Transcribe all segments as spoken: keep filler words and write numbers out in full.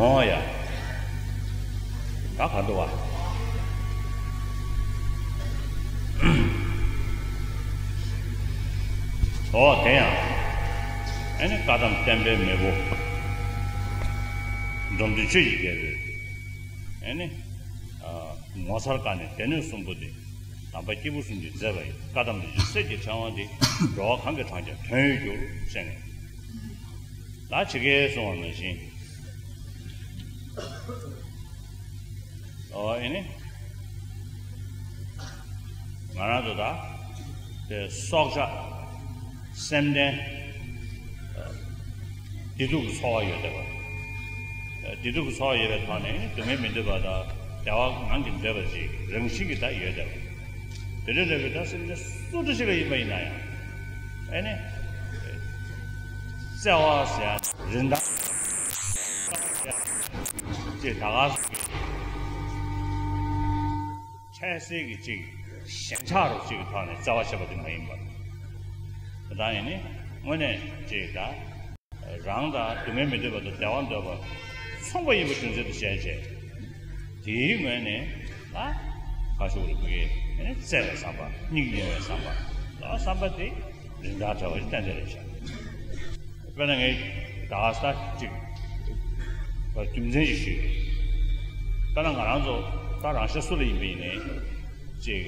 ཨོ་ཡ། ད་ག་འདུག་བ། ཨོ་དེ་ཡང་། ཨེ་ནི་བཀའ་གདམས་བསྟན་པའི་མེས་པོ། འབྲོམ་སྟོན་ཆོས་ཀྱི་རྒྱལ་པོས། ཨེ་ནི། ངོ་མཚར་བཀའ་ནི་སྡེ་སྣོད་གསུམ་པོ་སྟེ། དམ་པ་སྐྱེས་བུ་གསུམ་གྱིས་མཛད་པ་ཡི། བཀའ་གདམས་རིན་ཆེན་གསེར་གྱི་ཕྲེང་བ་འདི། འགྲོ་བ་གང་གིས་བགྲང་ཀྱང་དོན་ཡོད་འགྱུར། ཞེས་ནས། ལ་ཇི་སྐད་གསུངས་པ་ནང་བཞིན། ཨོ་ཨེ་ནི། ང་རང་ཚོ་ད། དེ་སྲོག་ཆགས། སེམས་ལྡན། བདེ་སྡུག་གི་ཚོར་བ་ཡོད་བསྡད་པ། བདེ་སྡུག་གི་ཚོར་བ་ཡོད་པའི་ཐོག་ནས་སྡུག་བསྔལ་མི་འདོད་པ་དང་བདེ་བ་ངང་གིས་འདོད་པ་ཅིག་རང་བཞིན་གྱིས་ད་ཡོད་བསྡད་པ། དེ་འདྲ་འདྲ་བའི་ད་སེམས་ཅན་སུ་འདྲ་ཞིག་ལ་ཡིན་པ་ཡིན་ན་ཡང་། ཨེ་ནི། བརྩེ་བ་ཟེར་ཡ་རིན་ཐང་ཅེས་ད་ག་སོ་གི། འཕྲལ་སེལ་གྱི་ཅིག་ཞེན་ཆགས་རུ་ཅིག་གི་ཐོག་ནས་བརྩེ་བ་བྱེད་པ་དེ་མ་ཡིན་པར། དེ་དག་ཡིན་ནི་དངོས་གནས་ཅིག་ད། རང་དང་སྡུག་བསྔལ་མི་འདོད་པ་དང་བདེ་བ་འདོད་པ་མཚུངས་པ་ཡིན་པ་རྒྱུ་མཚན་དུ་བྱས་བྱས། དེའི་ངོས་ནས་ཨ། ག་ཞུ་རེད་བུ་གའི་བརྩེ་བའི་བསམ་པ་སྙིང་ཉེ་བའི་བསམ་པ་ལ་བསམ་པ་དེ་རིན་ཐང་བྲལ་བ་ཞིག་ཏན་ཏན་རེད་ཤག་དཔེར་ན་ངས་ད་ས་ཅིག་རྒྱུ་མཚན་ཞིག་ཞུས། དཔེར་ན་ང་རང་ཚོ་ད་རང་ཤ་སུ་ལ་ཡིན་པ་ཡིན་ནའི་ཅིག་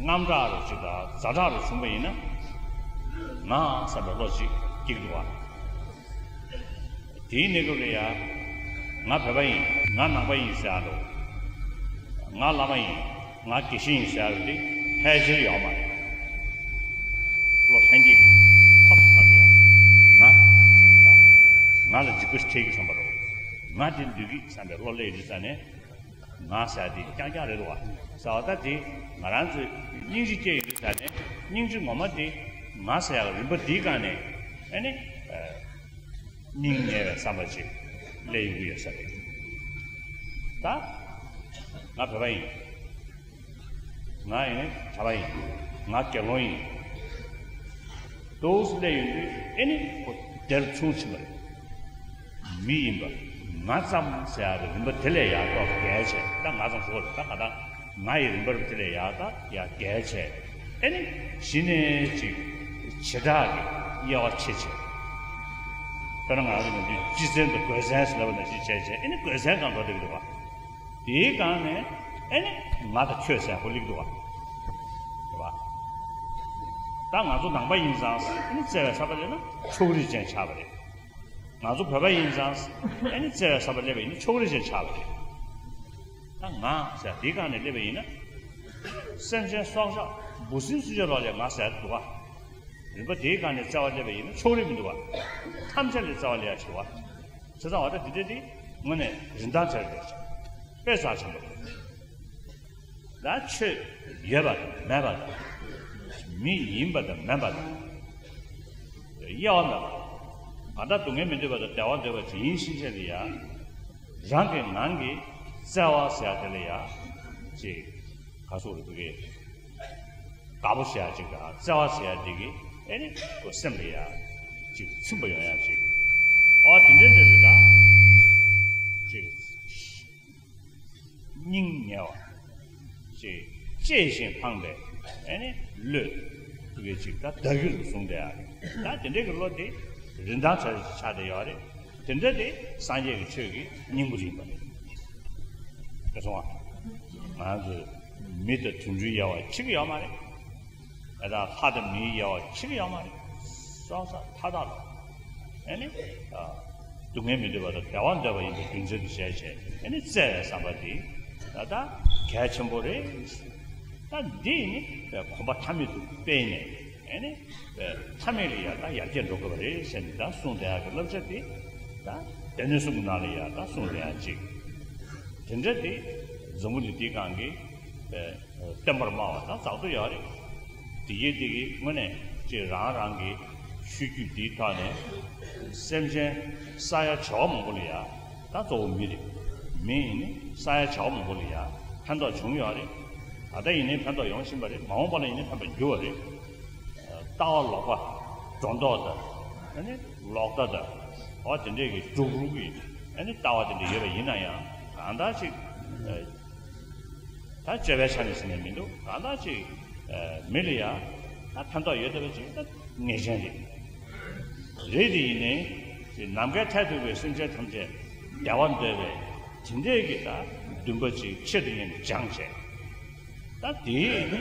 དངངས་སྐྲག་རུ་ཅིག་དང་ཛ་དྲག་རུ་བྱུང་བ་ཡིན་ན། ང་བསམ་པའི་བློ་ཅིག་སྐྱེ་གི་འདུག་བ། དེའི་གནས་སྐབས་ལ་ཡ། ང་བོད་པ་ཡིན། ང་ནང་པ་ཡིན་ཟེར་ཡ་འགྲོ། ང་བླ་མ་ཡིན། ང་དགེ་བཤེས་ཡིན་ཟེར་ཡ་འགྲོ་དེ་ཕལ་ཆེར་ཡོད་མ་རེད། བློ་ལྷན་སྐྱེས་ཁོ་ཐག་ཡ། ང་ཟེར་ན་ད། ང་ལ་འཇིགས་པ་ཞིག་འཕྲད་ཀྱི་བསམ་པ་རེད། ང་དེ་འདོད་ཀྱི་བསམ་པའི་བློ་སླེབས་ཡོད་ཙང་ནས། ང་ཟེར་ཡ་དེ་རྐྱང་རྐྱང་རེད་འདུག་བ། ཟེར་བ་ད་དེ་ང་རང་ཚོས་སྙིང་རྗེ་སྐྱེ་ཡོད་ཙང་ནས་སྙིང་རྗེ་ངོ་མ་དེ་ང་ཟེར་ཡ་རིམ་པ་དེའི་སྒང་ནས་ཨ་ནི། སྙིང་ཉེ་བའི་བསམ་པ་ཅིག་སླེབས་ཡོང་གི་ཡོད་ས་རེད། ད་ང་བོད་པ་ཡིན། ང་ཡིན་གྲྭ་པ་ཡིན། ང་དགེ་སློང་ཡིན། དུས་སླེབས་ཡོང་དུས་ཨེ་ནི་ཁོ་དེར་མཚུངས་ཕྱིན་པ་རེད། མི་ཡིན་པ་ང་ཙམ་ཟེར་ཡ་རེད། རིམ་པ་དེ་ལས་ཡག་ཏོག་རྒྱལ་ཆེ་ད་ང་ཙམ་ཞུ་བ་རེད། ད་ང་ད། ང་ཡི་རིམ་པར་དེ་ལས་ཡག་ད་ཡག་རྒྱལ་ཆེ། ཨེ་ནི་གཞི་ནས་ཅིག་བྱེ་བྲག་གི་དབྱེ་བ་ཕྱེ་བྱས། དཔེར་ན་ང་རང་ཚོ་ནང་དུས་སྤྱི་མཚན་དང་དགོས་མཚན་ཟེར་ལབ་པ་ནང་བཞིན་བྱས་བྱས་ཨེ་ནི་དགོས་མཚན་སྒང་འགྲོ་བསྡད་ཀྱི་འདུག་བ། དེའི་སྒང་ནས་ཨེ་ནི་ང་དང་ཁྱོད་ཟེར་ཧོ་ལིག་འདུག་བ། རེད་བ། ད་ང་ཚོ་ནང་པ་ཡིན་ཙང་ཨེ་ནི་བརྩེ་བའི་བསམ་པ་སླེབས་ན་ཕྱོགས་རིས་ཅན་ཆགས་པ་རེད། ང་ཚོ་བོད་པ་ཡིན་ཙང་ཨེ་ནི་བརྩེ་བའི་བསམ་པ་སླེབས་པ་ཡིན་ན་ཕྱོགས་རིས་ཅན་ཆགས་པ་རེད། ད་ང་ཟེར་དེའི་སྒང་ནས་སླེབས་པ་ཡིན་ན། སེམས་ཅན་སྲོག་ཆགས་འབུ་སྲིན་སུ་ཅག་ལོག་ལས་ང་ཟེར་འདུག་ག་རིམ་པ་དེའི་སྒང་ནས་བརྩེ་བ་སླེབས་པ་ཡིན་ན་ཕྱོགས་རིས་མི་འདུག་ག་ཐམས་ཅད་ལས་བརྩེ་བ་སླེབས་ཡ་ཆེ་བ། བྱས་ཙང་བ་ད་དེ་འདྲ་དེ་དངོས་གནས་རིན་ཐང་བྲལ་རེད་ཤག་དཔེ་རྩ་ཆེན་པོ་རེད། ད་ཆོས་ཡོད་པ་དང་མེད་པ་དང་། མི་ཡིན་པ་དང་མིན་པ་དང་། དབྱེ་བ་མེད་པ། ང་ད་སྡུག་བསྔལ་མི་འདོད་པ་དང་བདེ་བ་འདོད་པ་ཅིག་ཡིན་ཕྱིན་ཆད་དེ་ཡང་། རང་གི་ངང་གིས་བརྩེ་བ་ཟེར་ཡ་དེ་ལ་ཡང་ཅིག་ག་སོགས་རེད་འདུག་གས། དགའ་པོ་ཟེར་ཡ་ཅིག་དང་བརྩེ་བ་ཟེར་ཡ་དེ་གིས་ཨེ་ནི་ཁོ་སེམས་ལ་ཡང་ཅིག་ཚིམ་པ་ཡོང་ཡ་ཅིག་ཨོ་དེ་འདྲའི་འདྲ་བོ་དང་ཅིག་སྙིང་ཉེ་བ། ཅེས་གཅེས་ཤིང་ཕངས་པའི་ཨེ་ནི་བློས་ཐུག་གི་ཅིག་ད་བདག་རྒྱུད་དུ་བཟུང་བསྡད་ཡ་རེད། ད་དེ་འདྲའི་གི་བློ་དེ་རིན་ཐང་ཆེ་ཆགས་བསྡད་ཡོད་རེད། དེ་འདྲ་དེ་སངས་རྒྱས་ཀྱི་ཆོས་ཀྱི་སྙིང་པོ་ཡིན་པ་རེད། དེ་སོང་བ། ང་ཚོས་མི་དང་དུད་འགྲོའི་དབྱེ་བ་ཕྱེ་གི་ཡོད་མ་རེད། ཨེ་ད་ལྷ་དང་མིའི་དབྱེ་བ་ཕྱེ་གི་ཡོད་མ་རེད། སོ་སོ་མཐའ་དག་ལ་ཨེ་ནི་ཨ། སྡུག་བསྔལ་མི་འདོད་པ་དང་བདེ་བ་འདོད་པ་ཡིན་པའི་རྒྱུ་མཚན་དུ་བྱས་བྱས་ཨེ་ནི་བརྩེ་བའི་བསམ་པ་འདི་ད་ལྟ་གལ་ཆེན་པོ་རེད། ད་འདི་ནི་གོམ་པ་མཐའ་མེད་དུ་སྤེལ་ནས་ཨེ་ནི་མཐའ་མེད་ལ་ཡ་ད་ཡར་རྒྱས་འགྲོ་དགོས་པ་རེད་ཟེར་ནས་ད་གསུངས་བསྡད་ཡག་གི་བསླབ་བྱ་འདི་ད་སྡེ་སྣོད་གསུམ་གྱི་ནང་ལ་ཡ་ད་གསུངས་བསྡད་ཡག་ཅིག་དེ་འདྲ་དེ་འཛམ་བུ་གླིང་འདིའི་སྒང་གི་བསྟན་པར་སྨྲ་བ་དང་བཙག་འཐུ་ཡོད་རེད། དེ་གའི་དེ་གའི་དངོས་གནས་ཅིག་རང་རང་གི་ཆོས་བརྒྱུད་འདིའི་ཐོག་ནས་སེམས་ཅན་ས་ཡ་བྱེ་བ་མང་པོ་ལ་ཡ་ད་གཙོ་བོ་མི་རེད། མི་ཡིན་ནི་ས་ཡ་བྱེ་བ་མང་པོ་ལ་ཡ་ཕན་ཐོགས་བྱུང་ཡོད་རེད། ད་ལྟ་ཡིན་ནའི་ཕན་ཐོགས་ཡོང་བཞིན་པ་རེད། མ་འོངས་པ་ལ་ཡིན་ནའི་ཕན་པ་འགྱུར་བ་རེད། ལྟ་བ་ལོག་པ་སྒྲོ་འདོགས་དང་ཨ་ནི་ལོག་ལྟ་དང་ཨོ་དེ་འདྲས་ཀྱི་སྒྲུབ་རུ་གི་ ཨ་ནི་ལྟ་བ་དེ་འདྲ་ཡོད་པ་ཡིན་ན་ཡང་གང་ལྟར་ཅིག་ཨ་ད་སྤྱོད་པའི་ཆ་ནས་ཟེར་ནས་མི་འདུག་གང་ལྟར་ཅིག་ཨ་མི་ལ་ཡ་ད་ཕན་ཐོགས་ཡོད་བསྡད་པ་ཅིག་ད་ངེས་ཅན་རེད། རེད་དེ་ཡིན་ནའི་ནམ་མཁའི་མཐས་གཏུགས་པའི་སེམས་ཅན་ཐམས་ཅད་བདེ་བ་འདོད་པའི་དེ་འདྲས་ཀྱི་ད་འདུན་པ་ཅིག་ཆེད་དུ་གཉེར་ནས་སྦྱངས་བྱས། ད་དེའི་ནི་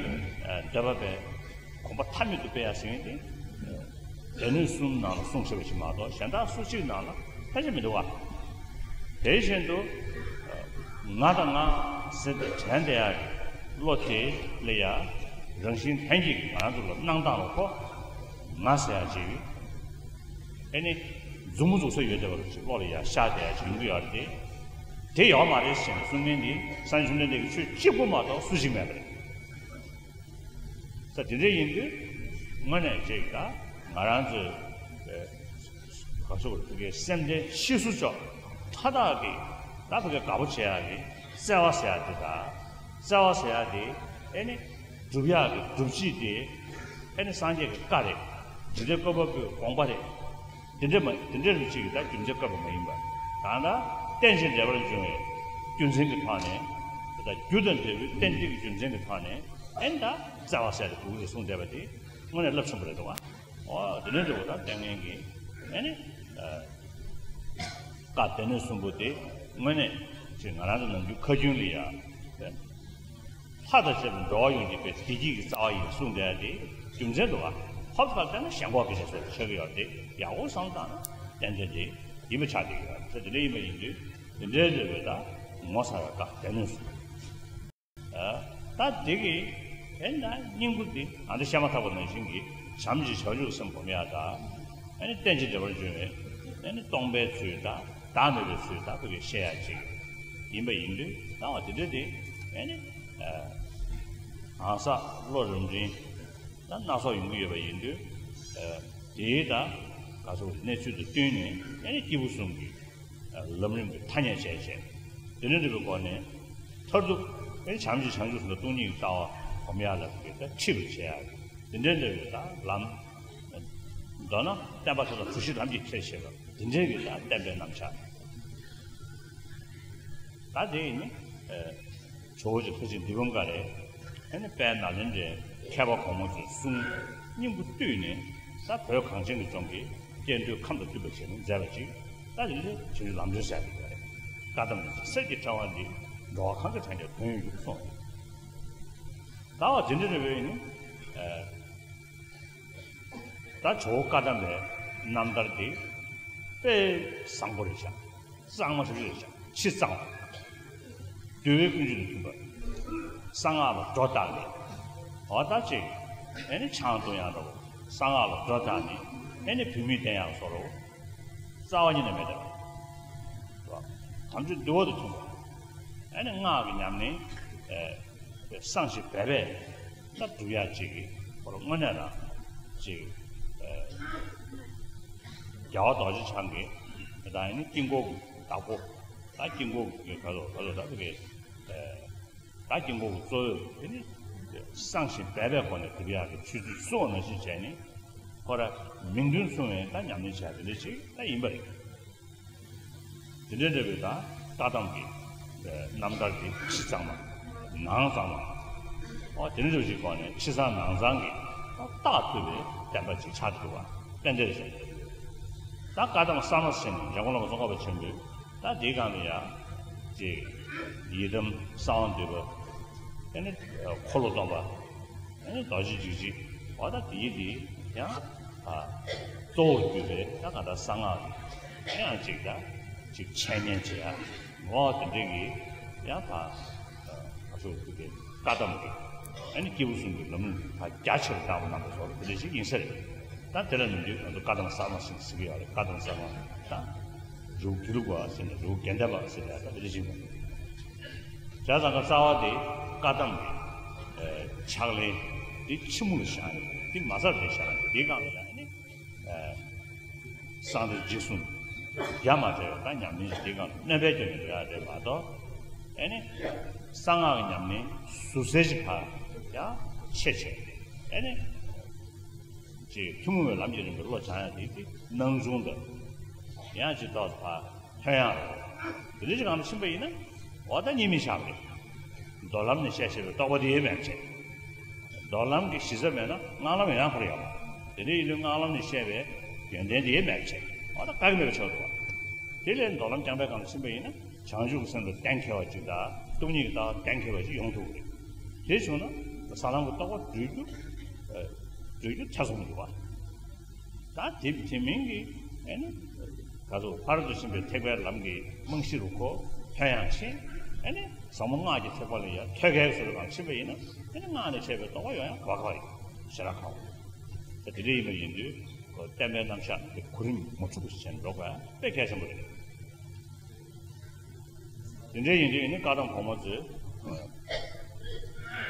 འདོད་པ་པའི་གོམས་པ་མཐའ་མེད་དུ་སྤེལ་ཡ་ཟེར་མཁན་དེ་སྡེ་སྣོད་གསུམ་ནང་ལ་གསུངས་བཞག་པ་ཞིག་མ་གཏོགས་གཞན་དག་སུ་གཅིག་ནང་ལ་ཕལ་ཆེར་མི་འདུག་བ། དེ་བཞིན་དུ་ང་དང་ང་ཟེར་ཏེ་དྲན་བསྡད་ཡ་གི་བློ་དེ་ལ་ཡ་རང་བཞིན་ལྷན་སྐྱེས་ཀྱི་ང་རང་ཚོ་ལ་སྣང་སྟངས་ལ་ཁོ་ང་ཟེར་ཡ་ཅིག་ཨེ་ནི་མཛུབ་མོ་འཛུགས་ས་ཡོད་བསྡད་པ་ལ་ཅིག་བློ་ལ་ཡ་ཤར་བསྡད་ཡ་ཅིག་ཡོང་གི་ཡོད་རེད་དེ། དེ་ཡོད་མ་རེད་ཟེར་ནས་གསུང་མཁན་འདི་སངས་རྒྱས་བཅོམ་ལྡན་འདས་ཀྱི་ཆོས་གཅིག་པུ་མ་གཏོགས་སུ་ཞིག་མེད་པ་རེད། ས་དེ་འདྲ་ཡིན་དུས་དངོས་གནས་ཅིག་ད་ང་རང་ཚོའི་ག་ཚོད་རེད་ཕ་གིའི་སེམས་ལྡན་ཕྱི་སོ་ཅོག་མཐའ་དག་གི་ད་ཕ་གིའི་དགའ་པོ་བྱེད་ཡག་གི་བརྩེ་བ་ཟེར་ཡག་དེ་དང་བརྩེ་བ་ཟེར་ཡག་དེ་ཨེ་ནི་སྒྲུབ་ཡག་གི་སྒྲུབ་བྱེད་དེ་ཨེ་ནི་སངས་རྒྱས་ཀྱི་བཀའ་རེད། དེ་འདྲའི་བཀའ་བབས་པའི་དགོངས་པ་རེད། དེ་འདྲ་མ་དེ་འདྲ་རུ་གཅིག་གི་ད་རྒྱུ་མཚན་བཀག་པ་མ་ཡིན་པ། གང་ལྟར་རྟེན་ཅིང་འབྲེལ་བར་འབྱུང་བའི་རྒྱུ་མཚན་གྱི་ཐོག་ནས་ད་རྒྱུ་དང་འབྲས་བུའི་རྟེན་འབྲེལ་གྱི་རྒྱུ་མཚན་གྱི་ཐོག་ནས་ཨེ་ནི་ད་བརྩེ་བ་ཟེར་ཏེ་འདུག་རེད་གསུངས་བསྡད་པ་དེ་དངོས་གནས་རླབས་ཆེན་པོ་རེད་འདུག་བ། ཨོ་དེ་འདྲ་འདྲ་བོ་ད་ལྟས་ངན་གྱི་ཨེ་ནི་བཀའ་སྡེ་སྣོད་གསུམ་པོ་དེ་དངོས་གནས་ཅིག་ང་རང་ཚོ་ནམ་རྒྱུན་ཁ་རྒྱུན་ལ་ཡ། ལྷ་དང་བཅས་པའི་འགྲོ་བ་ཡོངས་ཀྱི་དཔེ་བདེ་སྐྱིད་ཀྱི་རྩ་བ་ཡིན་གསུངས་བསྡད་དེ་རྒྱུ་མཚན་འདུག་ག་ཧོབ་ཁ་བལྟས་ན་ཞེན་ཁོག་གི་རྗེས་སུ་ཆགས་ཀྱི་ཡོད་དེ་ཡག་པོ་བསམ་བཏང་ན་ཏན་ཏན་དེ་ཡིན་པ་ཆགས་བསྡད་ཀྱི་ཡོད་རེད། དེ་འདྲ་ཡིན་པ་ཡིན་དུས་དེ་འདྲའི་རེ་བའི་ད་ངོ་མཚར་བའི་བཀའ་སྡེ་སྣོད་གསུམ། ད་དེ་གི་དེ་ན་སྙིང་པོ་འདི་ཨ་འདི་བཤད་མ་ཐག་པ་ནང་བཞིན་གྱི་བྱམས་ཀྱི་བྱང་ཆུབ་སེམས་སྒོམ་ཡ་ད་ཨ་ནི་རྟེན་ཅིང་འབྲེལ་བར་འབྱུང་བའི་ཨ་ནི་སྟོང་པའི་ཚུལ་དང་བདག་མེད་པའི་ཚུལ་དང་བོད་ཀྱི་བཤད་ཡ་ཅིག་ཡིན་པ་ཡིན་དུས་ད་བ་དེ་འདྲ་དེ་ཨ་ནི་གང་ཟག་བློ་རབ་འབྲིང་ད་སྣ་ཚོགས་ཡོང་གི་ཡོད་པ་ཡིན་དུས་དེའི་ད་ག་ཚོད་གནས་ཚུལ་དུ་བསྟུན་ནས་ཨ་ནི་སྐྱེས་བུ་གསུམ་གྱི་ལམ་རིམ་གྱི་ཐ་སྙད་བྱས་བྱས་དེ་འདྲ་འདྲ་བའི་སྒོ་ནས་མཐར་ཐུག་ཨེ་བྱམས་ཀྱི་བྱང་ཆུབ་སེམས་དང་སྟོང་ཉིད་ཀྱི་ལྟ་བ་སྒོམ་ཡག་ལ་གི་ད་ཁྲིད་པར་བྱེད་ཡག་དེ་འདྲ་འདྲ་བའི་ད་ལམ། མདོར་ན་བསྟན་པ་མཐའ་དག་གྲུ་བཞི་ལམ་གྱི་ཁྱེར་ཞེས་པ་དེ་འདྲའི་གི་ད་བསྟན་པའི་རྣམ་གཞག་ད་དེ་ཡིན་ནི། ཇོ་བོ་རྗེ་ལྷ་རྗེ་འདུས་པ་འགའ་རེ། ཨ་ནི་དཔལ་ནཱ་ལེནྡྲའི་མཁས་པ་གོང་མ་ཚོའི་གསུང་སྙིང་པོ་བཏུས་ནས་ད་བོད་གངས་ཅན་གྱི་ལྗོངས་ཀྱི་སྐྱེ་འགྲོའི་ཁམས་དང་བསྟུན་པ་བྱས་ནས་མཛད་པ་ཅིག་ད་དེ་ནི་བྱང་ཆུབ་ལམ་སྒྲོན་ཟེར་ཡག་དེ་རེད། བཀའ་གདམས་ཀྱི་གསེར་གྱི་ཕྲེང་བ་འདི་འགྲོ་བ་གང་གི་དོན་ཀྱང་དོན་ཡོད་རྒྱུ་གསུངས། ད་བ་དེ་འདྲ་རེད་བས་ནི། ད་ཇོ་བོ་བཀའ་གདམས་པའི་རྣམ་ཐར་འདི་དཔེ་བཟང་པོ་རེད་ཤག་གཙང་མ་ཞིག་རེད་ཤག་ཆེས་གཙང་བ། འདུལ་བའི་ཀུན་སྤྱོད་དང་མཐུན་པ། གསང་སྔགས་ལ་སྒྲོ་བཏགས་ནས། འོ་ད་ཅིག་ཨེ་ནི་ཆང་འཐུང་ཡག་འདྲ་བོ། གསང་སྔགས་ལ་སྒྲོ་བཏགས་ནས་ཨེ་ནི་བུད་མེད་བསྟེན་ཡག་བཟོ་འདྲ་བོ། རྩ་བ་ཉིད་ནས་མེད་དེ། དམ་ཆོས་འདུལ་བ་དང་མཐུན་པ། ཨེ་ནི་སྔགས་ཀྱི་ཉམས་ལེན། བསྲང་ཞིང་སྦས་པས་ད་སྒྲུབ་ཡག་ཅིག་གི་ཁོ་རང་དངོས་གནས་རང་ཅིག་རྒྱལ་བ་རྡོ་རྗེ་འཆང་གི་ད་ཡིན་ན་དཀྱིལ་འཁོར་གྱི་བདག་པོ་ད་དཀྱིལ་འཁོར་གྱི་ག་ཚོད་ག་ཚོད་ད་གི་ད་དཀྱིལ་འཁོར་གྱི་གཙོ་བོ་དེ་ནི་བསྲང་ཞིང་སྦས་པའི་སྒོ་ནས་སྒྲུབ་ཡག་གི་ཆོས་ཚུལ་གསུངས་པ་ནང་བཞིན་བྱས་ནས་ཁོ་ར་མིང་དོན་མཚུངས་པའི་ད་ཉམས་ལེན་བྱ་དེ་འདྲ་ཅིག་ད་ཡིན་པ་རེད། དེ་འདྲའི་འདྲ་བའི་ད་བཀའ་གདམས་ཀྱི་རྣམ་ཐར་གྱི་ཕྱི་གཙང་མ་ནང་གཙང་མ། ཨོ་དེ་འདྲ་འདྲ་ཞིག་གོ་ནས་ཕྱི་གཙང་ནང་གཙང་གི་རྟགས་ཐུབ་པའི་བསྟན་པ་ཅིག་ཆགས་འདུག་པ་དཔེ་འདིར་བཞག་ད་བཀའ་གདམས་གསར་མ་ཟེར་ནས་འཇམ་མགོན་བླ་མ་ཙོང་ཁ་པ་ཆེན་པོས་ད་དེའི་སྒང་ལ་ཡང་ཅིག་ཡི་དམ་གསང་བ་འདུས་པ་ཨེ་ནི་འཁོར་ལོ་སྡོམ་པ། ཨེ་རྡོ་རྗེ་འཇིགས་བྱེད་འོ་ད་དེའི་དེ་ཡང་ཨ་གཙོ་བོར་གྱུར་པའི་ད་ག་ད་གསང་སྔགས་ཀྱི་ཡང་ཅིག་ད་ཅིག་འཆད་ཉན་བྱེད་ཡ་འོ་དེ་འདྲའི་གི་ཡང་ད་ཨ་ཚོ་གི་བཀའ་གདམས་ཀྱི་ཨ་ནི་སྐྱེས་བུ་གསུམ་གྱི་ལམ་ལུགས་ད་རྒྱ་ཆེར་བཏང་བ་རྣམ་པ་ཚོ་ལ་དེ་འདྲ་ཞིག་ཡིན་ས་རེད། ད་དེ་ལ་ནི་འདི་ང་ཚོ་བཀའ་གདམས་གསར་མ་ཟེར་ཟེར་གི་ཡོད་རེད། བཀའ་གདམས་གསར་མ་ད་རི་བོ་དགེ་ལུགས་པ་ཟེར་ནས་རི་བོ་དགེ་ལྡན་པ་ཟེར་ནས་ད་དེ་འདྲ་ཞིག་མ་རེད། བྱས་ཙང་ཀ་རྩ་བ་དེ་བཀའ་གདམས་ཀྱི་ཕྱག་ལེན་དེ་ཕྱི་མོ་ལ་བཞག་ནས་དེ་མ་རྩ་དེ་བཞག་ནས་དེའི་སྒང་ལ་ཡང་ནི་གསང་བདེ་འཇིགས་གསུམ་རྒྱ་མ་བྲལ་བའི་ད་ཉམས་ལེན་ཞིག་དེའི་སྒང་ལ་སྣོན་པའི་སྐྱོན་ནས་འགྲོ་ཡ་རེད་མ་གཏོགས་ཨེ་ནི་གསང་སྔགས་ཀྱི་ཉམས་ལེན་ཟུར་གསལ་ཞིག་ཕར་ཡང་ཆེ་ཆེ་ཨེ་ནི་ཅིག་ཐུན་མོང་བའི་ལམ་གྱི་རིམ་པའི་བློ་སྦྱང་ཡ་དེ་དེ་སྣང་ཆུང་དང་ཡང་ཅིག་ཏོག་ཙམ་ཕར་ཐོན་ཡ་རེད། དེ་འདྲ་ཞིག་གང་དུ་ཕྱིན་པ་ཡིན་ན། འོ་ད་གཉིས་མེད་ཆགས་པ་རེད། མདོ་ལམ་ནས་བཤད་བཤད་པའི་རྟོགས་པ་དེ་ཡོད་མེད་བྱས། མདོ་ལམ་གྱི་གཞི་རྩ་མེད་ན་སྔགས་ལམ་ཡང་ཁོ་ར་ཡོད། དེ་འདྲ་ཡིན་དུས་སྔགས་ལམ་ནས་བཤད་པའི་ཡོན་ཏན་དེ་ཡོད་མེད་བྱས། འོ་ད་བཀག་གི་མེད་པ་ཆགས་འདུག་བ། དེ་ལས་མདོ་ལམ་རྐྱང་པའི་སྒང་ལ་ཕྱིན་པ་ཡིན་ན་བྱང་ཆུབ་ཀྱི་སེམས་ལ་གཏན་འཁེལ་བ་ཅིག་དང་སྟོང་ཉིད་ཀྱི་ལྟ་བ་གཏན་འཁེལ་བ་ཅིག་ཡོང་ཐུབ་ཀྱི་རེད། དེ་བྱུང་ན་ས་ལམ་གྱི་རྟོགས་པ་བགྲོད་རྒྱུ། ཨ། བགྲོད་རྒྱུ་ཐེ་ཚོམ་འདུག་བ། ད་དེ་དེ་མིན་གྱི་ཨ་ནི་ག་ཚོད་ཕ་རོལ་ཏུ་ཕྱིན་པའི་ཐེག་པའི་ལམ་གྱི་རྨང་གཞི་རུ་ཁོ་ཐོན་ཡང་ཕྱིན། ཨ་ནི་ཟབ་མོ་སྔགས་ཀྱི་ཐེག་པ་ལ་ཡང་ཐོད་རྒལ་སོགས་ལ་ཕྱིན་པ་ཡིན་ན། ཨ་ནི་སྔགས་ནས་བཤད་པའི་རྟོགས་པ་ཡོང་ཡང་ག་བ་ག་བ་ཡིན་ཞེ་དྲག་གང་བ། ད་དེ་འདྲ་ཡིན་པ་ཡིན་དུས་བསྟན་པའི་རྣམ་གཞག་གི་གོ་རིམ་མ་འཁྲུགས་པ་ཞིག་བྱས་ནས་འགྲོ་དགོས་དཔེ་གལ་ཆེན་པོ་རེད། དེ་འདྲ་ཡིན་དུས་ནི་བཀའ་གདམས་གོང་མ་ཚོས་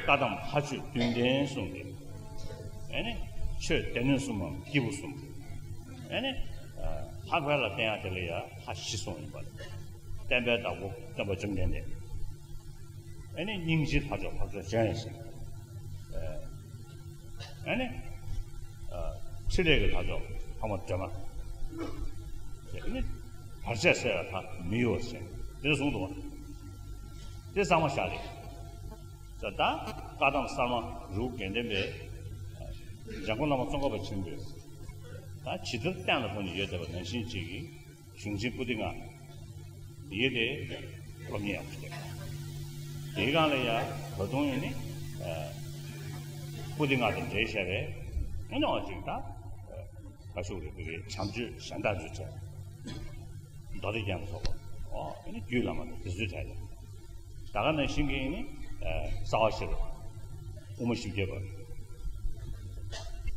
བཀའ་གདམས་ལྷ་ཆོས་བདུན་ལྡན་གསུངས་ཏེ། ཨ་ནི་ཆོས་སྡེ་སྣོད་གསུམ་མམ་སྐྱེས་བུ་གསུམ། ཨ་ནི་ལྷག་པའི་ལ་བརྟེན་ཡག་དེ་ལ་ཡང་ལྷ་བཞི་གསུངས་ཡིན་པ་རེད། བསྟན་པའི་བདག་པོ་སྟོན་པ་བཅོམ་ལྡན་འདས། ཨ་ནི་སྙིང་རྗེའི་ལྷ་མཆོག་འཕགས་མཆོག་འཇམ་དབྱངས་བཞད། ཨ་ནི། ཨ། ཕྲིན་ལས་ཀྱི་ལྷ་མཆོག་འཕགས་མ་སྒྲོལ་མ། ཨ་ནི། བར་ཆད་སེལ་བའི་ལྷ་མི་གཡོ་བ་ཞེས་དེ་གསུངས་འདུག་བ། དེ་གཙང་མ་བཞག་རེད། ད་ལྟ་བཀའ་གདམས་གསར་མ་རུ་དགེ་ལྡན་པའི་འཇམ་མགོན་བླ་མ་ཙོང་ཁ་པ་ཆེན་པོས་ད་ཇི་ལྟར་བསྟན་ལ་ཕོག་ནས་ཡོད་བསྡད་པ་ནང་བཞིན་གཅིག་གིས། གཞུང་ཆེན་པོ་ཏི་ལྔ། འདི་དེ་སློབ་གཉེར་ཡག་པོ་བྱས། དེའི་སྒང་ལ་ཡ་ད་དུང་ཡིན་ནི། ཨ། པོ་ཏི་ལྔ་དང་འབྲེལ་བཤད་པའི་ཨེ་ནོ་ཅིག་ད། ཨ། ག་ཤུག་རེད་པའི་བྱམས་ཆོས་གཞན་དག་ཚོའི་གྲས། མདོ་སྡེ་རྒྱན་ལ་སོགས་པ། ཨོ་ཨེ་ནི་རྒྱུད་བླ་མ་དང་དེ་ཚོའི་གྲས་རེད། ད་ག་ནང་བཞིན་གྱི་ནི། ཨ། རྩ་བ་ཤེས་རབ། དབུ་མ་བཞི་བརྒྱ་པ།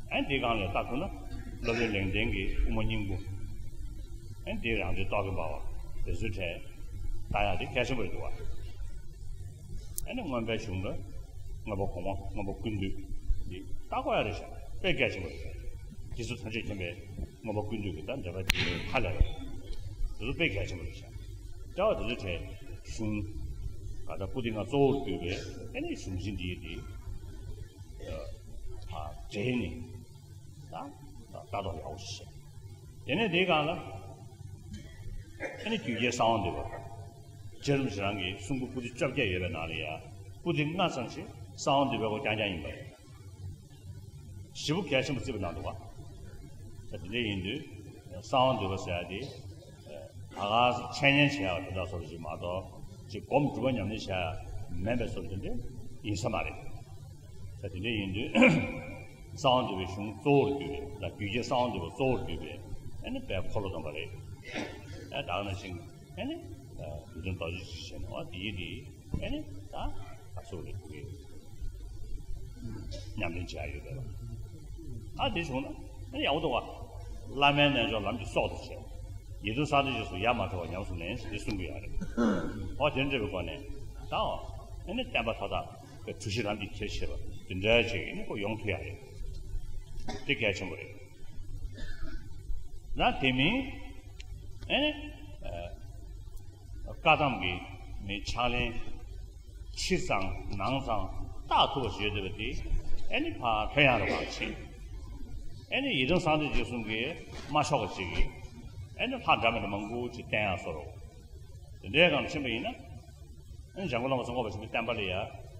ཨ་ནི་དེའི་སྒང་ལ་ལྟ་ཐུབ་ན་སློབ་དཔོན་ལེགས་ལྡན་གྱི་དབུ་མ་སྙིང་པོ། ཨ་ནི་དེའི་རང་གྲོལ་རྟོག་གེ་འབར་བ་དེ་ཚོའི་གྲས་ལྟ་ཡག་དེ་གལ་ཆེན་པོ་རེད་འདུག་བ། ཨ་ནི་མངོན་པའི་གཞུང་ལ་མངོན་པ་གོང་མ་མངོན་པ་ཀུན་བཏུས་འདི་ལྟ་དགོས་ཡག་རེད་ཤག་དཔེ་གལ་ཆེན་པོ་རེད། རྗེ་བཙུན་ཐམས་ཅད་མཁྱེན་པའི་མངོན་པ་ཀུན་བཏུས་ཀྱི་ད་འགྲེལ་པ་འདི་ཧ་ལས་རེད། དེ་ཚོ་དཔེ་གལ་ཆེན་པོ་རེད་ཤག་ལྟ་བ་དེ་ཚོའི་གྲས་གཞུང་ག་ད་པོ་ཏི་ལྔ་གཙོ་བོར་གྱུར་པའི་ཨ་ནི་གཞུང་ཆེན་འདི་ཡི་དེ། ཨ། འབྲེལ་ནས་ད་ལྟ་རྟོགས་ཡག་པོ་ཞིག་བྱས། དེ་ནས་དེའི་སྒང་ལ་ཨ་ནི་རྒྱུད་རྒྱལ་གསང་བ་འདུས་པ། རྗེ་རིན་པོ་ཆེ་རང་གི་གསུང་འབུམ་པོ་ཏི་བཅོ་བརྒྱད་ཡོད་པའི་ནང་ལ་ཡ་པོ་ཏི་ལྔ་ཙམ་ཞིག་གསང་བ་འདུས་པའི་སྐོར་རྐྱང་རྐྱང་ཡིན་པ་རེད། ཞེ་པོ་གལ་ཆེན་པོ་བརྩིས་པ་གནང་འདུག་བ། ད་དེ་འདྲ་ཡིན་དུས་གསང་བ་འདུས་པ་ཟེར་ཡ་དེ། ད་ག་འཆད་ཉན་བྱེད་ཡག་དེ་འདྲ་སོགས་ཤིག་མ་གཏོགས་ཅིག་སྒོམ་སྒྲུབ་པ་ཉམས་ལེན་བྱེད་ཡག་མིན་པའི་བཟོ་འདྲ་དེ་འདྲ་ཡིན་ས་མ་རེད། ད་དེ་འདྲ་ཡིན་དུས་གསང་བ་འདུས་པའི་གཞུང་གཙོ་བོར་གྱུར་པའི་ད་རྒྱུད་རྒྱལ་གསང་བ་འདུས་པ་གཙོ་བོར་གྱུར་པའི་ཨ་ནི་དཔལ་འཁོར་ལོ་སྡོམ་པ་རེད། ཨ། ད་ག་ནང་བཞིན་ཨ་ནི་རྒྱུད་སྟོན་རྡོ་རྗེ་འཆང་ཞེས་བྱས་ནས་འོ་དེ་ཡི་དེ། ཨ་ནི་ད་ཨ་སོགས་ལས་དེ་ཉམས་ལེན་བྱེད་ཡ་ཡོད་པས། ཨ་དེ་བྱུང་ན་ཨ་ནི་ཡག་པོ་འདུག་བ། བླ་མའི་རྣལ་འབྱོར་ལམ་གྱི་སྲོག་ཏུ་བྱས། ཡིད་དུ་སང་དེ་རྗེས་སུ་ཡ་མ་བྲལ་བར་ཉམས་སུ་ལེན་ཞེས་དེ་གསུང་གི་ཡོད་རེད། འོ་དེ་འདྲ་བའི་སྒོ་ནས་ད་ཨ་ནི་བསྟན་པ་མཐའ་དག་གི་གྲུ་བཞི་ལམ་གྱི་འཁྱེར་ཤེས་པ་དེ་འདྲ་ཅིག་ཨ་ནི་ཁོ་ཡོང་ཐུབ་ཡ་རེད། དེ་གལ་ཆེན་པོ་རེད། ན་དེ་མིན་ཨ་ནི། བཀའ་གདམས་ཀྱི་མི་ཕྱག་ལེན་ཕྱི་གཙང་ནང་གཙང་བརྟག་ཐུབ་པ་ཞིག་ཡོད་བསྡད་པ་དེ་ཨ་ནི་ཕར་ལྷོད་ཡངས་རུ་གང་ཕྱིན། ཨ་ནི་ཡི་དམ་གསང་བདེ་འཇིགས་གསུམ་གྱིས་མ་ཆོག་པ་ཅིག་གིས་ཨ་ནི་ལྷ་འདྲ་མི་འདྲ་མང་པོ་ཅིག་བསྟེན་ཡག་བཟོ་འདྲ། དེ་འདྲའི་སྒང་ཕྱིན་པ་ཡིན་ན་ཨ་ནི་འཇམ་མགོན་བླ་མ་ཙོང་ཁ་པ་ཆེན་པོའི་བསྟན་པ་ལ་ཡ་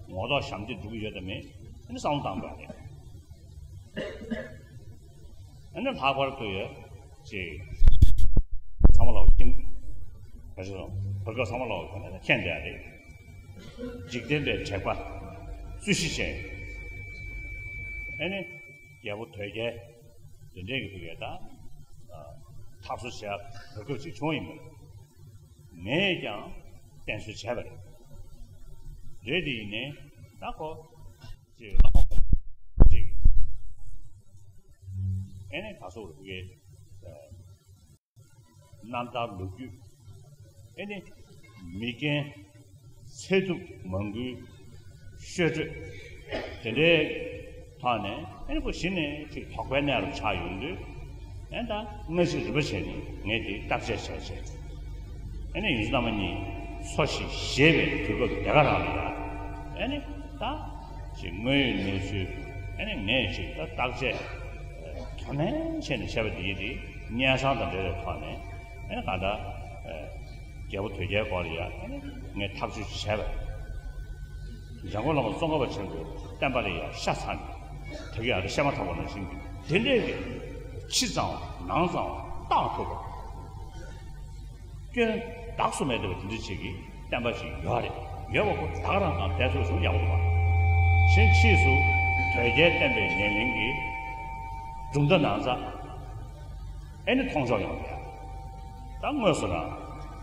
ངོ་ཐོག་ཞབས་འདེགས་སྒྲུབ་ཀྱི་ཡོད་དམ་མེད་ཨ་ནི་བསམ་བློ་བཏང་དགོས་རེད། ཨ་ནི་ལྷག་པར་དུ་ཡོད་ཅེས། ཚང་མ་ལ་ཤིང་། ག་ཞིག་ལ་བར་སྐབས་ཚང་མ་ལ་མཁྱེན་བསྡད་རེད། འཇིག་རྟེན་པའི་དྲེགས་པ་རྩོད་གཞི་ཅན། ཨ་ནི་རྒྱལ་པོ་དོལ་རྒྱལ་དེ་འདྲས་ཀྱི་ཐུག་ཡོད་ད། འཐབ་རྩོད་བྱས་བར་སྐབས་ཅིག་བྱུང་ཡིན་པ་རེད། ངས་ཀྱང་བསྟེན་གསོལ་བྱས་པ་རེད། རེད་དེ་ཡིན་ནའི་ད་ཁོ། ཅེས་བླ་མ་ཅིག་ཨེ་ནས་ད་སོགས་རུ་གའི་རྣམ་ཐར་ལོ་རྒྱུས། ཨེ་ནས་མི་རྒན་ཚེ་སྡུག་མང་པོའི་བཤད་སྒྲོས་དེ་འདྲའི་ཐོག་ནས་ཨེ་ནས་ཁོ་གཞི་ནས་ཅིག་དོགས་པའི་གནས་རུ་ཆགས་ཡོང་དུས། ཨེ་ད་སྔ་ཕྱི་རིམ་པ་བྱས་ནས་ངས་དེ་བརྟག་དཔྱད་བྱས་བྱས། ཨེ་ནས་ཡོངས་འཛིན་རྣམ་པ་གཉིས་འཚོ་ཞིང་གཞེས་པའི་དུས་སྐབས་དེ་ག་རང་ལ་ཡ། ཨེ་ནས་ད་ཅིག་དངོས་ཡོད་གནས་ཚུལ་ཨེ་ནས་ངས་ཅིག་ད་བརྟག་དཔྱད་དོ་ནན་བྱས་ནས་བྱས་པ་དེ་ཡིན་དེ་སྙན་སེང་དང་འབྲེལ་བའི་ཐོག་ནས་ཨེ་ནས་གང་ལྟར་ རྒྱལ་པོ་དོལ་རྒྱལ་སྐོར་ལ་ཡ་ངས་ཐག་གཅོད་ཅིག་བྱས་པ་རེད། འཇམ་མགོན་བླ་མ་ཙོང་ཁ་པ་ཆེན་པོའི་བསྟན་པ་ལ་ཡ་ཤ་ཚ་ནས་དེ་ག་ཡ་རེ་བཤད་མ་ཐག་པ་ནང་བཞིན་གྱི་དེ་འདྲས་ཀྱི་ཕྱི་གཙང་བ་ནང་གཙང་བ་བཏང་ཐུབ་པ། སྐྱོན་དག་སུ་མེད་བསྡད་པ་དེ་འདྲ་ཅིག་གི་བསྟན་པ་ཞིག་ཡོད་རེད། ཡོད་པ་ཁོ་ད་ག་རང་གང་བསྡད་ཐུབ་སོང་ཡག་པོ་འདུག་བ། གཞན་ཕྱིས་སུ་དོལ་རྒྱལ་བསྟན་པའི་ཉམས་ལེན་གྱི་གྲུབ་མཐའ་ནང་ཚ་ཨེ་ནི་མཐོང་ཕྱོགས་ཡོང་བ་རེད། ད་དངོས་སུ་རང་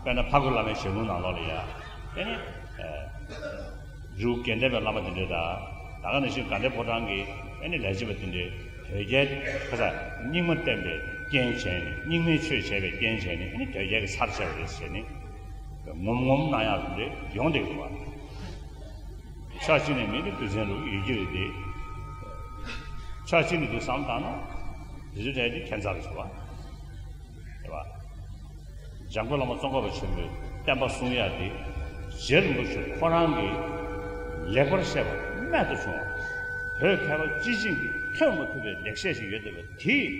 དཔེར་ན་ཕ་རྒོད་བླ་མའི་ཞལ་ལུང་ནང་ལོགས་ལ་ཡ་ཨེ་ནི་རི་བོ་དགེ་ལྡན་པའི་བླ་མ་དེ་འདྲས་དང་ད་ག་ནང་བཞིན་དགའ་ལྡན་ཕོ་བྲང་གི་ཨེ་ནི་ལས་བྱེད་པ་དེ་འདྲས་དོལ་རྒྱལ་ཁ་ས་རྙིང་མ་བསྟན་པའི་རྐྱེན་བྱས་ནས་རྙིང་མའི་ཆོས་བྱས་པའི་རྐྱེན་བྱས་ནས་ཨེ་ནི་དོལ་རྒྱལ་གྱི་སར་བྱས་པ་རེད་ཟེར་ནས་ངོམ་ངོམ་གནང་ཡག་དེ་འདྲས་ཡོང་བསྡད་ཀྱི་འདུག་བ། ཕྱོགས་གཅིག་ནས་མི་ནི་རྒྱུ་མཚན་རུ་ཡོད་ཀྱི་རེད་དེ། ཕྱོགས་གཅིག་ནས་འདུག་བསམ་བཏང་ན་དེ་ཚོའི་གྲས་དེ་ཁྱད་མཚར་རེད་ཟེར་བ། རེད་བ། འཇམ་མགོན་བླ་མ་ཙོང་ཁ་པ་ཆེན་པོས་བསྟན་པ་སྲུང་ཡག་དེ་རྗེ་རིན་པོ་ཆེ་ཁོ་རང་གིས་ལེགས་པར་བཤད་པ་རྨད་དུ་བྱུང་བ། བོད་མཁས་པ་སྤྱི་བྱིངས་ཀྱིས་ཐོན་མ་ཐུབ་པའི་ལེགས་བཤད་ཞིག་ཡོད་བསྡད་པ་དེས་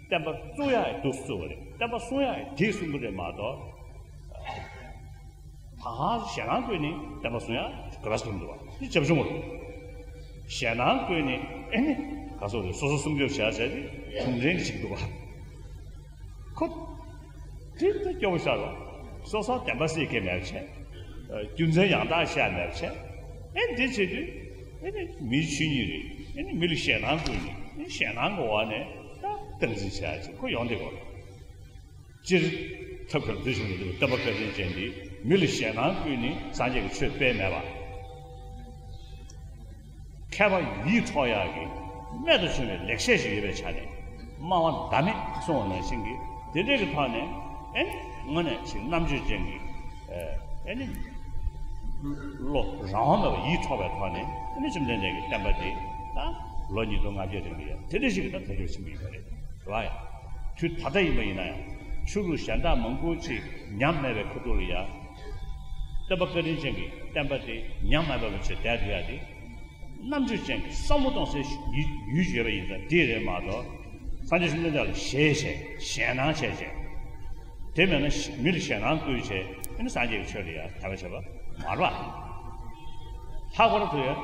བསྟན་པ་སྲུང་ཡག་འདུག་བཟོ་བ་རེད། བསྟན་པ་སྲུང་ཡག་དེས་གསུང་གི་རེད་མ་གཏོགས། ད་ག་ཞེད་སྣང་བསྐུལ་ནས་བསྟན་པ་སྲུང་ཡག་དགོས་པ་ཟེར་གྱི་མི་འདུག་བ། འདི་བྱབ་ཆུང་བ་རེད། ཞེད་སྣང་བསྐུལ་ནས་ཨེ་ནི་ག་སོགས་རེད། སོ་སོ་སྲུང་སྐྱོབ་བྱ་བྱས་ཏེ་གུང་ཁྲན་གྱི་ཞིག་འདུག་བ། ཁོ་དེ་ལྟ་སྐྱོ་བོ་ཤར་བ། སོ་སོ་བདེན་པ་གསལ་གྱི་མེད་པ་བྱས། རྒྱུ་མཚན་ཡང་དག་བཤད་མེད་པ་བྱས། ཨེ་འདི་བྱེད་དུས་ཨེ་ནི་མིའི་ཆོས་ཉིད་རེད། ཨེ་ནི་མི་ལ་ཞེད་སྣང་བསྐུལ་ནས་ཨེ་ཞེད་སྣང་གི་འོག་ནས་ད་སྟངས་འཛིན་བྱ་ཡག་ཅིག་ཁོ་ཡོང་བསྡད་ཀྱི་ཡོད་རེད། སྤྱིར་ཐབས་མཁས་པ་འདི་བྱུང་ནས་བསྟན་པ་བཀའ་དྲིན་ཅན་འདི་མི་ལ་ཞེད་སྣང་བསྐུལ་ནས་སངས་རྒྱས་ཀྱི་ཆོས་སྤེལ་མེད་པ། མཁས་པ་ཡིད་འཕྲོག་ཡག་གི་རྨད་དུ་བྱུང་བའི་ལེགས་བཤད་ཞིག་ཡོད་པའི་ཆ་ནས་སྨྲ་བ་ཟླ་མེད་གསུངས་པ་ནང་བཞིན་གྱི་དེ་འདྲའི་གི་ཐོག་ནས་ཨེ་ནི་དངོས་གནས་ཅིག་རྣམ་དཔྱོད་ཅན་གྱི་ཨེ་ནི་བློ་རང་དབང་མེད་པ་ཡིད་འཕྲོག་པའི་ཐོག་ནས་ཨེ་ནི་བཅོམ་ལྡན་འདས་ཀྱི་བསྟན་པ་འདི་ད་ལོ་ཉིས་སྟོང་ལྔ་བརྒྱ་རིང་ལ་ཡང་དེ་འདྲ་ཞིག་གི་ད་དལ་འབྱོར་ཕྱིན་པ་ཡིན་པ་རེད། རེད་བ། ཡང་དུས་ད་ལྟ་ཡིན་པ་ཡིན་ན་ཡང་ཆོས་ལུགས་གཞན་དག་མང་པོ་ཅིག་ཉམས་མེད་པའི་ཁ་ཐུག་ལ་ཡ། བསྟན་པ་བཀའ་དྲིན་ཅན་གྱི་བསྟན་པ་དེ་ཉམས་མེད་པ་བྱས་བསྡད་ཐུབ་ཡ་དེ། རྣམ་དཔྱོད་ཅན་གྱི་བསམ་བློ་གཏོང་སའི་ཡུལ་ཡུལ་ཡོད་པ་ཡིན་ཙང་དེ་རེད་མ་གཏོགས། སངས་རྒྱས་བཅོམ་ལྡན་འདས་ལ་ཞེད་བྱས་ཞེད་སྣང་བྱས་བྱས། དེ་མེད་ན་མི་ལ་ཞེད་སྣང་བསྐུལ་བྱས་ཨ་ནི་སངས་རྒྱས་ཀྱི་ཆོས་ལ་ཡ་དད་པ་བྱེད་པ་མ་རེད་བ། ལྷག་པར་དུ་ཡང་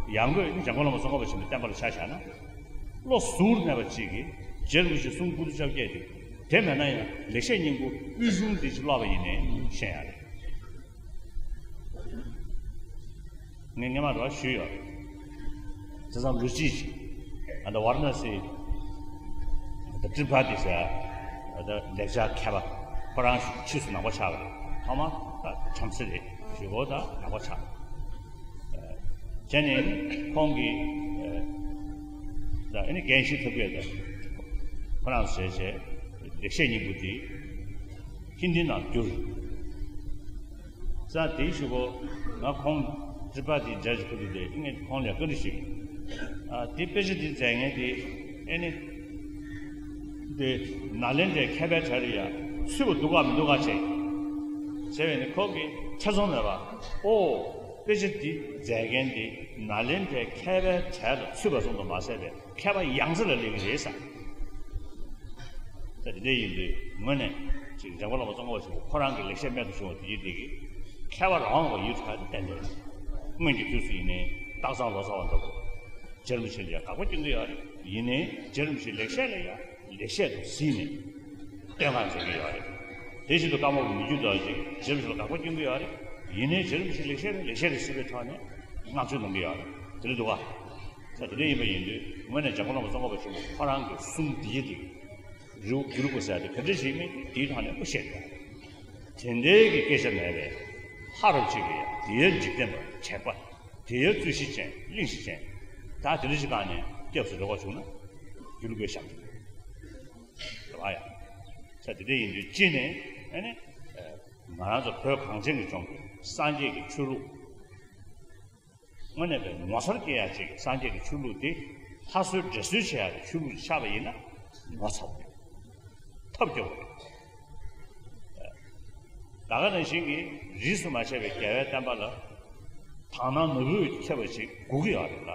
ཡང་སྒོས་ནི་འཇམ་མགོན་བླ་མ་ཙོང་ཁ་པ་ཆེན་པོའི་བསྟན་པ་ལ་ཆ་བཞག་ན། བློ་གཟུར་གནས་པ་གཅིག་གིས་རྗེ་རིན་པོ་ཆེའི་གསུང་དགུ་བཅོ་བརྒྱད་དེ། དེ་མེད་ན་ཡང་ལེགས་བཤད་སྙིང་པོ་དབུས་གཞུང་འདི་ཅིག་ཀློག་པ་ཡིན་ནའི་ཤེས་ཡ་རེད། ངས་སྔོན་མ་རོགས་ཞུས་ཡོད། དེ་ཙམ་ལོ་གཅིག་ཅིག་ཨ་ད་ཝཱ་ར་ཎ་སི་ཨ་ད་ཏྲི་པ་ཏི་ཟེར་ཨ་ད་ལེགས་སྦྱར་མཁས་པ་ཁོ་རང་ཕྱིས་སུ་ནང་པ་ཆགས་པ་རེད། ཐོག་མ་ད་བྲམ་ཟེ་རེད། གཞུག་གུ་ད་ནང་པ་ཆགས། བྱས་ནས་ཁོང་གིས་ད་ཨ་ནི་རྒན་ཤེས་ཐུབ་ཀྱི་ད་ཁོ་རང་བྱས་བྱས་ལེགས་བཤད་སྙིང་པོ་འདི་ཧིན་དིའི་ནང་བསྒྱུར། ས་དེའི་གཞུག་གུ་ང་ཁོང་ཏྲི་པ་ཏི་མཇལ་ཞིག་ཁུ་དུ་དེ་ངས་ཁོང་ལ་བཀའ་འདྲི་ཞུས། ཨ་དེ་དཔེ་ཆ་དེ་མཛད་མཁན་དེ་ཨ་ནི་དེ་ནཱ་ལེནྡྲའི་མཁས་པའི་གྲས་ལ་ཡ་ཚུད་པ་འདུག་ག་མི་འདུག་ག་བྱས། བྱས་པས་ནི་ཁོ་གིས་ཐེ་ཚོམ་མེད་པ། ཨོ། དཔེ་ཆ་འདི་མཛད་མཁན་འདི་ནཱ་ལེནྡྲའི་མཁས་པའི་གྲས་ལ་ཚུད་པ་ཙམ་དུ་མ་ཟད་པའི་མཁས་པ་ཡང་རྩེ་ལ་སླེབས་ཀྱི་རེད་ཟེར། ད་དེ་འདྲ་ཡིན་དུས་ངོས་ནས་ཅིག་འཇམ་མགོན་བླ་མ་ཙོང་ཁ་པ་ཆེན་པོ་ཁོ་རང་གི་ལེགས་བཤད་རྨད་དུ་བྱུང་བ་དེ་ཡིན་དེ་གི་མཁས་པ་རང་དབང་བ་ཡིན་ཁ་དེ་བསྟན་ཏེ། སྔོན་གྱི་དུས་སུ་ཡིན་ནའི་སྟག་ཚང་ལོ་ཙཱ་བ་འདྲ་བོ། རྗེ་རིན་པོ་ཆེ་ལ་ཡང་དགག་པ་སྐྱོན་གྱི་ཡོད་རེད། ཡིན་ནའི་རྗེ་རིན་པོ་ཆེའི་ལེགས་བཤད་ལ་ཡང་ལེགས་བཤད་དུ་གཟིགས་ནས་བསྟོད་བསྔགས་མཛད་ཀྱི་ཡོད་རེད། དེ་བཞིན་དུ་ཀརྨ་པ་མི་བསྐྱོད་རྡོ་རྗེ་རྗེ་རིན་པོ་ཆེ་ལ་དགག་པ་སྐྱོན་གྱི་ཡོད་རེད། ཡིན་ནའི་རྗེ་རིན་པོ་ཆེའི་ལེགས་བཤད་ལ་ལེགས་བཤད་དུ་གཟིགས་པའི་ཐོག་ནས་བསྔགས་བརྗོད་གནང་གི་ཡོད་རེད། དེ་འདྲ་འདུག་ག་ད་དེ་འདྲ་ཡིན་པ་ཡིན་དུས་ངོས་ནས་འཇམ་མགོན་བླ་མ་ཙོང་ཁ་པ་ཆེན་པོ་ཁོ་རང་གི་གསུང་འདི་ཡི་དེ་རི་བོ་གུ་རུ་ཀུ་ཟེར་དེ་ག་འདྲ་ཞིག་མིན་དེའི་ཐོག་ནས་ཨོ་བཤད་ཀྱི་ཡོད་རེད། དེ་འདྲའི་གི་སྐད་ཆ་མེད་པས་ཧ་རབ་ཅིག་གིས་དེའི་འཇིག་རྟེན་པ་དྲེགས་པ། དེའི་རྩོད་གཞི་ཅན་གླེང་གཞི་ཅན། ད་དེ་འདྲ་ཞིག་སྒང་ནས་སྐྱབས་སུ་འགྲོ་དགོས་བྱུང་ན་རྒྱུ་ལུགས་པའི་ཞབས་ཏོག་རེད་བ་ཡ། ས་དེ་འདྲ་ཡིན་དུས་གཅིག་ནས་ཨ་ནི་ང་རང་ཚོ་བོད་གངས་ཅན་གྱི་ལྗོངས་ཀྱི་སངས་རྒྱས་ཀྱི་ཆོས་ལུགས། དངོས་གནས་པའི་ངོ་མཚར་སྐྱེ་ཡག་ཅིག་སངས་རྒྱས་ཀྱི་ཆོས་ལུགས་འདི་ལྷ་གསོལ་འདྲེ་གསོལ་བྱེད་ཡག་གི་ཆོས་ལུགས་ཆགས་པ་ཡིན་ན་ངོ་ཚ་བོ་རེད། ཐབས་སྐྱོ་བོ་རེད། ད་ག་ནང་བཞིན་གྱི་རིས་སུ་མ་ཆད་པའི་རྒྱལ་བའི་བསྟན་པ་ལ་དག་སྣང་མ་དགོས་ཀྱི་མཁས་པ་ཅིག་དགོས་ཀྱི་ཡོད་རེད་ལ།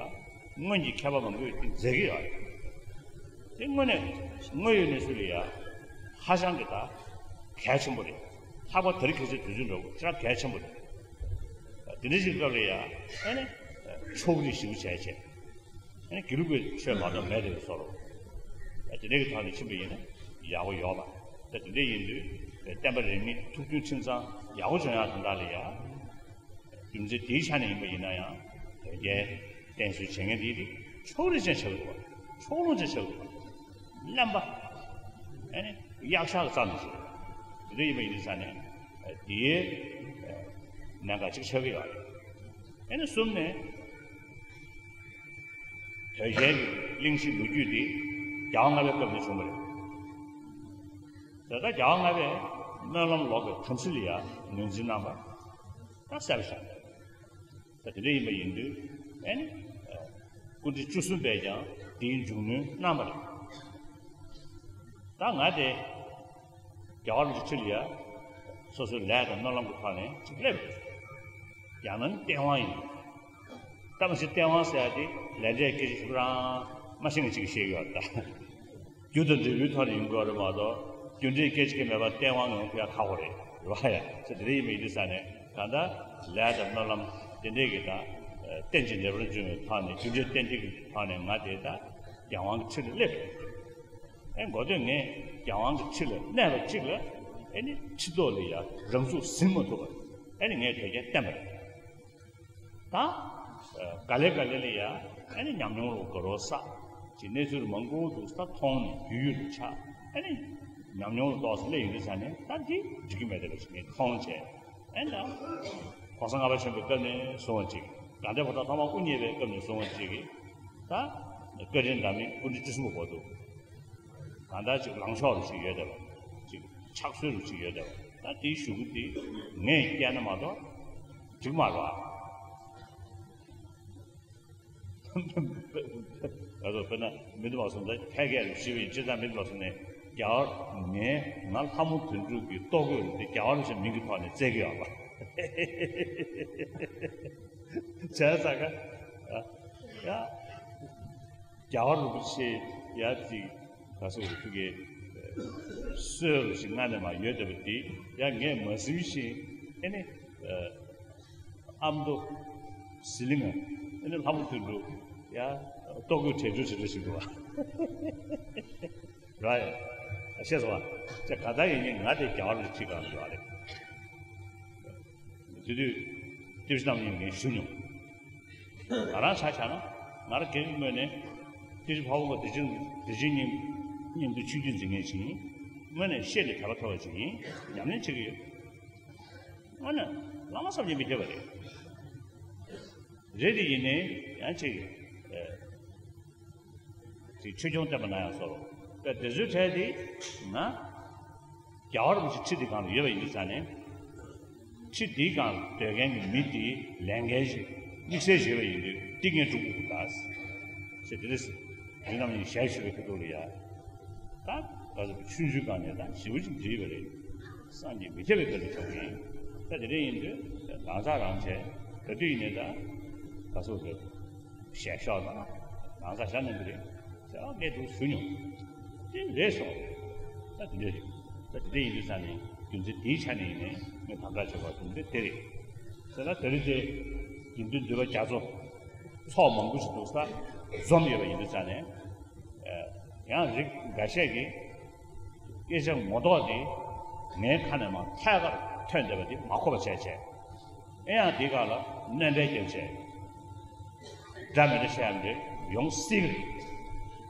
སྔོན་གྱི་མཁས་པ་མང་པོས་དེ་མཛད་ཀྱི་ཡོད་རེད། དེ་དངོས་གནས་དངོས་ཡོད་གནས་ཚུལ་ལ་ཡ་ཧ་ཅང་གི་ད་གལ་ཆེན་པོ་རེད། ལྷག་པར་དེ་རིང་ཁ་སང་དུས་ཚོད་འདྲ་བོ་ཞེ་དྲག་གལ་ཆེན་པོ་རེད། དེ་འདྲ་ཞིག་སྐབས་ལ་ཡ་ཨ་ནི་ཕྱོགས་རིས་ཞིབ་པོ་བྱས་བྱས། ཨ་ནི་དགེ་ལུགས་པའི་ཆོས་མ་གཏོགས་མེད་དེ་བཟོ་རོགས། དེ་འདྲ་གི་ཐོག་ནས་ཕྱིན་པ་ཡིན་ན་ཡག་པོ་ཡོད་པ། ད་དེ་འདྲ་ཡིན་དུས་བསྟན་པ་རིས་མེད་ཐུགས་མཐུན་ཁྲིམས་གཙང་ཡག་པོ་བྱུང་ཡག་དོན་དག་ལ་ཡ། རྒྱུ་མཚན་དེའི་ཆ་ནས་ཡིན་པ་ཡིན་ན་ཡང་། བོད་རྒྱའི་བསྟན་སྲུང་བྱེད་མཁན་དེ་དེ་ཕྱོགས་རིས་ཅན་ཆགས་འདུག་པ། ཕྱོགས་ལྷུང་ཅན་ཆགས་འདུག་པ། གླེན་པ། ཨ་ནི་གཡག་ཤག་གི་རྩ་ནས་བཟོས། དེ་འདྲ་ཡིན་པ་ཡིན་དུས་ཙང་ནས་དེའི་གནད་འགག་ཅིག་ཆགས་ཀྱི་ཡོད་རེད། ཨ་ནི་གསུམ་ནས། བོད་རྒྱའི་གླེང་གཞི་ལོ་རྒྱུས་དེ་རྒྱལ་བ་ལྔ་པའི་སྐབས་ནས་བྱུང་བ་རེད། དེ་ལྟར་རྒྱལ་བ་ལྔ་པས་སྨོན་ལམ་ལོག་པའི་དམ་ཚིག་ལ་ཡང་ངོས་འཛིན་གནང་བ་ད་གསལ་པོ་ཆགས། ད་དེ་འདྲ་ཡིན་པ་ཡིན་དུས་ཨེ་ནི། སྐུ་ཕྲེང་བཅུ་གསུམ་པས་ཀྱང་དེའི་མཇུག་སྣོན་གནང་བ་རེད། ད་ང་དེ་རྒྱལ་བ་རིན་པོ་ཆེ་ཁྲི་ལ་ཡ་སོ་སོའི་ལས་དང་སྨོན་ལམ་གྱི་ཐོག་ནས་ཅིག་སླེབས་ཡོད། ཡང་ན་ནི་སྟེས་དབང་ཡིན། ད་མ་གཞི་སྟེས་དབང་ཟེར་ཡ་དེ་ལས་འབྲས་སྐད་ཆ་ཞིག་རང་མ་ཤེས་ངེས་ཅིག་བཤད་ཀྱི་ཡོད་ད། རྒྱུ་དང་འབྲས་བུའི་ཐོག་ནས་ཡིན་དགོས་རེད་མ་གཏོགས་རྒྱུ་འབྲས་སྐད་ཆ་གི་མེད་པར་སྟེས་དབང་ཡོང་ཐུབ་ཡ་ཁག་པོ་རེད། རེད་བ་ཡ། ཚེ་འདི་རེ་ཡིན་པ་ཡིན་དུས་ས་ནས་གང་ལྟར་ལས་དང་སྨོན་ལམ་དེ་འདྲས་ཀྱི་ད་རྟེན་ཅིང་འབྲེལ་པར་འབྱུང་བའི་ཐོག་ནས་རྒྱུ་འབྲས་གཏན་ཐིག་གི་ཐོག་ནས་ང་དེ་ད་རྒྱལ་དབང་གི་ཁྲི་ལ་སླེབས། ཨེ་འགོ་སྟོད་ངས་རྒྱལ་དབང་གི་ཁྲི་ལ་གནས་པ་གཅིག་ལ་ཨེ་ནི་ཁྲི་ཐོག་ལ་ཡ་རང་ཚུགས་ཟིན་མ་ཐུབ་པར་ཨེ་ནི་ངས་དོལ་རྒྱལ་བསྟེན་པ་རེད། ད་ག་ལེ་ག་ལེ་ལ་ཡ་ཨེ་ནི་ཉམས་མྱོང་རུ་དགའ་རོགས་བསགས་ཀྱི་གནས་ཚུལ་མང་པོ་འདུག་ས་མཐོང་ནས་རྒྱུས་ཡོད་རུ་ཆགས་ཨེ་ནི་ཉམས་མྱོང་རུ་རྟོགས་སུ་སླེབས་ཡོང་དུས་ས་ནས་ད་འདི་འགྲིག་གི་མེད་དེ་ལ་ཞིག་ངས་མཐོང་བྱས་ཨེ་ད་གོང་ས་ལྔ་པ་ཆེན་པོའི་སྐབས་ནས་བཟུང་བ་ཅིག་དགའ་ལྡན་ཕོ་བྲང་ཐོག་མར་དབུ་བརྙེས་པའི་སྐབས་ནས་བཟུང་བ་ཅིག་གིས་ད་བཀའ་དྲིན་འདྲ་མིན་སྐུ་ཕྲེང་བཅུ་གསུམ་པ་བར་དུ། གང་ལྟར་ཅིག་ལངས་ཕྱོགས་རུ་ཅིག་ཡོད་བསྡད་པ། ཅིག་ཕྱག་སྲོལ་རུ་ཅིག་ཡོད་བསྡད་པ། ད་དེའི་གཞུག་གུ་དེ་ངས་བསྐྱལ་ན་མ་གཏོགས་འགྲིག་མ་རེད་བ། ད་དུང་དཔེར་ན་མི་འདུག་པ་སོང་ད་ཕལ་སྐད་རུ་ཞུས་པ་ཡིན་སྤྱིར་བཏང་མི་འདུག་པ་སོང་ནས་རྒྱལ་བ་ངས་ང་ལྷ་མོ་དོན་གྲུབ་ཀྱི་ལྟོ་གོས་རུ་དེ་རྒྱལ་བ་རིན་པོ་ཆེ་མིང་གི་ཐོག་ནས་བསྩལ་གི་ཡོད་པ། བྱས་ཙང་ཀ་ཡ། རྒྱལ་བ་རིན་པོ་ཆེ་ཡ་ཅིག་ག་སོ་རུ་ཐུག་གི་སྲོལ་རུ་ཞིག་སྔ་ནས་མ་ཡོད་བསྡད་པ་འདི་ཡ་ངས་མ་ཟིན་ཞིང་ཨེ་ནི་ཨ་མདོ་ཟི་ལིང་ཨེ་ནི་ལྷ་མོ་དོན་གྲུབ་ཡ་ལྟོ་གོས་དྲན་འཕྲུལ་ཞིག་རེ་ཞིག་འདུག་བ་ར་ཡ་ཤེས་སོང་བ། ཅེ་ག་ད་ཡིན་ནི་ང་དེ་རྒྱལ་བ་རིན་པོ་ཆེ་གང་འདུག་བ་རེད། དེ་དུས་ཏི་ཤི་རྣམ་གཉིས་ངས་ཞུ་མྱོང་། ང་རང་ཆ་བཞག་ན་ང་རང་སྒེར་གྱི་ངོས་ནས་ཏི་ཤི་ཕ་བོང་ཁ་བདེ་ཆེན་བདེ་ཆེན་སྙིང་སྙིང་དུ་ཆོས་བརྒྱུད་འཛིན་མཁན་ཞིག་ཡིན། དངོས་ནས་ཤེས་ནས་དད་པ་ཐོབ་པ་ཞིག་ཡིན། ཉམས་ལེན་བྱེད་ཀྱི་ཡོད། དངོས་གནས་བླ་མ་བསམ་གྱིས་མི་ཁྱབ་པ་རེད། རེད་དེ་ཡིན་ནའི་ཡང་ཅིག་ཅིག་ཆོས་སྐྱོང་བསྟན་པ་ན་ཡང་སོ་རོ། དཔེ་དེ་ཚོའི་གྲས་དེ་ང་རྒྱལ་བ་རིན་པོ་ཆེ་ཁྲི་འདི་སྒང་ལ་ཡོད་པ་ཡིན་དུས་ཙང་ནས། ཁྲི་འདིའི་སྒང་ལ་སྡོད་མཁན་གྱི་མི་དེའི་ལས་འགན་ཞིག་དམིགས་བསལ་ཞིག་ཡོད་པ་ཡིན་དུས་འདི་ངས་སྒྲུབ་དགོས་ཀྱི་འདུག་ཟེར་དེ་རེད། མི་རྣམས་ནི་ཞལ་བཞུགས་པའི་ཁ་ཐུག་ལ་ཡ། ད་ག་ཚོད་ཆུང་ཆུང་སྒང་ནས་ད་ཞེ་པོ་ཅིག་འདྲིས་པ་རེད། བསམ་གྱིས་མི་ཁྱབ་པའི་དཀའ་ལས་ཐོབ་ཀྱི་ཡིན། ད་དེ་འདྲ་ཡིན་དུས་རང་ཚ་རང་བྱས་ག་དུས་ཡིན་ནའི་ད་ག་ཚོད་རེད། ཞལ་ཤོག་དང་རང་ས་ཞལ་གནང་གི་རེད་ཟེར་བ་ངས་འདུག་ཞུ་མྱོང་། དེ་རེད་སོང་། ད་དེ་འདྲ་རེད། ད་དེ་འདྲ་ཡིན་དུས་ས་ནས་རྒྱུ་མཚན་དེའི་ཆ་ནས་ཡིན་ནའི་ངས་དམ་དྲག་བྱེད་དགོས་རྒྱུ་མཚན་དེ་རེད། ཟེར་ན་དེ་རིང་དེ་དགེ་འདུན་འདུས་པ་རྒྱ་མཚོ་ཚོགས་མང་པོ་ཞིག་འདུག་ས་འཛོམས་ཡོད་པ་ཡིན་དུས་ས་ནས། ཡང་རིགས་འགའ་ཤས་ཀྱིས་སྐད་ཆ་ངོ་ཐོག་དེ་ངའི་ཁ་ནས་མར་ཐད་ཀར་ཐོན་བསྡད་པ་དེ་མ་གོ་བ་བྱས་བྱས། ཨེ་ཡང་དེའི་སྒང་ལ་སྣོན་འདྲེན་རྒྱབ་བྱས། འདྲ་མི་འདྲ་བཤད་ཡ་འདི་ཡོང་སྲིད་ཀྱི་རེད།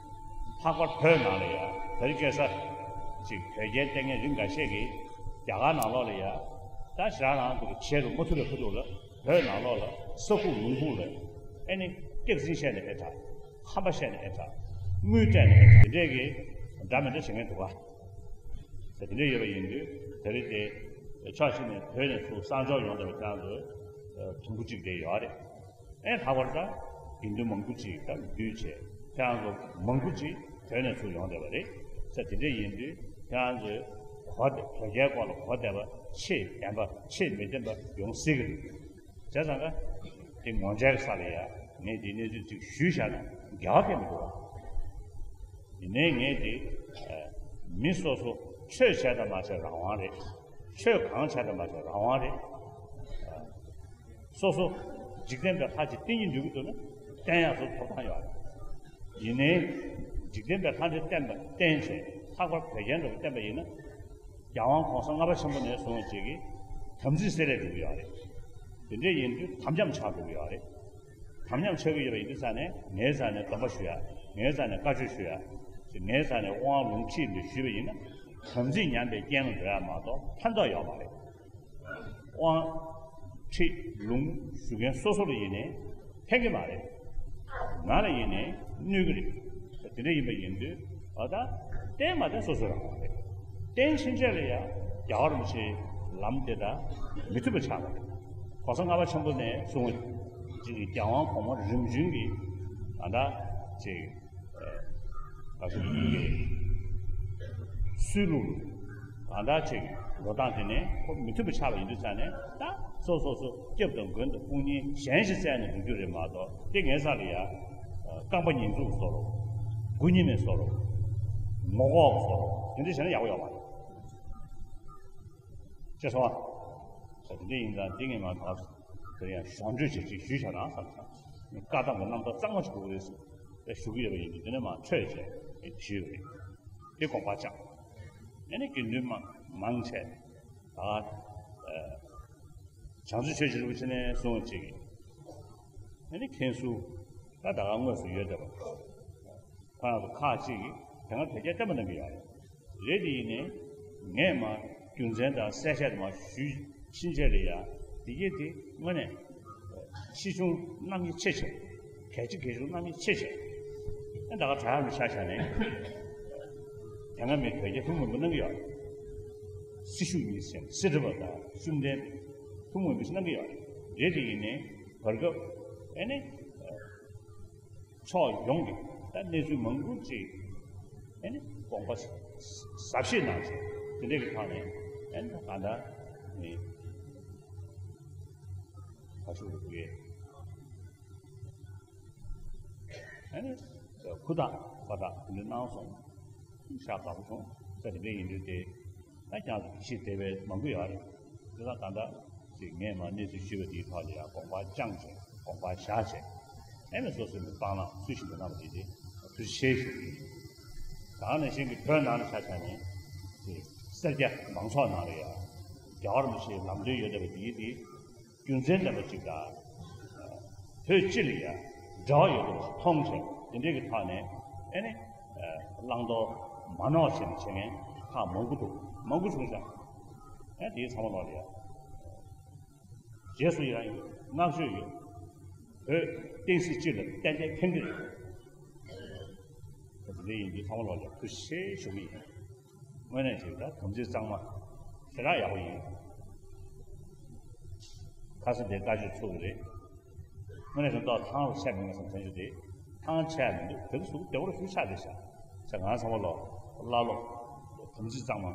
ལྷག་པར་བོད་ནང་ལ་ཡ་དེ་རིང་ཁ་སང་ཅིག་དོལ་རྒྱལ་བསྟེན་མཁན་རིགས་འགའ་ཤས་ཀྱིས་རྒྱ་གར་ནང་ལོགས་ལ་ཡ་ད་ཞེ་དྲག་རང་ཚོ་གི་བྱེད་རུ་མ་ཐུབ་པའི་ཁ་ཐུག་ལ་བོད་ནང་ལོགས་ལ་ས་ཁུག་ལུང་ཁུག་ལ་ཨེ་ནི་སྐྱག་རྫུན་བཤད་ནས་ཨེ་དྲག་ཁམས་པ་བཤད་ནས་ཨེ་དྲག་དངུལ་སྤྲད་ནས་ཨེ་དྲག་དེ་འདྲས་ཀྱི་འདྲ་མི་འདྲ་བྱེད་མཁན་འདུག་ག་དེ་འདྲ་ཡོད་པ་ཡིན་དུས་དེ་རིང་དེ་ཕྱོགས་གཅིག་ནས་བོད་ནས་ཚུར་གསང་སྦྱོར་ཡོང་བསྡད་པ་ཁྱེད་རང་ཚོ་དུམ་བུ་གཅིག་དེ་ཡོད་རེད། ཨེ་ལྷག་པར་དུ་དགེ་འདུན་མང་པོ་ཅིག་དང་འདུས་བྱས་ཁྱེད་རང་ཚོ་མང་པོ་ཅིག་བོད་ནས་ཚུར་ཡོང་བསྡད་པ་རེད། ས་དེ་འདྲ་ཡིན་དུས་ཁྱེད་རང་ཚོས་གོ་བདེ་བོད་རྒྱའི་སྐོར་ལ་གོ་བདེ་བ་ཆེས་བདེན་པ་ཆེས་མི་བདེན་པ་ཡོང་སྲིད་ཀྱི་རེད། བྱས་ཙང་ཀ་དེ་ངོ་འཕྲད་ས་ལ་ཡ་ངས་དེ་གནས་ཚུལ་ཅིག་ཞུས་བཞག་ན་འགལ་བ་གང་མི་འདུག་བ། ཡིན་ནའི་ངས་དེ་མི་སོ་སོ་ཆོས་བྱས་དང་མ་བྱས་རང་དབང་རེད། ཆོས་གང་བྱས་པ་མ་བྱས་རང་དབང་རེད། སོ་སོ་འཇིག་རྟེན་པའི་ལྷ་ཅིག་བསྟེན་གྱི་འདོད་ཀྱི་འདུག་ན་བསྟེན་ཡག་སོ་སོ་ཐོབ་ཐང་ཡོད་རེད། ཡིན་ནའི་འཇིག་རྟེན་པའི་ལྷ་འདྲེ་བསྟེན་པ་བསྟེན་བྱས་ལྷག་པར་བད་ཀན་འདྲ་བོ་བསྟེན་པ་ཡིན་ན། རྒྱལ་དབང་གོང་ས་ལྔ་པ་ཆེན་པོ་ནས་བཟུང་བྱས་ཀྱི་དམ་ཚིག་སེལ་ལས་འགྲོ་གི་ཡོད་རེད། དེ་འདྲ་ཡིན་དུས་དམ་བཅའ་ཆགས་འགྲོ་གི་ཡོད་རེད། དམ་ཉམས་ཆགས་ཀྱི་ཡོད་པ་ཡིན་དུས་ཙང་ནས་ངའི་རྩ་ནས་སྡོམ་པ་ཞུ་ཡ། ངའི་རྩ་ནས་བཀའ་ཆོས་ཞུ་ཡ། ངའི་རྩ་ནས་དབང་ལུང་ཁྲིད་འདི་ཞུས་པ་ཡིན་ན། དམ་ཚིག་ཉམས་པའི་རྐྱེན་ལ་འགྲོ་ཡ་མ་གཏོགས་ཕན་ཐོགས་ཡོད་མ་རེད། དབང་ཁྲིད་ལུང་ཞུ་མཁན་སོ་སོ་ལ་ཡིན་ནའི་ཕན་གྱི་མ་རེད། ང་ལ་ཡིན་ནའི་གནོད་ཀྱི་རེད། དེ་འདྲ་ཡིན་པ་ཡིན་དུས་ཨ་ད་བསྟེན་མ་བསྟེན་སོ་སོའི་རང་དབང་རེད། བསྟེན་ཕྱིན་ཆད་ལ་ཡ་རྒྱལ་བ་རིན་པོ་ཆེའི་ལམ་དེ་དག་མི་མཐུན་པ་ཆགས་པ་རེད། གོང་ས་ལྔ་པ་ཆེན་པོ་ནས་བཟུང་ཅིག་གི་རྒྱལ་དབང་གོང་མ་རིམ་བྱོན་གྱི་ད་ལྟ་ཅིག་ཨ་ག་ཚོད་ཀྱི་སྲོལ་ལུགས་ད་ལྟ་ཅིག་འགྲོ་སྟངས་དེ་ནས་ཁོ་མི་མཐུན་པ་ཆགས་པ་ཡིན་དུས་ཙང་ནས་ད་སོ་སོ་སོ་སྐྱབས་དང་མགོན་དང་དཔུང་གཉེན་གཞན་ཞིག་བཙལ་ནས་འགྲོ་རྒྱུ་རེད་མ་གཏོགས་དེ་ངའི་ས་ལ་ཡ་རྐང་པ་ཉིས་འཛུགས་བཟོ་རོགས། དགུ་གཉིས་མེད་བཟོ་རོགས། ངོ་ལྐོག་བཟོ་རོགས། དེ་འདྲ་བྱས་ན་ཡག་པོ་ཡོད་མ་རེད། ཤེས་སོང་ཨ། ད་དེ་འདྲ་ཡིན་ཙང་དེ་ངས་མ་ག་དེ་ཡང་གཞོགས་འདྲི་བྱེད་ཅིག་ཞུས་བྱ་རང་བསམ་བྱ། བཀའ་གདམས་ཀྱི་རྣམ་ཐར་གཙང་མ་ཞིག་དགོས་ཀྱི་རེད་ཟེར། དེ་ཞུ་གི་ཡོད་པ་ཡིན་དུས་དེ་ནས་མ་འཕྲོས་བྱས་དེ་ཞུས་པ་རེད། དེ་དགོངས་པ་བཅངས། ཨ་ནི་དགེ་འདུན་མ་མང་ཆེ་ད་བྱང་ཆུབ་ཆོས་རྗེ་རིན་པོ་ཆེ་ནས་གསུངས་པ་ཅིག་ཨ་ནི་མཁན་ཟུར་ད་ད་ག་དངོས་སུ་ཡོད་བསྡད་པ། ཁོ་རང་ཚོ་ཁག་ཅིག་གིས་དེ་སྔ་བོད་རྒྱ་བསྟན་པ་གནང་གི་ཡོད་རེད། རེད་དེ་ཡིན་ནའི་ངས་མ་རྒྱུ་མཚན་དང་གསལ་བཤད་དུ་མ་ཞུས་ཕྱིན་ཆད་ལ་ཡ་དེ་གས་དེ་དངོས་གནས་ཆེ་ཆུང་རྣམ་དབྱེ་ཕྱེ་བྱས། གལ་ཆེ་གལ་ཆུང་རྣམ་དབྱེ་ཕྱེ་བྱས། ཨ་ད་ག་དྲ་ཡག་མི་ཆ་བཞག་ནས་དེ་སྔ་མི་བོད་རྒྱ་ཐུན་མོང་མ་གནང་གི་ཡོད་རེད། སྲི་ཞུ་གཉིས་ཟེར་སྲིད་ཁྲི་པ་དང་བཅོམ་ལྡན་ཐུན་མོང་མི་གནང་གི་ཡོད་རེད། རེད་དེ་ཡིན་ནའི་བར་སྐབས་ཨ་ནི། ཕྱོགས་ཡོངས་ཀྱི་ད་གནས་ཚུལ་མང་པོ་ཅིག་ཨ་ནི་དགོངས་པ་ཟབ་བཞེས་གནང་བྱས་དེ་འདྲའི་གི་ཐོག་ནས་ཨ་ནི་ད་ག་འདྲ་ནི་ཁ་ཤུགས་རུ་གི་ཨ་ནི་ཁུ་དག་པ་དག་དེ་འདྲ་གནང་སོང་། ཤ་དགའ་པོ་བྱུང་ས་དེ་འདྲ་ཡིན་དུས་དེ། ད་ཀྱང་ཞིག་དེ་བས་མང་པོ་ཡོད་རེད། དེ་ལ་ད་ལྟ་ཅིག་ངས་མ་གནས་ཚུལ་ཞུས་པ་དེའི་ཐོག་ལ་ཡང་དགོངས་པ་བཅངས་བྱས་དགོངས་པ་བཞག་བྱས་ཨེ་མི་སོ་སོའི་མི་སྤང་བླང་ཚུལ་བཞིན་དུ་གནང་བ་དེ་དེ་ཐུགས་རྗེ་ཆེ་ཞུ་གི་ཡིན། ད་ནང་བཞིན་གྱི་བོད་ནང་ལ་ཆ་བཞག་ནས་ཅིག་སེར་སྐྱ་མང་ཚོགས་ནང་ལ་ཡང་རྒྱལ་བ་རིན་པོ་ཆེའི་ལམ་སྟོན་ཡོད་བསྡད་པ་དེ་དེ། རྒྱུ་མཚན་ལྡན་པ་ཅིག་དང་། བོད་སྤྱི་ལ་ཡང་འབྲེལ་བ་ཡོད་པ་མཐོང་བྱས་དེ་འདྲའི་གི་ཐོག་ནས་ཨེ་ནི་བླང་དོར་མ་ནོར་བྱས་ནས་བྱེད་མཁན་ཁག་མང་པོ་འདུག་མང་པོ་བྱུང་ཤག་ཨེ་དེའི་ཚང་མ་ལོག་ལ་ཡང་རྗེས་སུ་ཡང་བསྔགས་བརྗོད་ཡོད། བོད་བསྟན་སྲིད་སྤྱི་ལ་ཏན་ཏན་ཕན་གྱི་རེད། དེ་འདྲ་ཡིན་དུས་ཚང་མ་ལོག་ལ་ཡང་ཐུགས་རྗེ་ཆེ་ཞུ་གི་ཡིན། དངོས་གནས་ཅིག་ད་དམ་ཚིག་གཙང་མ་ཞེ་དྲག་ཡག་པོ་ཡིན། ཁ་སང་དེ་བཀའ་ཆོས་ཚུགས་ཀྱི་རེད། དངོས་གནས་ཀྱང་ཏོག་ཐང་ལ་ཆད་མི་ངེས་སམ་དྲན་རྒྱུ་དེ་ཐང་ཆད་མི་འདུག་དེ་ཚོ་གཟུགས་བདེ་བོར་ཞུ་ཆགས་བསྡད་ཤག་ཆ་ང་ཚང་མ་ལོ་བླ་ལོ་དམ་ཚིག་གཙང་མ་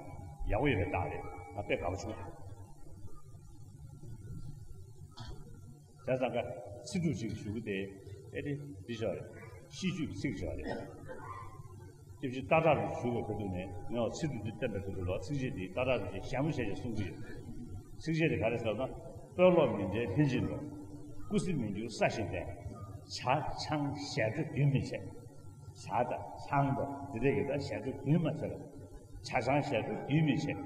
ཡག་པོ་ཡོད་པའི་རྟགས་རེད། ང་དཔེ་དགའ་པོ་བྱུང་། བྱས་ཙང་ཀ་ཚིག་གྲུབ་ཅིག་ཞུ་གི་དེ་ཨེ་དེ་འདི་ཞོག་རེད། ཤིས་བརྗོད་ཀྱི་ཚིག་ཞོག་རེད། སྐྱབས་རྗེ་སྟག་བྲག་རིན་པོ་ཆེ་བཞུགས་པའི་སྐབས་དུས་ནས་ངས་ཚིག་གྲུབ་འདི་བསྟན་པའི་སྐབས་དུས་ལ་ཚིགས་བཅད་འདི་སྟག་བྲག་རིན་པོ་ཆེས་ཞལ་མོ་བཞེས་བྱས་གསུང་གི་ཡོད། ཚིགས་བཅད་དེ་ག་རེ་ཟེར་ན། དཔོན་སློབ་མི་འབྲལ་ལྷན་ཅིག་འགྲོ། སྐུ་ཚེ་མི་འགྱུར་ས་ཞིང་བརྟན། ཇ་ཆང་ཞལ་དྲོ་རྒྱུན་མི་ཆད། ཇ་དང་ཆང་དང་འདི་འདྲས་ཀྱི་ད་ཞལ་དྲོ་རྒྱུན་མ་ཆད་ལ། ཇ་ཆང་ཞལ་དྲོ་རྒྱུན་མི་ཆད།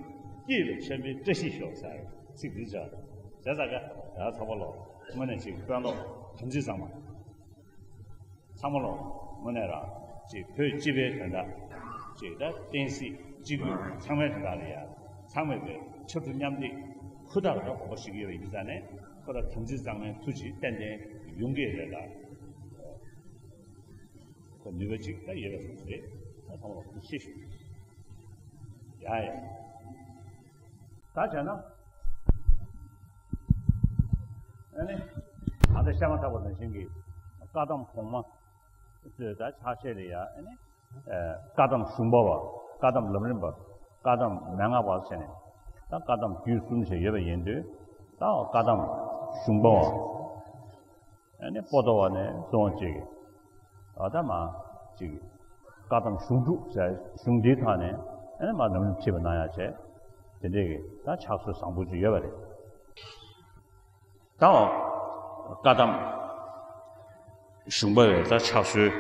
སྐྱིད་ལ་ཆོས་འཕེལ་བཀྲ་ཤིས་ཤོག་ཟེར་ཚིག་འདི་བྱ། བྱས་ཙང་ཀ་ད་ཚང་མ་ལོ་དངོས་གནས་ཅིག་དཔོན་སློབ་དམ་ཚིག་གཙང་མ། ཚང་མ་ལོ་དངོས་གནས་རང་ཅིག་བོད་སྤྱི་པའི་དོན་དག་ཅིག་ད་བསྟན་སྲིད་སྤྱི་ཁྱབ་ཚང་མའི་དོན་དག་ལ་ཡ་ཚང་མས་པའི་ཕྱར་གྲུ་མཉམ་འདེགས་ཧུར་ཐག་རང་དགོངས་པ་ཞིག་ཡོད་པ་ཡིན་ཙང་ནས་ཁོ་ར་དམ་ཚིག་གཙང་མའི་མཐུ་ཅིག་ཏན་ཏན་ཡོང་གི་རེད་ལ། ཁོ་ནུས་པ་ཅིག་ད་ཡོད་པ་རེད། ད་ཚང་མ་ལོ་ཤེས་ཞུ་ཡ་ཡ། ད་བྱས་ན། ཨ་ནི། ད་ལྟ་བཤད་མ་ཐག་པ་ནང་བཞིན་གྱི་བཀའ་གདམས་གོང་མ་ཚོས་ད་ཕྱག་བཞེས་ལ་ཡ་ཨ་ནི། བཀའ་གདམས་གཞུང་པ་བ། བཀའ་གདམས་ལམ་རིམ་པ། བཀའ་གདམས་མན་ངག་པ་བྱས་ནས་ད་བཀའ་གདམས་རྒྱུད་གསུམ་བྱས་ཡོད་པ་ཡིན་དུས་ད་བཀའ་གདམས་གཞུང་པ་བ། ཨ་ནི་པོ་ཏོ་བ་ནས་བཟུང་བ་ཅིག་ཨ་ད་མ་ཅིག་བཀའ་གདམས་གཞུང་དྲུག་ཟེར་གཞུང་འདིའི་ཐོག་ནས་ཨ་ནི་མ་ལམ་རིམ་ཁྲིད་པ་གནང་ཡ་བྱས། དེ་འདྲས་ཀྱི་ད་ཕྱག་སྲོལ་བཟང་པོ་ཅིག་ཡོད་པ་རེད། ད་བཀའ་གདམས་གཞུང་པ་བའི་ད་ཕྱག་སྲོལ་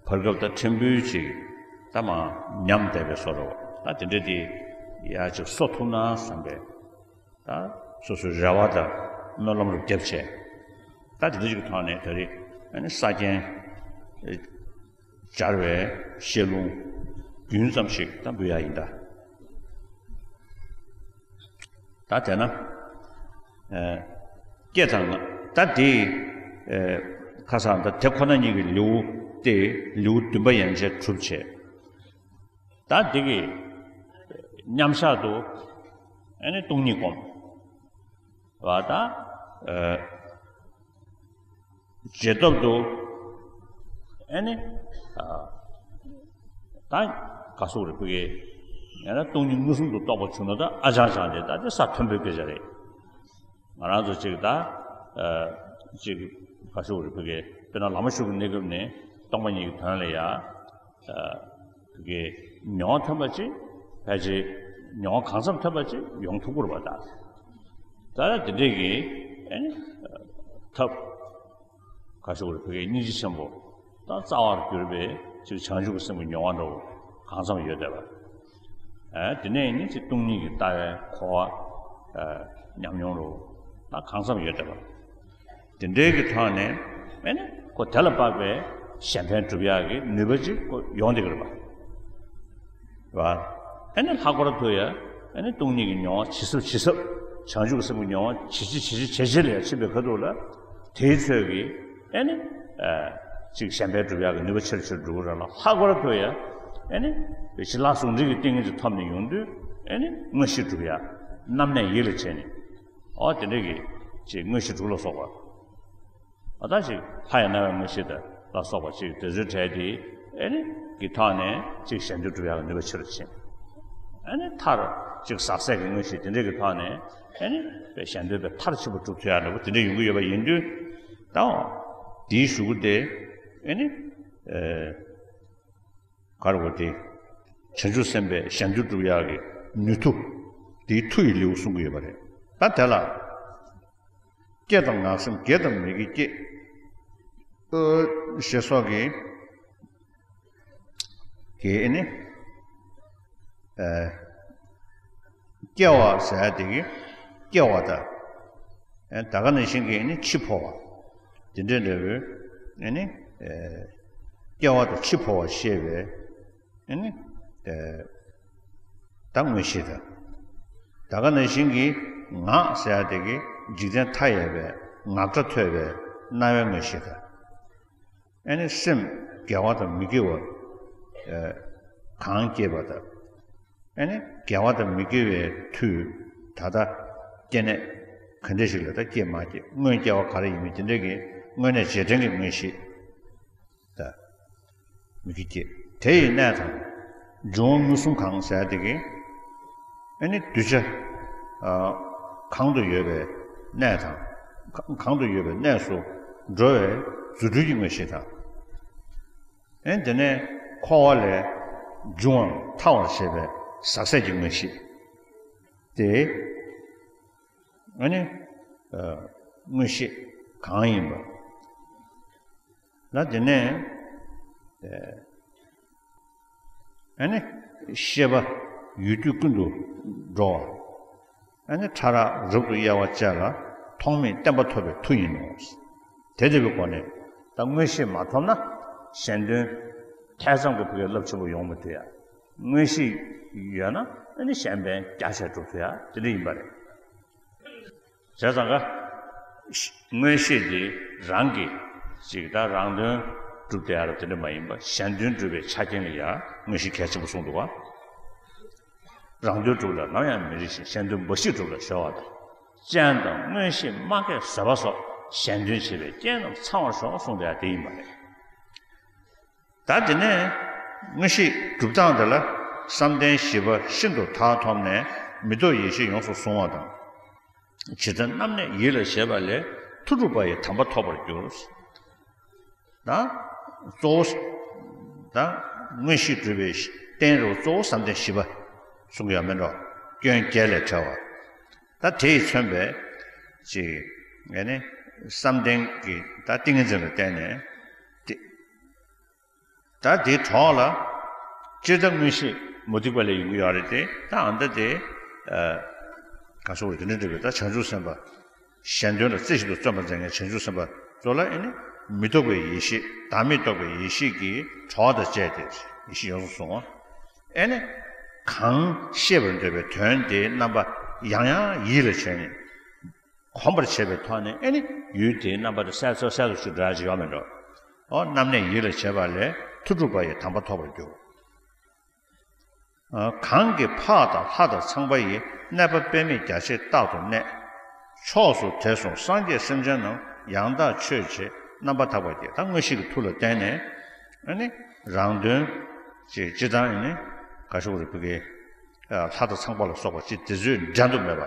བར་སྐབས་ད་ཕྲན་བུ་ཅིག་ད་མར་ཉམས་བསྡད་པའི་བཟོ་འདྲ་བོ། ད་དེ་འདྲས་དེ་ཡར་ཅིག་གསོ་ཐུབ་ན་བསམ་པའི་ད་སོ་སོའི་རེ་བ་དང་སྨོན་ལམ་རུ་བརྒྱབ་བྱས། ད་དེ་འདྲ་ཅིག་གི་ཐོག་ནས་ད་རེས་ཨ་ནི་ས་རྒྱན་སྦྱར་བའི་བཤད་ལུང་རྒྱུན་ཙམ་ཞིག་ད་འབུལ་ཡ་ཡིན་ད། ད་དེ་ན་ཨ་སྐྱེ་དང་ན་ད་དེ་ཨ་ཁ་སང་ད་དེ་ཁོ་ན་ཉིད་ཀྱི་ལེའུ་སྟེ་ལེའུ་བདུན་པ་ཡན་ཆད་གྲུབ་བྱས། ད་འདི་གི་མཉམ་བཞག་ཏུ་ཨ་ནི་སྟོང་ཉིད་སྒོམ་པ་དང་ཨ་རྗེས་ཐོབ་ཏུ་ཨ་ནི་ཨ་ད་ག་སོགས་རེ་ཕུ་གེ་ཡང་ན་སྟོང་ཉིད་མངོན་སུམ་དུ་རྟོགས་པ་བྱུང་ན་ད་ཨ་ཅང་ཅང་དེ་ད་དེ་ས་མཐོན་པོའི་སྐད་ཆ་རེད། ང་རང་ཚོ་གཅིག་ད་ཨ་གཅིག་ག་ཤོག་རེ་ཕུ་གེ་དཔེར་ན་བླ་མ་ཞུ་གི་གནས་སྐབས་ནས་སྟོང་པ་ཉིད་ཀྱི་དོན་ལ་ཡ་ཨ་ཕུ་གེ་མྱོང་ཐོན་པ་ཅིག་ཕལ་ཆེར་མྱོང་གང་འཚམ་ཐོན་པ་ཅིག་ཡོང་ཐུབ་ཀྱི་རེད་པ། ད་ད་དེ་འདྲས་ཀྱི་ཨ་ནི་ཐབས་ག་ཤོག་རེ་ཕུ་གེ་སྙིང་རྗེ་ཆེན་པོ་ད་རྩ་བར་གྱུར་པའི་ཅིག་བྱང་ཆུབ་ཀྱི་སེམས་ཀྱི་མྱོང་བ་འདྲ་བོ་གང་འཚམ་ཡོད་བསྡད་པ། ཨ་དེ་ནས་ནི་ཅིག་སྟོང་ཉིད་ཀྱི་ལྟ་བའི་གོ་བ་ཨ་ཉམས་མྱོང་རུ་ད་གང་འཚམ་ཡོད་བསྡད་པ། དེ་འདྲའི་གི་ཐོག་ནས་ཨ་ནི་ཁོ་དེ་ལ་དཔག་པའི་གཞན་ཕན་སྒྲུབ་ཡག་གི་ནུས་པ་ཅིག་ཁོ་ཡོང་བསྡད་ཀྱི་རེད་པ། ཨ་ནི་ལྷག་པར་དུ་ཡ་ཨ་ནི་སྟོང་ཉིད་ཀྱི་མྱོང་བ་ཇི་སྲིད་ཇི་སྲིད་བྱང་ཆུབ་ཀྱི་སེམས་ཀྱི་མྱོང་བ་ཇེ་ཆེ་ཇེ་ཆེ་ཇེ་ཆེ་ལ་ཡ་ཕྱིན་པའི་ཁ་ཐུག་ལ་དེའི་ཚོད་ཀྱི་ཨ་ནི་ཨ་ཅིག་གཞན་ཕན་སྒྲུབ་ཡག་གི་ནུས་པ་ཆེ་རུ་ཆེ་རུ་འགྲོ་གི་རེད་ལ། ལྷག་པར་དུ་ཡ་ཨ་ནི་ཞི་ལྷག་ཟུང་འབྲེལ་གྱི་ཏིང་ངེ་འཛིན་ཐོབ་ནས་ཡོང་དུས་ཨ་ནི་མངོན་ཤེས་སྒྲུབ་ཡག་རྣམ་གནས་ཡིད་ལ་བྱས་ནས་ཨོ་དེ་འདྲ་གི་ཅིག་མངོན་ཤེས་སྒྲུབ་ལ་སོགས་པ། ཨ་ད་ཅིག་ལྷ་ཡི་རྣ་བའི་མངོན་ཤེས་དང་ལ་སོགས་པ་ཅིག་དེ་ཚོའི་གྲས་དེ་ཨ་ནི་གི་ཐོག་ནས་ཅིག་གཞན་དོན་སྒྲུབ་ཡག་གི་ནུས་པ་ཆེ་རུ་ཕྱིན། ཨ་ནི་མཐར་ཅིག་ཟག་ཟད་ཀྱི་མངོན་ཤེས་དེ་འདྲ་གི་ཐོག་ནས་ཨ་ནི་པའི་གཞན་དོན་པའི་མཐར་ཕྱིན་པ་སྒྲུབ་ཐུབ་ཡག་འདྲ་པོ་དེ་འདྲ་ཡོང་གི་ཡོད་པ་ཡིན་དུས། ད་འོ་དེའི་གཞུག་གུ་དེ་ཨ་ནི་ཨེ་ག་རེ་བ་དེ་བྱང་ཆུབ་སེམས་དཔའི་གཞན་དོན་སྒྲུབ་ཡག་གི་ནུས་མཐུ། དེའི་མཐུ་ཡི་ལེའུ་གསུང་གི་ཡོད་པ་རེད། ད་དེ་ལ། སྐྱེ་དང་ངག་སེམས་དགེ་དང་མི་དགེ་སྐྱེ། ཨོ་ཞེས་སོགས་ཀྱི་གི་ཨེ་ནི་ཨེ་སྐྱེ་བ་ཟེར་ཡ་དེ་གི་སྐྱེ་བ་དང་། ཨེ་ད་ག་ནང་བཞིན་གྱི་ཨེ་ནི་འཆི་འཕོ་བ། དེ་འདྲའི་འདྲ་བོའི་ཨེ་ནི་ཨེ་སྐྱེ་བ་དང་འཆི་འཕོ་བ་ཤེས་པའི་ཨེ་ནི་ཨེ་ད་མངོན་ཤེས་དང་། ད་ག་ནང་བཞིན་གྱི་ངག་ཟེར་ཡ་དེ་གི་འཇིག་རྟེན་མཐའ་ཡས་པའི་ངག་སྒྲ་ཐོས་པའི་རྣ་བའི་མངོན་ཤེས་དང་། ཨེ་ནི་སེམས་དགེ་བ་དང་མི་དགེ་བ་ཨེ་གང་སྐྱེས་པ་དང་། ཨེ་ནི་དགེ་བ་དང་མི་དགེ་བའི་མཐུས་ད་ལྟ་སྐྱེ་གནས་ག་འདྲ་ཞིག་ལ་ད་སྐྱེས་མ་སྐྱེས་སྔོན་སྐྱེ་བ་ག་རེ་ཡིན་མིན་དེ་འདྲ་གི་དངོས་གནས་རྗེས་དྲན་གྱི་མངོན་ཤེས། ད་མི་དགེ་སྐྱེ། དེ་ཡི་གནས་དང་། འབྱུང་བ་མངོན་སུམ་གང་ཟེར་དེ་གི་ཨ་ནི་གདུལ་བྱ་ཨ་གང་དུ་ཡོད་པའི་གནས་དང་། གང་དུ་ཡོད་པའི་གནས་སུ་འགྲོ་བའི་རྫུ་འཕྲུལ་གྱི་མངོན་ཤེས་དང་། ཨ་ནི་དེ་ནས་འཁོར་བ་ལས་འབྱུང་བར་ཐར་བར་བྱེད་པའི་ཟག་ཟད་ཀྱི་མངོན་ཤེས་དེ། ཨ་ནི་ཨ་མངོན་ཤེས་གང་ཡིན་པ། ལ་དེ་ནས་ཨ་ནི་ཤེས་པ་ཡུལ་དུས་ཀུན་ཏུ་འགྲོ་བ། ཨ་ནི་ཕྲ་རགས་རབ་ཏུ་དབྱེ་བ་བཅས་ལ་ཐོགས་མེད་བརྟན་པ་ཐོབ་པའི་མཐུ་ཡིན་ནོ། དེ་ལྟ་བུའི་སྒོ་ནས་ད་མངོན་ཤེས་མ་ཐོབ་ན་གཞན་དོན་ཐེ་ཚོམ་གྱི་ཕུགས་ཀྱི་རླབས་ཆེན་པོ་ཡོང་མི་ཐུབ་ཡ། མངོན་ཤེས་ཡོད་ན་ཨ་ནི་གཞན་ཕན་རྒྱ་ཆེར་སྒྲུབ་ཐུབ་ཡ་དེ་འདྲ་ཡིན་པ་རེད། བྱས་ཙང་ཀ་མངོན་ཤེས་དེ་རང་གི་ཅིག་ད་རང་དོན་སྒྲུབ་བསྡད་ཡ་ར་དེ་འདྲ་མ་ཡིན་པ་གཞན་དོན་སྒྲུབ་པའི་ཆ་རྐྱེན་ལ་ཡ་མངོན་ཤེས་གལ་ཆེན་པོ་གསུངས་འདུག་བ། རང་དོན་སྒྲུབ་ལ་ནམ་ཡང་མི་རིགས་ཤིང་གཞན་དོན་འབའ་ཞིག་སྒྲུབ་ལ་གཞོལ་བ་དང་། སྤྱན་དང་མངོན་ཤེས་སྨྲ་མཁས་བཟོད་པ་སོགས་གཞན་དོན་བྱེད་པའི་རྐྱེན་རྣམས་ཚང་བར་ཤོག་གསུངས་བསྡད་ཡ་དེ་ཡིན་པ་རེད། ད་དེ་ནས་མངོན་ཤེས་སྒྲུབ་སྟངས་དེ་ལ་བསམ་གཏན་བཞི་པ་ཤིན་ཏུ་ཐག་ཐོམ་ནས་མི་རྟོག་ཡེ་ཤེས་ཡོངས་སུ་བཟུང་བ་དང་། ཇི་ལྟར་རྣམ་གནས་ཡིད་ལ་བྱེད་པ་ལས་ཐུགས་སྒྲུབ་པ་ཡི་དམ་པ་ཐོབ་པར་འགྱུར། ད་གཙོ་བོ་ད་མངོན་ཤེས་སྒྲུབ་པའི་རྟེན་རུ་གཙོ་བོ་བསམ་གཏན་བཞི་པ། གསུང་གི་ཡོད་མེད་འགྲོ། སྐྱོན་བརྒྱད་ལས་བྲལ་བ། ད་དེ་ཡིས་མཚོན་པའི་ཅིག་ཨེ་ནི་བསམ་གཏན་གྱི་ད་ཏིང་ངེ་འཛིན་ལ་བརྟེན་ནས་དེ། ད་དེའི་གྲོགས་ལ་སྤྱིར་ད་མངོན་ཤེས་མུ་སྟེགས་པ་ལས་ཡོང་གི་ཡོད་རེད་དེ། ད་ཨ་ནི་ད་དེ་ག་སོགས་རེད། དེ་འདྲ་འདྲ་བའི་ད་བྱང་ཆུབ་སེམས་དཔའ་གཞན་དོན་ལ་རྩེ་གཅིག་ཏུ་བརྩོན་པར་མཛད་མཁན་བྱང་ཆུབ་སེམས་དཔའ་ཚོ་ལ་ཨེ་ནི་མི་རྟོག་པའི་ཡེ་ཤེས། བདག་མེད་རྟོགས་པའི་ཡེ་ཤེས་ཀྱི་གྲོགས་དང་བཅས་ཏེ་ཡེ་ཤེས་ཡོངས་སུ་བཟུང་བ། ཨེ་ནི་གང་ཤེས་པར་འདོད་པའི་དོན་དེའི་རྣམ་པ་ཡང་ཡང་ཡིད་ལ་བྱས་ནས། གོམས་པར་བྱེད་པའི་ཐོག་ནས་ཨེ་ནི་ཡུལ་དེའི་རྣམ་པ་དེ་གསལ་གསལ་གསལ་དུ་ཞིག་འགྲོ་ཡ་ཅིག་ཡོད་མེད་འགྲོ། ཨོ་རྣམ་གནས་ཡིད་ལ་བྱེད་པ་ལས་མཐུ་སྒྲུབ་པ་ཡི་དམ་པ་ཐོབ་པར་འགྱུར། ཨ་གང་གིས་ཕག་དང་ལྷ་དང་ཚངས་པ་ཡི། གནས་པ་དཔེ་མེད་རྒྱ་ཆེར་རྟག་ཏུ་གནས། ཕྱོགས་སུ་དེ་སོང་སངས་རྒྱས་སེམས་ཅན་རྣམས། ཡང་དག་མཆོད་བྱེད་རྣམ་པར་དག་པ་སྐྱེ། ད་མངོན་ཤེས་ཀྱི་མཐུ་ལ་བརྟེན་ནས་ཨེ་ནི་རང་དོན་ཅིག་སྤྱིར་བཏང་ཨེ་ནི་ག་ཤོག་རེ་ཕ་གི་ལྷ་དང་ཚངས་པ་ལ་སོགས་པ་ཅིག་དེ་ཚོའི་འགྲན་དུ་མེད་པ།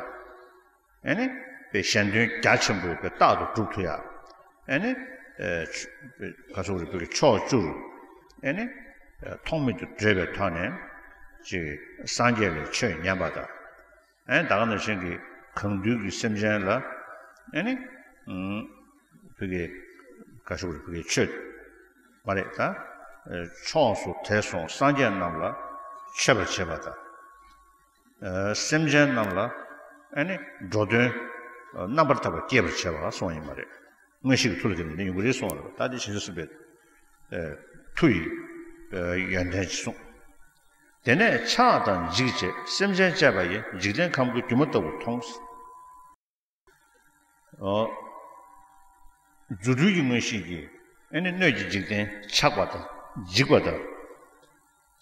ཨེ་ནི་པའི་གཞན་དོན་རྒྱ་ཆེན་པོའི་པའི་རྟག་ཏུ་སྒྲུབ་ཐུབ་ཡ། ཨེ་ནི་ཨེ་ཆ་ག་སོགས་རིག་པའི་གི་ཕྱོགས་བཅུར་ཨེ་ནི་ཨེ་ཐོགས་མེད་དུ་བགྲོད་པའི་ཐོག་ནས་ཅིག་སངས་རྒྱས་ལས་ཆོས་ཉན་པ་དང་། ཨེ་ད་ག་ནང་བཞིན་གྱི་གང་འདུལ་གྱི་སེམས་ཅན་ལ་ཨེ་ནི་ཨུམ་བོད་ཀྱི་ག་སོགས་རིག་པའི་གི་ཆོས་མ་རེད་ད། ཨེ་ཕྱོགས་སུ་དེ་སོང་སངས་རྒྱས་རྣམས་ལ་མཆོད་པར་བྱེད་པ་དང་། ཨ་སེམས་ཅན་རྣམས་ལ་ཨ་ནི་འགྲོ་དོན་རྣམ་པར་དག་པ་སྐྱེད་པར་བྱེད་པ་གསུངས་ཡིན་པ་རེད། མངོན་ཤེས་ཀྱི་མཐུ་ལ་བརྟེན་ནས་འདི་ཡོང་གི་རེད་གསུངས་པ་རེད། ད་འདི་བྱང་ཆུབ་སེམས་དཔའི་ཨ་མཐུ་ཡི་ཨ་ཡོན་ཏན་གྱིས་གསུངས། དེ་ནས་ཕྱག་དང་འཇིགས་བྱེད་སེམས་ཅན་བཅས་པ་ཡི། འཇིག་རྟེན་ཁམས་ཀུན་སྒྱུ་མ་ལྟ་བུར་མཐོང་། ཨོ། རྫུ་འཕྲུལ་གྱི་མངོན་ཤེས་ཀྱིས་ཨེ་ནི་སྣོད་ཀྱི་འཇིག་རྟེན་ཆགས་པ་དང་འཇིག་པ་དང་།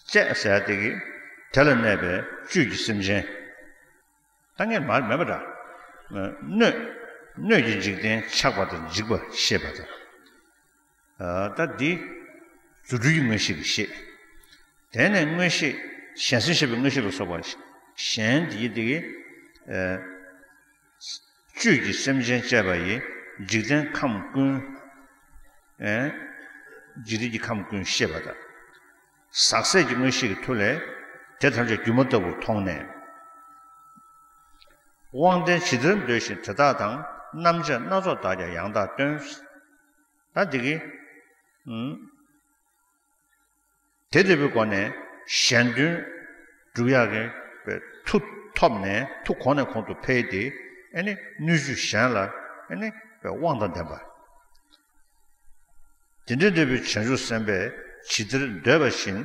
བཅས་ཟེར་ཡ་དེ་གིས་དེ་ལ་གནས་པའི་བཅུད་ཀྱི་སེམས་ཅན། ད་ངས་མར་མེད་པ་འདྲ། སྣོད། སྣོད་ཀྱི་འཇིག་རྟེན་ཆགས་པ་དང་འཇིག་པ་ཤེས་པ་དང་། ཨ་ད་འདི་རྫུ་འཕྲུལ་གྱི་མངོན་ཤེས་ཀྱིས་ཤེས། དེ་ནས་མངོན་ཤེས་གཞན་སེམས་ཤེས་པའི་མངོན་ཤེས་ལ་སོགས་པ་གཞན་དེ་ཡི་དེ་གིས་ཨ་བཅུད་ཀྱི་སེམས་ཅན་བཅས་པ་ཡི། འཇིག་རྟེན་ཁམས་ཀུན། ཨེ་འཇིག་རྟེན་གྱི་ཁམས་ཀུན་ཤེས་པ་དང་། ཟག་ཟད་ཀྱི་མངོན་ཤེས་ཀྱི་མཐུ་ལས་དེ་ཐམས་ཅད་སྒྱུ་མ་ལྟ་བུར་མཐོང་ནས། དབང་ལྡན་ཇི་ལྟར་འདོད་བཞིན་དེ་དག་དང་། རྣམ་དཔྱད་སྣ་ཚོགས་དག་ཀྱང་ཡང་དག་སྟོན། ད་འདི་གི་ཨུམ། དེ་ལྟ་བུའི་སྒོ་ནས་གཞན་དོན་སྒྲུབ་ཡག་གི་མཐུ་ཐོབ་ནས་མཐུ་གོང་ནས་གོང་དུ་འཕེལ་ཏེ་ཨེ་ནི་སྣོད་བཅུད་གཞན་ལ་ཨེ་ནི་དབང་དང་ལྡན་པ། དེ་འདྲ་འདྲ་བའི་བྱང་ཆུབ་སེམས་དཔས་ཇི་ལྟར་འདོད་པ་བཞིན་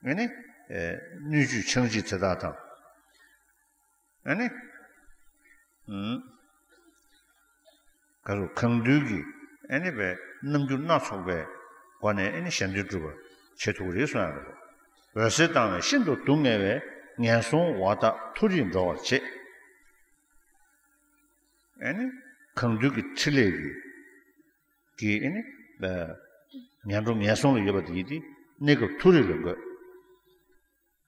ཨེ་ནི་སྣོད་བཅུད་ཆགས་འཇིག་དེ་དག་དང་། ཨ་ནི། ཨུམ། ག་རུ་གང་འདུལ་གྱི་ཨ་ནི་བའི་རྣམ་འགྱུར་སྣ་ཚོགས་པའི་སྒོ་ནས་ཨ་ནི་གཞན་དོན་སྒྲུབ་པར་བྱེད་ཐུབ་ཀྱི་རེད་གསུངས་ཡོད་པ་རེད། འོད་ཟེར་བཏང་བས་ཤིན་ཏུ་སྡུག་བསྔལ་བའི། ངན་སོང་བ་དག་མཐོ་རིས་འགྲོ་བར་བྱེད། ཨ་ནི་གང་འདུལ་གྱི་ཕྲིན་ལས་ཀྱི་ཀྱི་ཨ་ནི་ངན་འགྲོ་ངན་སོང་ལ་ཡོད་པ་དེ་ཡིན་ཏེ་གནས་སྐབས་མཐོ་རིས་ལ་འགོད།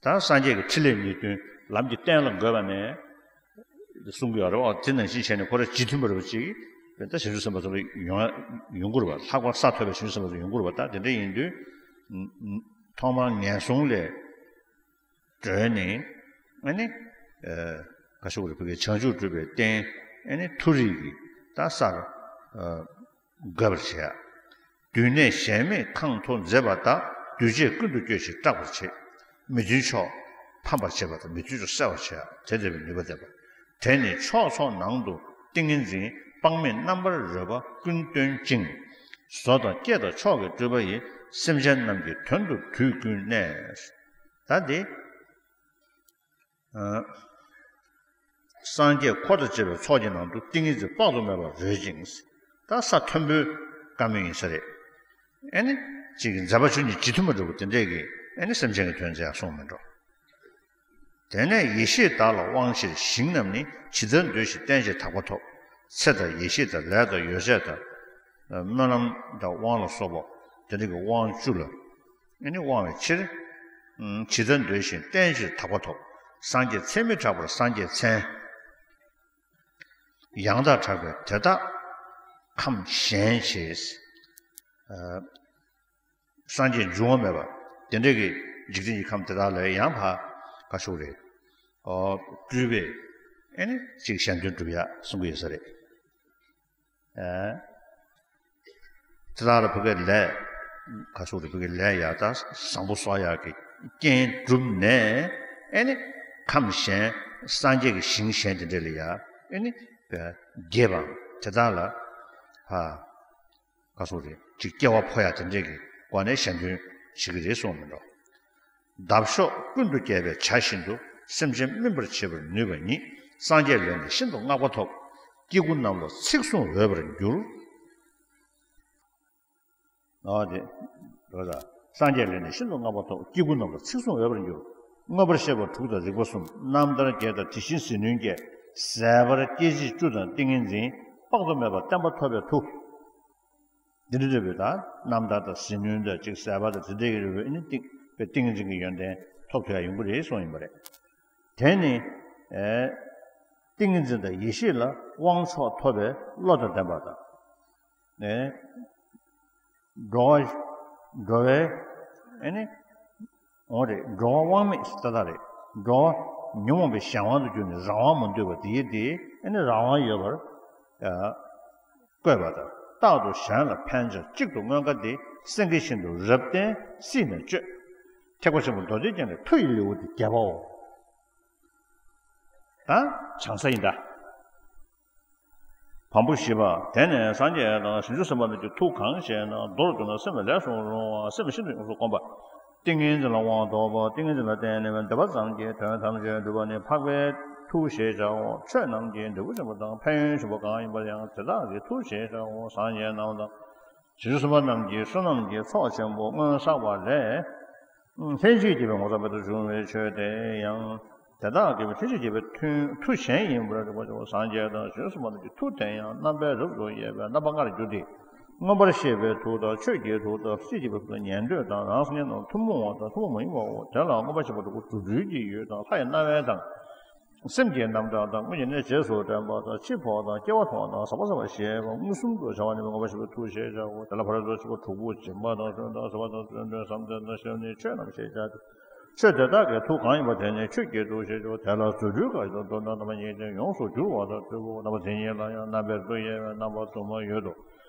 ད་སངས་རྒྱས་ཀྱི་ཕྲིན་ལས་ཉེར་བདུན་ལམ་གྱི་རྟེན་ལ་འགོད་པ་ནས་གསུང་གི་ཡོད་རེད་བ། དེ་ནང་བཞིན་བྱས་ནས་ཁོ་རང་རྗེས་མཐུན་པ་རེད་བ་ཅིག་ད་བྱང་ཆུབ་སེམས་དཔའ་ཚོ་ལ་ཡོང་ཡོང་གི་རེད་བ། ལྷག་པར་ས་ཐོབ་པའི་བྱང་ཆུབ་སེམས་དཔའ་ཚོ་ཡོང་གི་རེད་བ། ད་དེ་འདྲ་ཡིན་དུས་ཐོག་མར་ངན་སོང་ལས་གྲོལ་ནས་ཨ་ནི་ག་ཤོག་རེ་ཕ་གི་བྱང་ཆུབ་སྒྲུབ་པའི་རྟེན་ཨ་ནི་མཐོ་རིས་ཀྱི་ད་སར་འགོད་པར་བྱེད། དུས་གནས་གཞན་མེད་ཁང་ཐོག་མཛེས་པ་དག་འདུས་བྱས་ཀུན་ཏུ་སྐྱོ་ཞིང་སྐྲག་པར་བྱེད། མི་མཐུན་ཕྱོགས་ཕམ་པར་བྱེད་པ་དང་མི་མཐུན་ཕྱོགས་བསལ་བར་བྱེད་དེ་ལྟ་བུའི་ནུས་པ་ལྡན་པ། དེ་ནི་ཕྱོགས་ཚོགས་ནང་དུ་ཏིང་ངེ་འཛིན་དཔག་མེད་རྣམ་པར་རོལ་པ་ཀུན་སྟོན་ཅིང་། བཟོ་དང་བསྐྱེད་དང་མཆོག་གི་སྤྲུལ་པ་ཡིས། སེམས་ཅན་རྣམས་ཀྱི་དོན་དུ་དུས་ཀུན་གནས། ད་འདི། སངས་རྒྱས་འཁོར་དང་བཅས་པའི་ཚོགས་ཀྱི་ནང་དུ་ཏིང་ངེ་འཛིན་དཔག་ཏུ་མེད་པར་རོལ་ཅིང་། ད་ས་མཐོན་པོའི་བཀའ་མོལ་ཡིན་ས་རེད། ཨེ་ནི། གཅིག་གི་མཛད་པ་ཆོས་ཉིད་ཇི་མཐུན་པ་འདྲ་བོ་དེ་འདྲས་ཀྱི་ཨེ་ནི་སེམས་ཅན་གྱི་དོན་མཛད་གསུངས་མི་འགྲོ། དེ་ནས་ཡེ་ཤེས་བདག་ལ་དབང་བྱེད་ཞིང་རྣམས་ནི། ཇི་ལྟར་འདོད་བཞིན་བརྟན་ཞིང་དག་པ་ཐོབ། ཚེ་དང་ཡེ་ཤེས་དང་ལས་དང་ཡོ་བྱད་དང་། སྨོན་ལམ་དང་དབང་ལ་སོགས་པ་དེ་འདྲ་གི་དབང་བཅུ་ལ་ཨེ་ནི་དབང་བའི་ཕྱིར། ཇི་ལྟར་འདོད་བཞིན་བརྟན་ཅིང་དག་པ་ཐོབ། སངས་རྒྱས་ཚེ་མི་གྲག་པར་སངས་རྒྱས་མཚན། ཡང་དག་གྲགས་པས་དེ་དག་ཁམས་གཞན་བྱེད། སངས་རྒྱས་འབྱུང་བ་མེད་པ་དེ་འདྲ་གི་འཇིག་རྟེན་གྱི་ཁམས་དེ་དག་ལས་ཡང་ཕར་ག་ཤོག་རེད། ཨོ་སྤྲུལ་པས་ཨེ་ནི་ཅིག་གཞན་དོན་སྒྲུབ་ཡ་གསུང་གི་ཡོད་ས་རེད། ཨེ། དེ་དག་ལ་བོད་སྐད་ལས། ཁ་ཤོག་རེ་བོད་སྐད་ལས་ཡག་དང་བཟང་པོ་གསོག་ཡག་གི་རྐྱེན་བསྒྲུབས་ནས་ཨེ་ནི་ཁམས་གཞན་སངས་རྒྱས་ཀྱི་ཞིང་གཞན་དེ་འདྲ་ལ་ཡ་ཨེ་ནི་དགྱེས་པའམ་དེ་དག་ལ་ཧ། ཁ་ཤོག་རེ་ཅིག་སྐྱེ་བ་འཕོ་ཡག་དེ་འདྲ་གི་སྒོ་ནས་གཞན་དོན་བྱེད་ཀྱི་རེད་གསུངས་མི་འགྲོ། འདབ་གཤོག་ཀུན་ཏུ་རྒྱས་པའི་བྱ་བཞིན་དུ། སེམས་ཅན་སྨིན་པར་བྱེད་པར་ནུས་པ་ཉིད། སངས་རྒྱས་ལས་ནི་ཤིན་ཏུ་བསྔགས་པ་ཐོབ། སྐྱེ་དགུ་རྣམས་ལ་ཚིག་གསུང་འོས་པར་འགྱུར། ཨ་དེ། རོ་ད། སངས་རྒྱས་ལས་ནི་ཤིན་ཏུ་བསྔགས་པ་ཐོབ། སྐྱེ་དགུ་རྣམས་ལ་ཚིག་གསུང་འོས་པར་འགྱུར། མངོན་པར་ཤེས་པ་དྲུག་དང་རིག་པ་གསུམ། རྣམ་ཐར་བརྒྱད་དང་དེ་བཞིན་ཟིལ་གནོན་བརྒྱད། ཟད་པར་སྐྱེ་མཆེད་བཅུ་དང་ཏིང་ངེ་འཛིན། དཔག་ཏུ་མེད་པ་བརྟན་པ་ཐོབ་པའི་མཐུ། འདི་འདྲ་འདྲ་བའི་ད་རྣམ་ཐར་དང་ཟིལ་གནོན་དང་ཅིག་ཟད་པ་དང་དེ་འདྲའི་རེ་བའི་ནི་ཏིང་པའི་ཏིང་ངེ་འཛིན་གྱི་ཡོན་ཏན་ཐོབ་ཐུབ་ཡ་ཡོང་གི་རེད་གསུངས་ཡིན་པ་རེད། དེ་ནི་ཨེ་ཏིང་ངེ་འཛིན་དང་ཡེ་ཤེས་ལ་དབང་མཆོག་ཐོབ་པའི་བློ་དང་ལྡན་པ་དང་། ཨེ་འགྲོ་བ་འགྲོ་བའི་ཨེ་ནི། འོ་རེད། འགྲོ་བ་དབང་མེད་ཏག་ཏག་རེད། འགྲོ་བ་ཉོན་མོངས་པའི་གཞན་དབང་དུ་གྱུར་ནས་རང་དབང་མ་འདོད་པ་དེའི་དེ་ཨེ་ནི་རང་དབང་ཡོད་པར་བཀོད་པ་དང་། རྟག་ཏུ་གཞན་ལ་ཕན་བྱ་གཅིག་ཏུ་མངོན་དགའ་སྟེ། སེང་གེ་བཞིན་དུ་རབ་བརྟན་སྲིད་ནས་སྤྱོད། ཐེག་པ་ཆེན་པོ་མདོ་སྡེ་རྒྱན་ལས་མཐུ་ཡི་ལེའུ་སྟེ་བརྒྱད་པའོ། ད་བྱང་ས་ཡིན་ད། བམ་པོ་བཞི་པ། དེ་ནས་སངས་རྒྱས་དང་བྱང་ཆུབ་སེམས་དཔའ་རྣམས་ཀྱི་མཐུ་གང་ཞེ་ན། མདོར་བསྡུ་ན་སེམས་ལས་སུ་རུང་བ། སེམས་ཤིན་ཏུ་ཡོངས་སུ་བསྒོམ་པ། ཏིང་ངེ་འཛིན་ལ་དབང་ཐོབ་པ། ཏིང་ངེ་འཛིན་ལ་བརྟེན་ནས་འདོད་པ་ཙམ་གྱིས་དོན་ཐམས་ཅད་འགྲུབ་པ་ནི་འཕགས་པའི་མཐུ་ཞེས་བྱའོ། ཆོས་རྣམས་ཀྱི་འབྲས་བུ་ཆེན་པོ་དང་ཕན་ཡོན་ཆེན་པོ་གང་ཡིན་པ་ཡང་དེ་དག་གི་མཐུ་ཞེས་བྱའོ། སངས་རྒྱས་རྣམས་དང་། བྱང་ཆུབ་སེམས་དཔའ་རྣམས་ཀྱི་བསོད་ནམས་ཀྱི་ཚོགས་ཆེན་པོ་སྔོན་བསགས་པ་ལས། ལྷན་ཅིག་སྐྱེས་པའི་ངོ་ཚ་མེད་དུ་བྱུང་བའི་ཆོས་དེ་ཡང་། དེ་དག་གི་ལྷན་ཅིག་སྐྱེས་པའི་མཐུ་མཐུ་གཞན་ཡིན་པར་རིག་པ་ཆེན་པོ་སངས་རྒྱས་དང་བྱང་ཆུབ་སེམས་དཔའ་རྣམས་ཀྱི་མཐུ་དེ་ཡང་རྣམ་པའི་རབ་ཏུ་དབྱེ་བའི་རྣམ་པ་ལྔར་འགྱུར་ཏེ། མངོན་པར་ཤེས་པའི་མཐུ་དང་ཆོས་ཀྱི་མཐུ་དང་སྲིད་ཀྱི་མཐུ་དང་ཉན་ཐོས་དང་རང་སངས་རྒྱས་རྣམས་ཐུན་མོང་བ་དང་ཐུན་མོང་མ་ཡིན་པའོ། དེ་ལ་མངོན་པར་ཤེས་པ་དྲུག་པོ་རྫུ་འཕྲུལ་གྱི་ཡུལ་དང་ལྷ་ཡི་རྣ་བ་དང་། སེམས་ཀྱི་རྣམ་གྲངས་དང་། སྔོན་གྱི་གནས་རྗེས་སུ་དྲན་པ་དང་། འཆི་འཕོ་དང་། སྐྱེ་བ་འཕོ་བ་དང་། ཟག་པ་ཟད་པ་ཞེས་པ་མངོན་སུམ་དུ་བྱ་བ་ནི་མངོན་པར་ཤེས་པའི་མཐུ་ཞེས་བྱའོ། དེ་ལ་ཕ་རོལ་ཏུ་ཕྱིན་པ་དྲུག་པོ་སྦྱིན་པ་དང་བརྩོན་འགྲུས་དང་བཟོད་པ་དང་བརྩོན་འགྲུས་བསམ་གཏན་དང་ཞི་བ་ནི་ཆོས་རྣམས་ཞེས་བྱ་སྟེ། ཆོས་དེ་དག་གི་མཐུ་གང་ཡིན་པ་དེ་ནི་ཆོས་ཀྱི་མཐུ་ཞེས་བྱའོ། དེ་ལ་རྫུ་འཕྲུལ་གང་ཡིན་དང་མདོར་ན་རྣམ་པ་གཉིས་ཏེ། ཡོངས་སུ་གྱུར་པ་དང་རྫུ་འཕྲུལ་རྣམ་པ་དེ་གཉིས་ལ་ཡང་རྣམ་པའི་རབ་ཏུ་དབྱེ་བའི་རྣམ་པ་དུ་མ་ཡོད་དོ།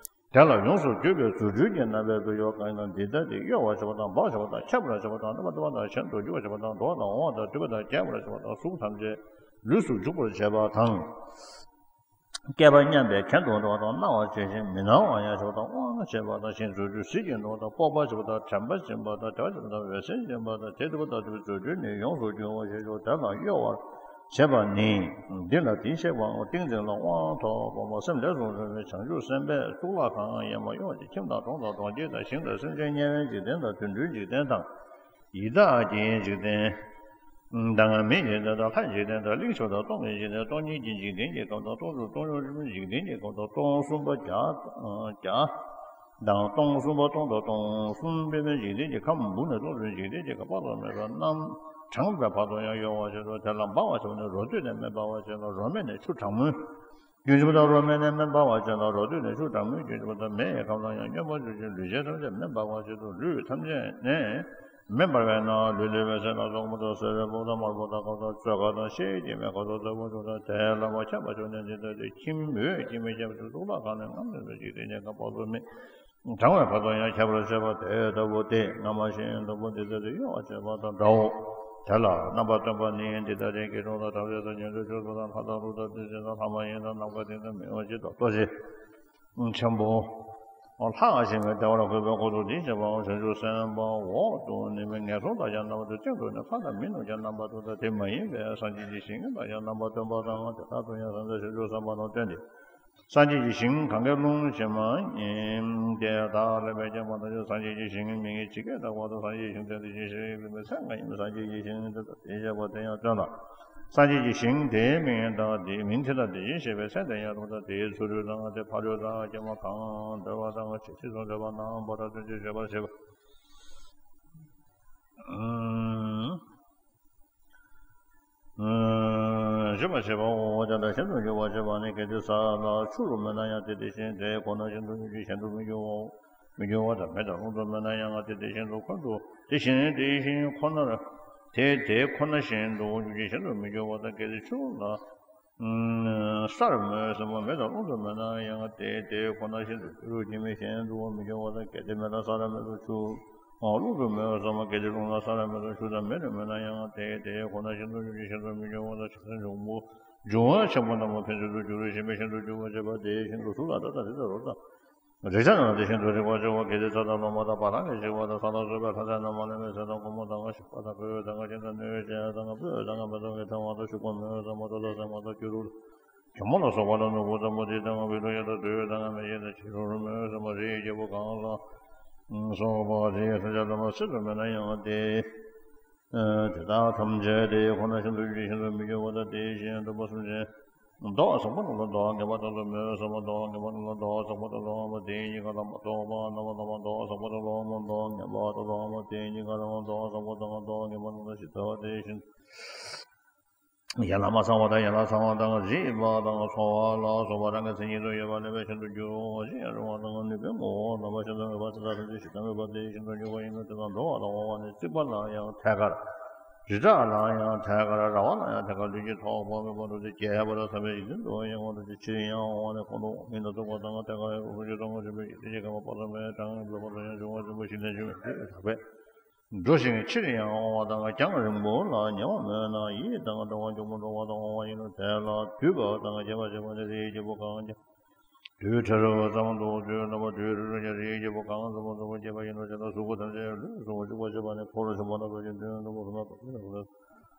དེ་ལ་ཡོངས་སུ་གྱུར་པའི་རྫུ་འཕྲུལ་གྱི་རྣམ་པའི་རབ་ཏུ་དབྱེ་བ་གང་ཡིན་ན། འདི་ལྟ་སྟེ། གཡོ་བར་བྱེད་པ་དང་། འབག་བྱེད་པ་དང་། ཁྱེར་བར་བྱེད་པ་དང་། རྣམ་པར་རྟོག་པ་དང་། གཞན་དུ་འགྱུར་བར་བྱེད་པ་དང་། འགྲོ་བ་དང་། འོང་བ་དང་། འདུས་པ་དང་། རྒྱས་པར་བྱེད་པ་དང་། གཟུགས་ཐམས་ཅད་ལུས་སུ་འཇུག་པར་བྱེད་པ་དང་། བསྐལ་པ་མཉམ་པའི་གྱེན་དུ་འགྲོ་བ་དང་། སྣང་བར་བྱེད་ཅིང་མི་སྣང་བར་ཡང་བྱེད་པ་དང་། དབང་བྱེད་པ་དང་། གཞན་རྫུ་འཕྲུལ་ཟིལ་གྱིས་གནོན་པ་དང་། སྤོབས་པར་བྱེད་པ་དང་། དྲན་པར་བྱེད་པ་དང་། བདེ་བར་བྱེད་པ་དང་། འོད་གསལ་འབྱིན་པ་དང་། དེ་སྒྲུབ་པ་དང་སྒྲུབ་པའི་རྫུ་འཕྲུལ་ནི་ཡོངས་སུ་གྱུར་པ་ཞེས་བྱའོ། དེ་ལ་གཡོ་བར་བྱེད་པ་ནི། འདི་ལ་དེ་བཤད་པའོ། ཏིང་འཛིན་ལ་དབང་ཐོབ་པ་སེམས་ལས་སུ་རུང་བའི་བྱང་ཆུབ་སེམས་དཔས་གཙུག་ལག་ཁང་ཡན་མ་གཡོ་བ་ཅིག་ཁྱིམ་དང་གྲོང་དང་གྲོང་ཁྱེར་དང་ཞིང་དང་སེམས་ཅན་དམྱལ་བའི་འཇིག་རྟེན་དང་དུད་འགྲོའི་འཇིག་རྟེན་དང་། ཡི་དྭགས་ཀྱི་འཇིག་རྟེན་དང་། མིའི་འཇིག་རྟེན་དང་། ལྷའི་འཇིག་རྟེན་དང་། གླིང་བཞི་པ་དང་། སྟོང་གི་འཇིག་རྟེན། སྟོང་ཉིད་ཀྱི་འཇིག་རྟེན་གྱི་ཁམས་དང་། སྟོང་གཟུགས་སྟོང་ཡུལ་རིགས་མིན་འཇིག་རྟེན་གྱི་ཁམས་དང་། སྟོང་གསུམ་པ་བརྒྱ་བརྒྱ་དང་། སྟོང་གསུམ་པ་སྟོང་དང་སྟོང་གསུམ་པའི་འཇིག་རྟེན་གྱི་ཁམས། འབུ་ནས་སྟོང་གསུམ་འཇིག་རྟེན་གྱི་ཁམས། དཔག་ཏུ་མེད་པ་རྣམས་གྲངས་པའི་བར་དུ་ཡང་གཡོ་བར་བྱེད་དོ། དེ་ལ་འབག་པར་བྱེད་པ་ནི་རོ་སྟོད་ནས་མེ་འབར་བར་བྱེད་ལ། རོ་སྨད་ནས་ཆུ་གྲང་མོའི་རྒྱུན་བྱེད་པ་དང་། རོ་སྨད་ནས་མེ་འབར་བར་བྱེད་ལ། རོ་སྟོད་ནས་ཆུ་གྲང་མོའི་རྒྱུན་བྱེད་པ་དང་། མེ་ཡི་ཁམས་ལ་ཡང་སྙོམས་པར་འཇུག་ཅིང་ལུས་ཅན་ཐམས་ཅད་མེ་འབར་བར་བྱེད་དོ། ལུས་ཐམས་ཅད་ནས་མེ་འབར་བས་ན། ལུས་ལེགས་པའི་ཚལ་དང་། སོག་མོ་དང་། སེར་བའི་སྦུབས་དང་། དམར་པོ་དང་། ཁ་དོག་བཙོ་ཁ་དང་། ཤེལ་གྱི་མེ་ཁ་དོག་ལྟ་བུ་དྲུག་དང་། དེ་ལ་མཁྱེན་པར་བྱ་བ་ནི་འདི་ལྟ་སྟེ། ཁྱིམ་འོད་ཀྱིས་མི་ཁྱབ་པའི་གཙུག་ལག་ཁང་ནི་ངམ་ལུས་པའི་འཇིག་རྟེན་གྱི་ཁམས་དཔག་ཏུ་མེད། གྲང་བའི་བར་དུ་ཡང་ཁྱབ་པར་བྱེད་པ་དེ་ལྟ་བུ་སྟེ། སྔ་མ་བཞིན་དུ་འབུ་འདི་ལྟ་སྟེ་གཡོ་བར་བྱེད་པ་དང་འདྲའོ། དེ་ལ་རྣམ་པར་སྟོན་པ་ནི་འདི་ལྟ་སྟེ། སྐྱིལ་ཀྲུང་དང་། བྲམ་ཟེ་དང་། བརྙན་ཏོག་ཆོས་གྲོགས་དང་། ལྷ་དང་། ཀླུ་དང་། དུད་འགྲོ་དང་། ལྷ་མ་ཡིན་དང་། ནམ་མཁའ་སྟེང་དང་། མི་མངོན་ཅན་དང་། ལྟོ་འཕྱེ་ཆེན་པོ། ལྷ་ཞིང་གི་བདེ་བར་གོས་པའི་འོག་ཏུ་དེ་བྱེད་པའོ། བྱང་ཆུབ་སེམས་དཔའ་འོག་ཏུ་ནི་མི་ངན་སོང་དག་ཀྱང་རྣམ་པར་སྟོན། སྟེང་དུ་ནི་ལྷ་དང་མི་རྣམས་ཀྱང་རྣམ་པར་སྟོན་ཏོ། དེ་མ་ཡིན་པའི་སངས་རྒྱས་ཀྱི་ཞིང་དག་ཀྱང་རྣམ་པར་སྟོན་པ་དང་། དེ་དག་ཏུ་ཡང་སངས་རྒྱས་བྱང་ཆུབ་སེམས་དཔའ་རྣམས་སྟོན་ཏེ། སངས་རྒྱས་ཀྱི་ཞིང་གང་གཱའི་ཀླུང་ཕྱེད་མ་ཡིན་ཏེ། བདག་ལ་ཕན་ཁྱབ་པ་དང་། སངས་རྒྱས་ཀྱི་ཞིང་མིང་ཇི་སྐད་བཏགས་པ་དང་། སངས་རྒྱས་ཀྱི་ཞིང་དེ་དེ་བཞིན་གཤེགས་པའི་མཚན་གང་ཡིན་པ། སངས་རྒྱས་ཀྱི་ཞིང་དེ་དག་དེ་བཤད་པ་དེ་ཡང་སྟོན་ལ། སངས་རྒྱས་ཀྱི་ཞིང་དེའི་མིང་དང་། དེའི་མིང་དེ་དག་དེ་བཞིན་གཤེགས་པའི་མཚན་དེ་ཡང་སྟོན་ཏོ། དེའི་ཚུ་རོལ་དང་། དེ་ཕ་རོལ་དང་། ཀྱེ་མ་གང་འདོད་པ་དང་། ཇི་སྲིད་འཚོ་འདོད་པ་རྣམས་པོ་ད་སྟོན་ཅིང་བརྗོད་པར་བྱེད་པ། བརྗོད་པར་བྱེད་པའོ། དེ་དག་གཞན་དུ་འགྱུར་བར་བྱེད་པ་ནི། གལ་ཏེ་ས་ལ་ཆུ་རུ་མོད་ན་ཡང་དེ་དེ་བཞིན་ཏེ། གོས་ནི་གཞན་དུ་འགྱུར་གྱི་གཞན་དུ་མི་འགྱུར་མོད། མི་འགྱུར་བ་དང་། མེ་དང་རླུང་དུ་མོད་ན་ཡང་དེ་དེ་བཞིན་དུ་ཁོ་ན་དེ་བཞིན་དེ་བཞིན་ཁོ་ནར་ དེ་དེ་ཁོ་ན་བཞིན་དུ་འགྱུར་གྱི་གཞན་དུ་མི་འགྱུར་བ་དང་། གལ་ཏེ་ཆུ་ལ་སར་མོས་ཟེར་བ་མེ་དང་རླུང་དུ་མོས་ན་ཡང་དེ་དེ་ཁོ་ན་བཞིན་དུ་འགྱུར་གྱི་མེ་གཞན་དུ་མི་འགྱུར་བ་དང་། གལ་ཏེ་མེ་ལ་སར་མེ་དང་ཆུ། རླུང་དུ་མོས་ཟེར་བ་གལ་ཏེ་རླུང་ལ་སར་མེ་དང་ཆུ་དང་མེ་དུ་མོས་ན་ཡང་དེ་དེ་ཁོ་ན་བཞིན་དུ་འགྱུར་གྱི་གཞན་དུ་མི་འགྱུར་བ་དང་། བྱང་སེམས་འབྱུང་པོ་འབྱུང་བ་ཆེན་པོ་རྣམས་ལ་ཕན་ཚུན་དུ་འགྱུར་རོ་ཞེས་པས་གཞན་དུ་འགྱུར་བར་བྱེད་པ་དེ་བཞིན་དུ་གཟུགས་ལ་ད་ལྟ་དེ་ལྟ་རོ་དང་། རེག་བྱ་རྣམས་དེ་བཞིན་དུ་རེག་པར་བྱེད་པ་གལ་ཏེ་ཚ་དང་རློན་པ་དང་བ་ལང་གིས་བསྐྱེད་པ་དང་། ས་ལ་སོགས་པའི་ལྷ་རྫས་རྣམས་མ་ལེན་པའི་ཟས་དང་ཁོལ་མོ་དང་ཞིམ་པ་དང་ཁོལ་དང་ཅན་དང་སྣོད་ཅན་དང་སྤོས་དང་མེ་ཏོག་གི་ཕྲེང་བ་དང་ཞུ་བ་མོས་ཟེར་བ་ཏོག་ལ་སྲན་མ་དང་སྐྱུ་རུ། གྱོ་མོ་ལ་སོགས་པ་ལ་ནོར་བུ་ཙམ་པོ་དེ་དང་བི་ལོ་ཡ་དང་དུད་དང་མེ་ཡ་དང་བྱི་རུ་རུ་མོས་ཟེར་བ་རིའི་རྒྱལ་པོ་གང་ལ་སོགས་པ་དེ་ཡི་ས་ཆ་ལ་མ་སྲིད་དུ་མེད་ན་ཡང་དེ། དེ་དག་ཐམས་ཅད་དེ་ཁོ་ན་བཞིན་དུ་འགྱུར་གྱི་གཞན་དུ་མི་འགྱུར་བ་དང་། དེ་བཞིན་སྡོམ་པ་གསུམ་ཅན། མདོག་བཟང་པོ་རྣམས་ལ་མདོག་ངན་པ་དག་ཏུ་མོས་ཟེར་བ། མདོག་ངན་པ་རྣམས་ལ་མདོག་བཟང་པོ་དག་ཏུ་སློང་བ་དེ་གཉིས་ཀ་ལ་མ་གཏོགས་པ་རྣམ་པ་དང་། མདོག་བཟང་པོ་དག་ཏུ་སློང་བ་མདོག་ངན་པ་དག་ཏུ་སློང་བ་དེ་གཉིས་ཀ་ལ་མདོག་བཟང་པོ་དང་མདོག་ངན་པ་རྣམས་ལ་ཇི་ལྟ་བ་དེ་བཞིན། ཡན་ལག་མ་ཚང་བ་དང་ཡན་ལག་ཚང་བ་དང་། རིད་པ་དང་ཚོར་བ་ལ་སོགས་པ་རང་གི་མཚན་ཉིད་དུ་ཡོད་པ་ལེན་པའི་གཞན་དུ་འགྱུར་རོ། ཅི་ཡང་རུང་བ་དང་ནུས་པའི་ངོ་བོ་རྣམ་པ་བཞིན་དུ་མེད་པ་དེ་དག་ཐམས་ཅད་ཇི་ལྟར་མེད་པ་དེ་བཞིན་དུ་འགྱུར་བ་ཡིན་ནོ། དེ་དག་འགྲོ་བ་དང་འོང་བ་ནི་རྩིག་པ་ལ་ཡང་ཐད་ཀར། རི་བྲག་ལ་ཡང་ཐད་ཀར། ར་བ་ལ་ཡང་ཐད་ཀར། ལུས་ཀྱི་ཐོག་མ་མེད་པ་རུ་དེ་རྒྱས་པར་བསམ་པའི་ཡིད་བཞིན་དུ་ཡང་བ་རུ་དེ་ཕྱིར་ཡང་འོང་བ་ནི་ཁོང་དུ་མིང་དང་ཐུག་པ་དང་ཐད་ཀར་ཡང་རུ་ཅི་ཐོག་མ་ཆེན་པོའི་ཡིད་བཞིན་གྱི་ཁམས་པ་དཔག་ཏུ་མེད་གྲངས་མེད་པ་དང་ཡང་འབྱུང་བ་ཆེན་པོ་ཞིང་ལས་བྱུང་བའི་ལུས་ལ་བག་པས། འགྲོ་ཞིང་ཕྱིར་ཡང་འོང་བ་དང་རྒྱང་རིང་པོ་ལ་ཉེ་བར་མོས་ན་ཡིད་དང་འདྲ་བ་འཇུག་མི་འགྲོ་བ་དང་འོང་བ་ཡིན་ནོ། དེ་ལ་འདུས་པ་དང་སྐྱེ་བ་སྐྱེ་བ་ནི་རིའི་རྒྱལ་པོ་གང་ཀྱང་། དུས་ཕྲ་རབ་ཙམ་དུ་དུས་རྣམ་པ་དུས་རེ་རེ་ཀྱང་རིའི་རྒྱལ་པོ་གང་ཙམ་པ་ཙམ་པ་སྐྱེ་བ་ཡིན་ནོ། དེ་ལ་གཟུགས་པོ་ཐམས་ཅད་ལུས་གཟུགས་པོ་འཇུག་པར་བྱེད་པ་ནི་འཁོར་ལོ་ཆེན་པོ་རྣམ་པ་ཀུན་དུས་རྣམ་པ་ཀུན་ཏུ་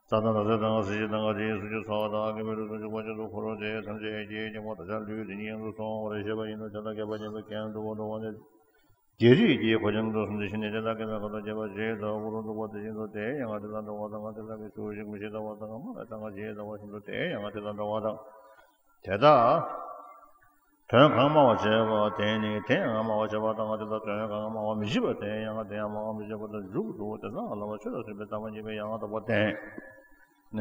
རྩྭ་དང་ནགས་ཚལ་དང་གཟི་བརྗིད་དང་དྲི་ཞིམ་པོ་ཚོགས་དང་སྐྱེ་བའི་ལུས་དང་འཇུག་པ་ཅན་དུ་འཁོར་བ་དེ་ཐམས་ཅད་ཀྱི་སྙིང་པོ་དང་བྲལ་ལུས་དེ་ཉིད་དུ་སོང་བར་བཤད་པ་ཡིན་ནོ། དེ་ལ་སྐྱེས་པ་ཉེས་པའི་གྱེན་དུ་འགྲོ་བ་ནི། བརྒྱད་རིགས་ཀྱི་འཁོར་གྱེན་དུ་སོང་སྟེ་ཞི་གནས་དེ་དག་གི་ནང་ཁ་དོག་སྐྱེས་པ་ཇི་ལྟ་བུར་འདུག་པ་དེ་བཞིན་དུ་དེ་ཡང་དེ་དང་འདྲ་བ་དང་དེ་དག་གི་ཚུལ་བཞིན་དུ་ཇི་ལྟ་བ་དང་སྨྲ་བའི་གྲངས་ཀ་ཇི་ལྟ་བ་བཞིན་དུ་དེ་ཡང་དེ་དང་འདྲ་བ་དང་། དེ་དག་དོན་གང་སྨྲ་བར་བྱེད་པ་དེ་ནི་དེ་ཡང་སྨྲ་བར་བྱེད་པ་དང་། དེ་དག་དོན་གང་སྨྲ་བར་མི་བྱེད་པ་དེ་ཡང་དེ་ཡང་སྨྲ་བར་མི་བྱེད་པ་དང་། མཇུག་ཏུ་དེ་དག་ལ་བ་ཆོས་ལ་སོགས་པའི་ལྟ་བ་ཉེས་པའི་ཡང་དག་པར་བསྟན།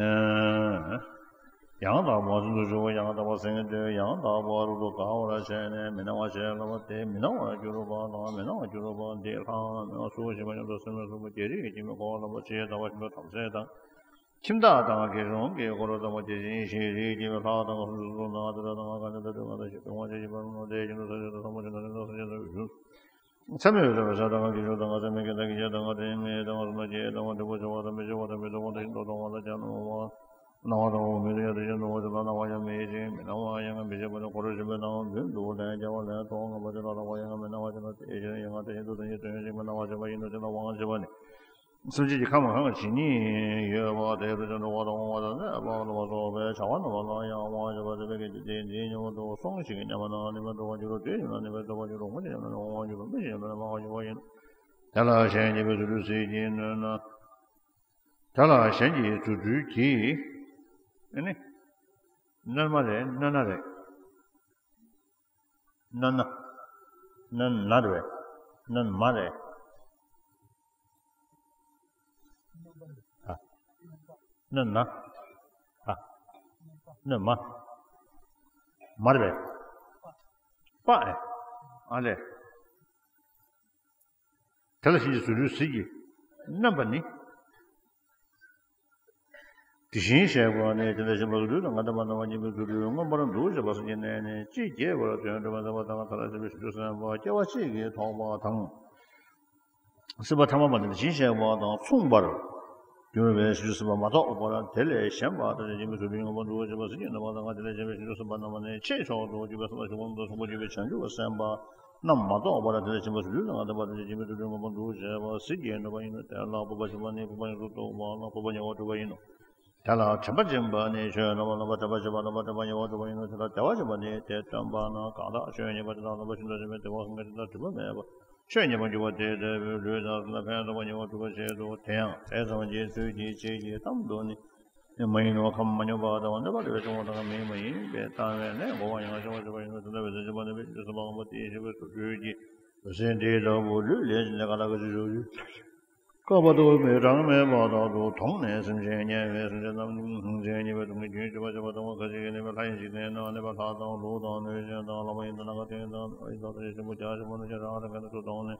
ཡང་དག་པར་ཚུལ་དུ་འཇུག་པ། ཡང་དག་པར་སེམས་ཉིད་དུ་ཡང་དག་པར་དགའ་བར་བྱས་ནས་མི་སྣང་བར་བྱེད་ལ་བ་དེ་མི་སྣང་བར་གྱུར་པ་དང་། མི་སྣང་བར་གྱུར་པ་འདི་ལྷག་མེད་པ་སུ་ཞིག་མ་ཉམས་སུ་སེམས་ལ་སོགས་པ་བརྒྱད་རིག་གི་སྐྱེ་མེད་འཁོར་བ་ལ་བ་ཇི་ལྟ་བ་བཞིན་དུ་དམ་ཚིག་དང་། ཁྱིམ་བདག་དང་དགེ་སློང་གི་འཁོར་དང་པོ་དེ་བཞིན་གཤེགས་རིགས་ཀྱི་ལྷ་དང་སུམ་ཅུ་སོ་ལྔ་དེ་དག་དང་ང་ག་ནས་དུ་དྲུག་ང་དང་བཞི་དུ་ང་དང་བཞི་པར་ནོ། དེ་བཞིན་དུ་ས་ཆ་དང་ས་མ་ཆེན་དང་ཆེན་དང་ས་ཆེན་དང་ཡུལ། མཚམས་མེད་པའི་ས་དང་ང་གི་ཆོས་དང་ང་ཚད་མེད་ཀྱི་བདག་གི་ཆོས་དང་ང་དྲན་མེད་དང་ང་སུ་མ་སྐྱེས་དང་ང་འབྲས་བུ་ཆེ་བ་དང་མི་ཆེ་བ་དང་མི་སྡུག་པ་དང་ཤིན་ཏུ་སྡུག་པ་དང་ཀྱང་སྣང་བ་སྣང་བ་དང་འོག་མིན་དུ་ཡང་དེ་བཞིན་དུ་འོག་ཅིག་ལ་སྣང་བ་ཡང་མེད་ཅིང་མི་སྣང་བ་ཡང་མི་བྱེད་པ་ནི་འཁོར་ལོ་ཆེན་པོའི་ནང་མདུན་དུ་ལན་བརྒྱ་བ་ལན་སྟོང་ངེས་པ་དེ་ལ་ལྷག་པ་ཡང་མི་སྣང་བ་ཅན་ལ་དེ་བཞིན་ཡང་དེ་བཞིན་དུ་དོན་གྱི་དོན་ཞིག་མི་སྣང་བ་བྱེད་པ་ཡིན་ནོ། དེ་ལ་དབང་བྱེད་པ་ནི། སེམས་ཅན་གྱི་ཁམས་གང་ཞི་ནི་ཡོད་པ་དེ་དུ་ཅང་འགྲོ་བ་དང་འོང་བ་དང་གནས་པ་ལ་སོགས་པའི་བྱ་བ་རྣམ་པ་ལ་ཡང་དབང་བྱེད་པ་དེ་བས་ཀྱི་དེ་འདིའི་ཉོན་མོངས་དུ་སོང་ཞིང་ཉམས་པ་ན་ནུས་པ་འགྲོ་བར་འགྱུར་རོ། དུས་ཡིན་ན་ནུས་པ་འགྲོ་བར་འགྱུར་རོ། མི་ཡིན་ན་འོང་བར་འགྱུར་རོ། མི་ཡིན་ན་མང་བར་འགྱུར་བ་ཡིན། དེ་ལ་གཞན་གྱིས་མི་བཟོད་ལུས་ཟིལ་གྱིས་གནོན་ན། དེ་ལ་གཞན་གྱིས་བཟོད་ལུས་ཀྱིས། ཨ་ནི། གནོན་མ་རེད། གནོན་ན་རེད། གནོན་ན། གནོན་ན་རེད། གནོན་མ་རེད། ཨ། གནོན་ན། ཨ། གནོན་མ། མ་རེད་པས། པ་ཨེ། ཨ་ལས། དེ་ལ་གཞན་གྱིས་བཟོད་ལུས་ཟིལ་གྱིས་གནོན་པ་ནི། དེ་བཞིན་གཤེགས་པ་ནི་དེ་ལྟར་གཤེགས་པ་ལུས་དང་ངག་དང་པ་སྣང་བ་གཉིས་པའི་ཚུལ་ལུས་མངོན་པར་འདུ་བྱེད་པ་སེམས་ཀྱི་གནས་ནི་ཅི་སྐྱེས་པར་དོན་སྒྲུབ་པ་མཛད་པ་དང་། དེ་ལ་གཤེགས་པའི་ཞིང་དུ་སེམས་པ་སྐྱེ་བ་གཅིག་གིས་ཐོགས་པ་དང་། སྲིད་པ་ཐ་མལ་པ་དེ་བཞིན་གཤེགས་པ་དང་མཚུངས་པར་གྱུར་པའི་ཞིང་དུ་སེམས་པ་མ་གཏོགས་པར་དེ་ལས་གཞན་པ་དེ་ལས་གཞན་པའི་ཚུལ་ལུས་མངོན་པར་འདུ་བྱེད་པ་སེམས་ཀྱི་རྣམ་པ་དང་། དེ་ལས་གཞན་པའི་ཞིང་དུ་སེམས་པ་རྣམས་ནི་ཆེས་མཆོག་ཏུ་གྱུར་པའི་སེམས་དང་ཞུགས་པ་མཐར་ཐུག་པར་གྱུར་པའི་བྱང་ཆུབ་སེམས་དཔའ་རྣམས་མ་གཏོགས་པར་དེ་ལས་གཞན་པ་ཞིག་ལུས་དང་ངག་དང་པ་དེ་ལས་གཞན་པའི་ཚུལ་ལུས་མངོན་པར་འདུ་བྱེད་པ་ཟིལ་གྱིས་གནོན་པ་ཡིན་ནོ། དེ་ལ་སྤོབས་པ་ཆེན་པོ་ནི་སྤོབས་པ་ཉམས་སུ་རྟོགས་པ་ལ་སྤོབས་པ་ཉེ་བར་གྲུབ་པ་ཡིན་ནོ། དེ་ལ་དྲན་པ་འབྱིན་པ་ནི་ཆོས་རྣམ་པར་རྣམ་པར་དྲན་པ་བྱེད་པ་རྣམ་པར་དྲན་པ་ཉེ་བར་གྲུབ་པ་ཡིན་ནོ། དེ་ལ་བདེ་བ་འབྱིན་པ་ནི་དེ་སྟོན་པ་ན་གང་དག་ཆོས་ཉན་པ་དེ་དག་རྣམ་པར་ཤིན་ཏུ་དྲན་པས་བདེ་བ་གང་ག་ཅི་དང་སྒྲིབ་པ་མེད་པ། ཆོས་ཉན་པར་འགྱུར་བ་དེ་ལྟ་བུའི་ལུས་དང་སེམས་ལ་ཕན་ཐོགས་པ་ཉེ་བར་གྲུབ་པ་ཆེད་དུ། དེ་ཡང་དེ་ཙམ་གྱི་ཚུལ་གྱིས་ཆོས་ཀྱི་གཏམ་དུ་ནི་མ་ཡིན་ནོ། ཁམས་མ་མྱོང་པ་དང་གནོད་པ་ལས་བྱུང་བ་དང་མི་མ་ཡིན་པའི་ལྟ་བའི་གནས་འགོག་པ་ཡང་བྱང་བར་བྱེད་པ་ཡིན་ནོ། དེ་ལྟ་བས་སེམས་ཅན་པ་ནི་བདེ་བ་འབྱིན་པ་ངོ་བོ་དེ་ཡི་ཤེས་པའི་སོ་སོའི་ཀྱི་འོད་ཟེར་འདི་ལྟ་བུ་ལུས་ལེན་ནས་གང་དག་གི་ཚུལ་ཞུགས་ཀྱི། བསྐལ་པ་ལྟ་བུ་མེད་གྲངས་མེད་པ་དག་ཏུ་མཐོང་ནས་སེམས་ཅན་དམྱལ་བའི་སེམས་ཅན་རྣམས་སེམས་ཅན་དམྱལ་བའི་སྡུག་བསྔལ་རྒྱུན་ཆད་པ་བྱེད་པ་དང་། ཁ་ཅིག་གིས་གནས་པའི་ལྷ་ཡི་འཇིག་རྟེན་ན་གནས་པ་ལྷ་དང་ཀླུ་དང་གནོད་སྦྱིན་དང་ལྷ་མ་ཡིན་དང་ནམ་མཁའ་སྟེང་དང་ཡི་དྭགས་དང་ཆེ་ཆེན་པོ་རྒྱ་ཆེན་པོ་རྣམས་ཀྱང་རང་རང་གི་གནས་སུ་དོང་ནས་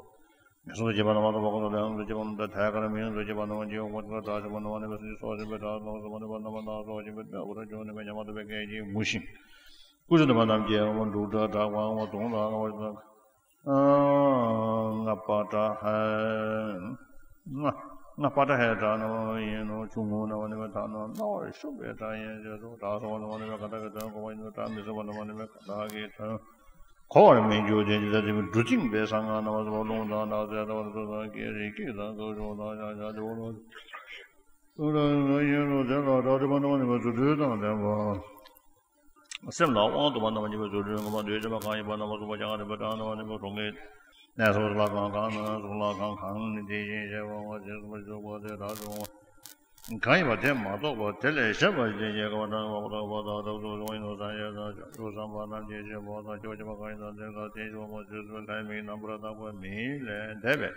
ལོ། ངན་སོང་དུ་སྐྱེས་པ་རྣམ་པར་ཐར་པ། འཁོར་དང་འདས་ལ་ཡང་དུ་སྐྱེས་པ་རྣམས་དང་། ཐད་ཀར་མི་ཡོང་དུ་སྐྱེས་པ་རྣམས་ཀྱི་འོག་མ་དེ་ལ་བདག་ཆགས་པ་རྣམ་པར་གནས་པའི་སེམས་ཀྱིས་སྲོག་ཆགས་པའི་སྒྲ་དང་སོ་མ་ནས་པ་རྣམ་པར་སྣང་སྲོག་ཆགས་པའི་སྒྲ་འོ་ར་འཇོག་ནས་པའི་ཉམས་མ་ཐག་པའི་སྐད་ཀྱིས་ངུ་ཞིང་། ཀུ་ཤ་འདོན་པ་རྣམས་ཀྱིས་འབྲུག་སྒྲ་བསྒྲགས་པའམ་དུང་དང་རྔ་བ་དང་། ང་པ་ཏྲ་ཧ། ང་ང་པ་ཏྲ་ཧའི་སྒྲ་རྣམས་ཡིན་ནོ། ཆུང་ངུ་རྣམས་ནི་མེ་ཐ་ན་རྣ་བར་ཤོར་བའི་སྒྲ་ཡིན་ཞེས་སོ། སྒྲ་སོགས་རྣམས་ནི་མེ་ག་དག་གི་དོན་གོ་བ་ཡིན་ནོ། སྒྲ་མི་སྲིད་པ་རྣམས་ནི་མེ་ག་དག་གི་དོན་གོ་བར་མི་འགྱུར་ཏེ། འདི་ལྟ་སྟེ་འབྲུ་འཐིང་པའི་གསང་སྔགས་རྣམ་པ་ཚོ་རླུང་དང་ནགས་ཚལ་ལྟ་བུ་སོ་སོ་སྐད་རིགས་སྐད་དང་དཀར་ཕྱོགས་དང་ཤ་ཤ་ལེའུ་ལ་ཡིན་རུང་དེ་ལ་སྒྲ་སྒྲིབ་པ་རྣམས་ནི་མེ་རྫུ་འཕྲུལ་དང་ལྡན་པ། སེམས་ལ་དབང་སྡུད་པ་རྣམ་པར་གཉིས་པའི་རྫུ་འཕྲུལ་ངན་པ་འདོད་ཆེན་པོ་གང་ཡིན་པ་རྣམ་པ་གསུམ་པོ་སྦྱང་བ་རིམ་པས་གྲངས་རྣམ་པར་གཉིས་པ་གྲོང་ཁྱེར་གནས་སོ་སོ་ལ་གང་གང་ན་གཟུགས་ལ་གང་གང་ནི་དེ་བཞིན་གཤེགས་པ་དབང་ཞེས་གསུངས་པ་བཞུགས་པ་དེ་དག་བྱུང་བ་གང་ཡིན་པ་དེ་མ་རྟོགས་པར་དེ་ལས་གཞན་པ་ཞིག་སྐྱེ་དགོས་པ་དང་འོག་ཏུ་བ་དང་ཐབས་སུ་བྱུང་བ་ཡིན་ནོ། སངས་རྒྱས་དང་བྱང་ཆུབ་སེམས་དཔའ་རྣམས་ཀྱིས་ཤེས་པ་དང་སྐྱེ་བ་ཆེན་པོ་གང་ཡིན་དང་དེ་ལ་བརྟེན་བཞུགས་པ་ཞེས་གསུངས་པའི་ལྷའི་མིག་རྣམ་པར་དག་པ་མིའི་ལས་འདས་པའི་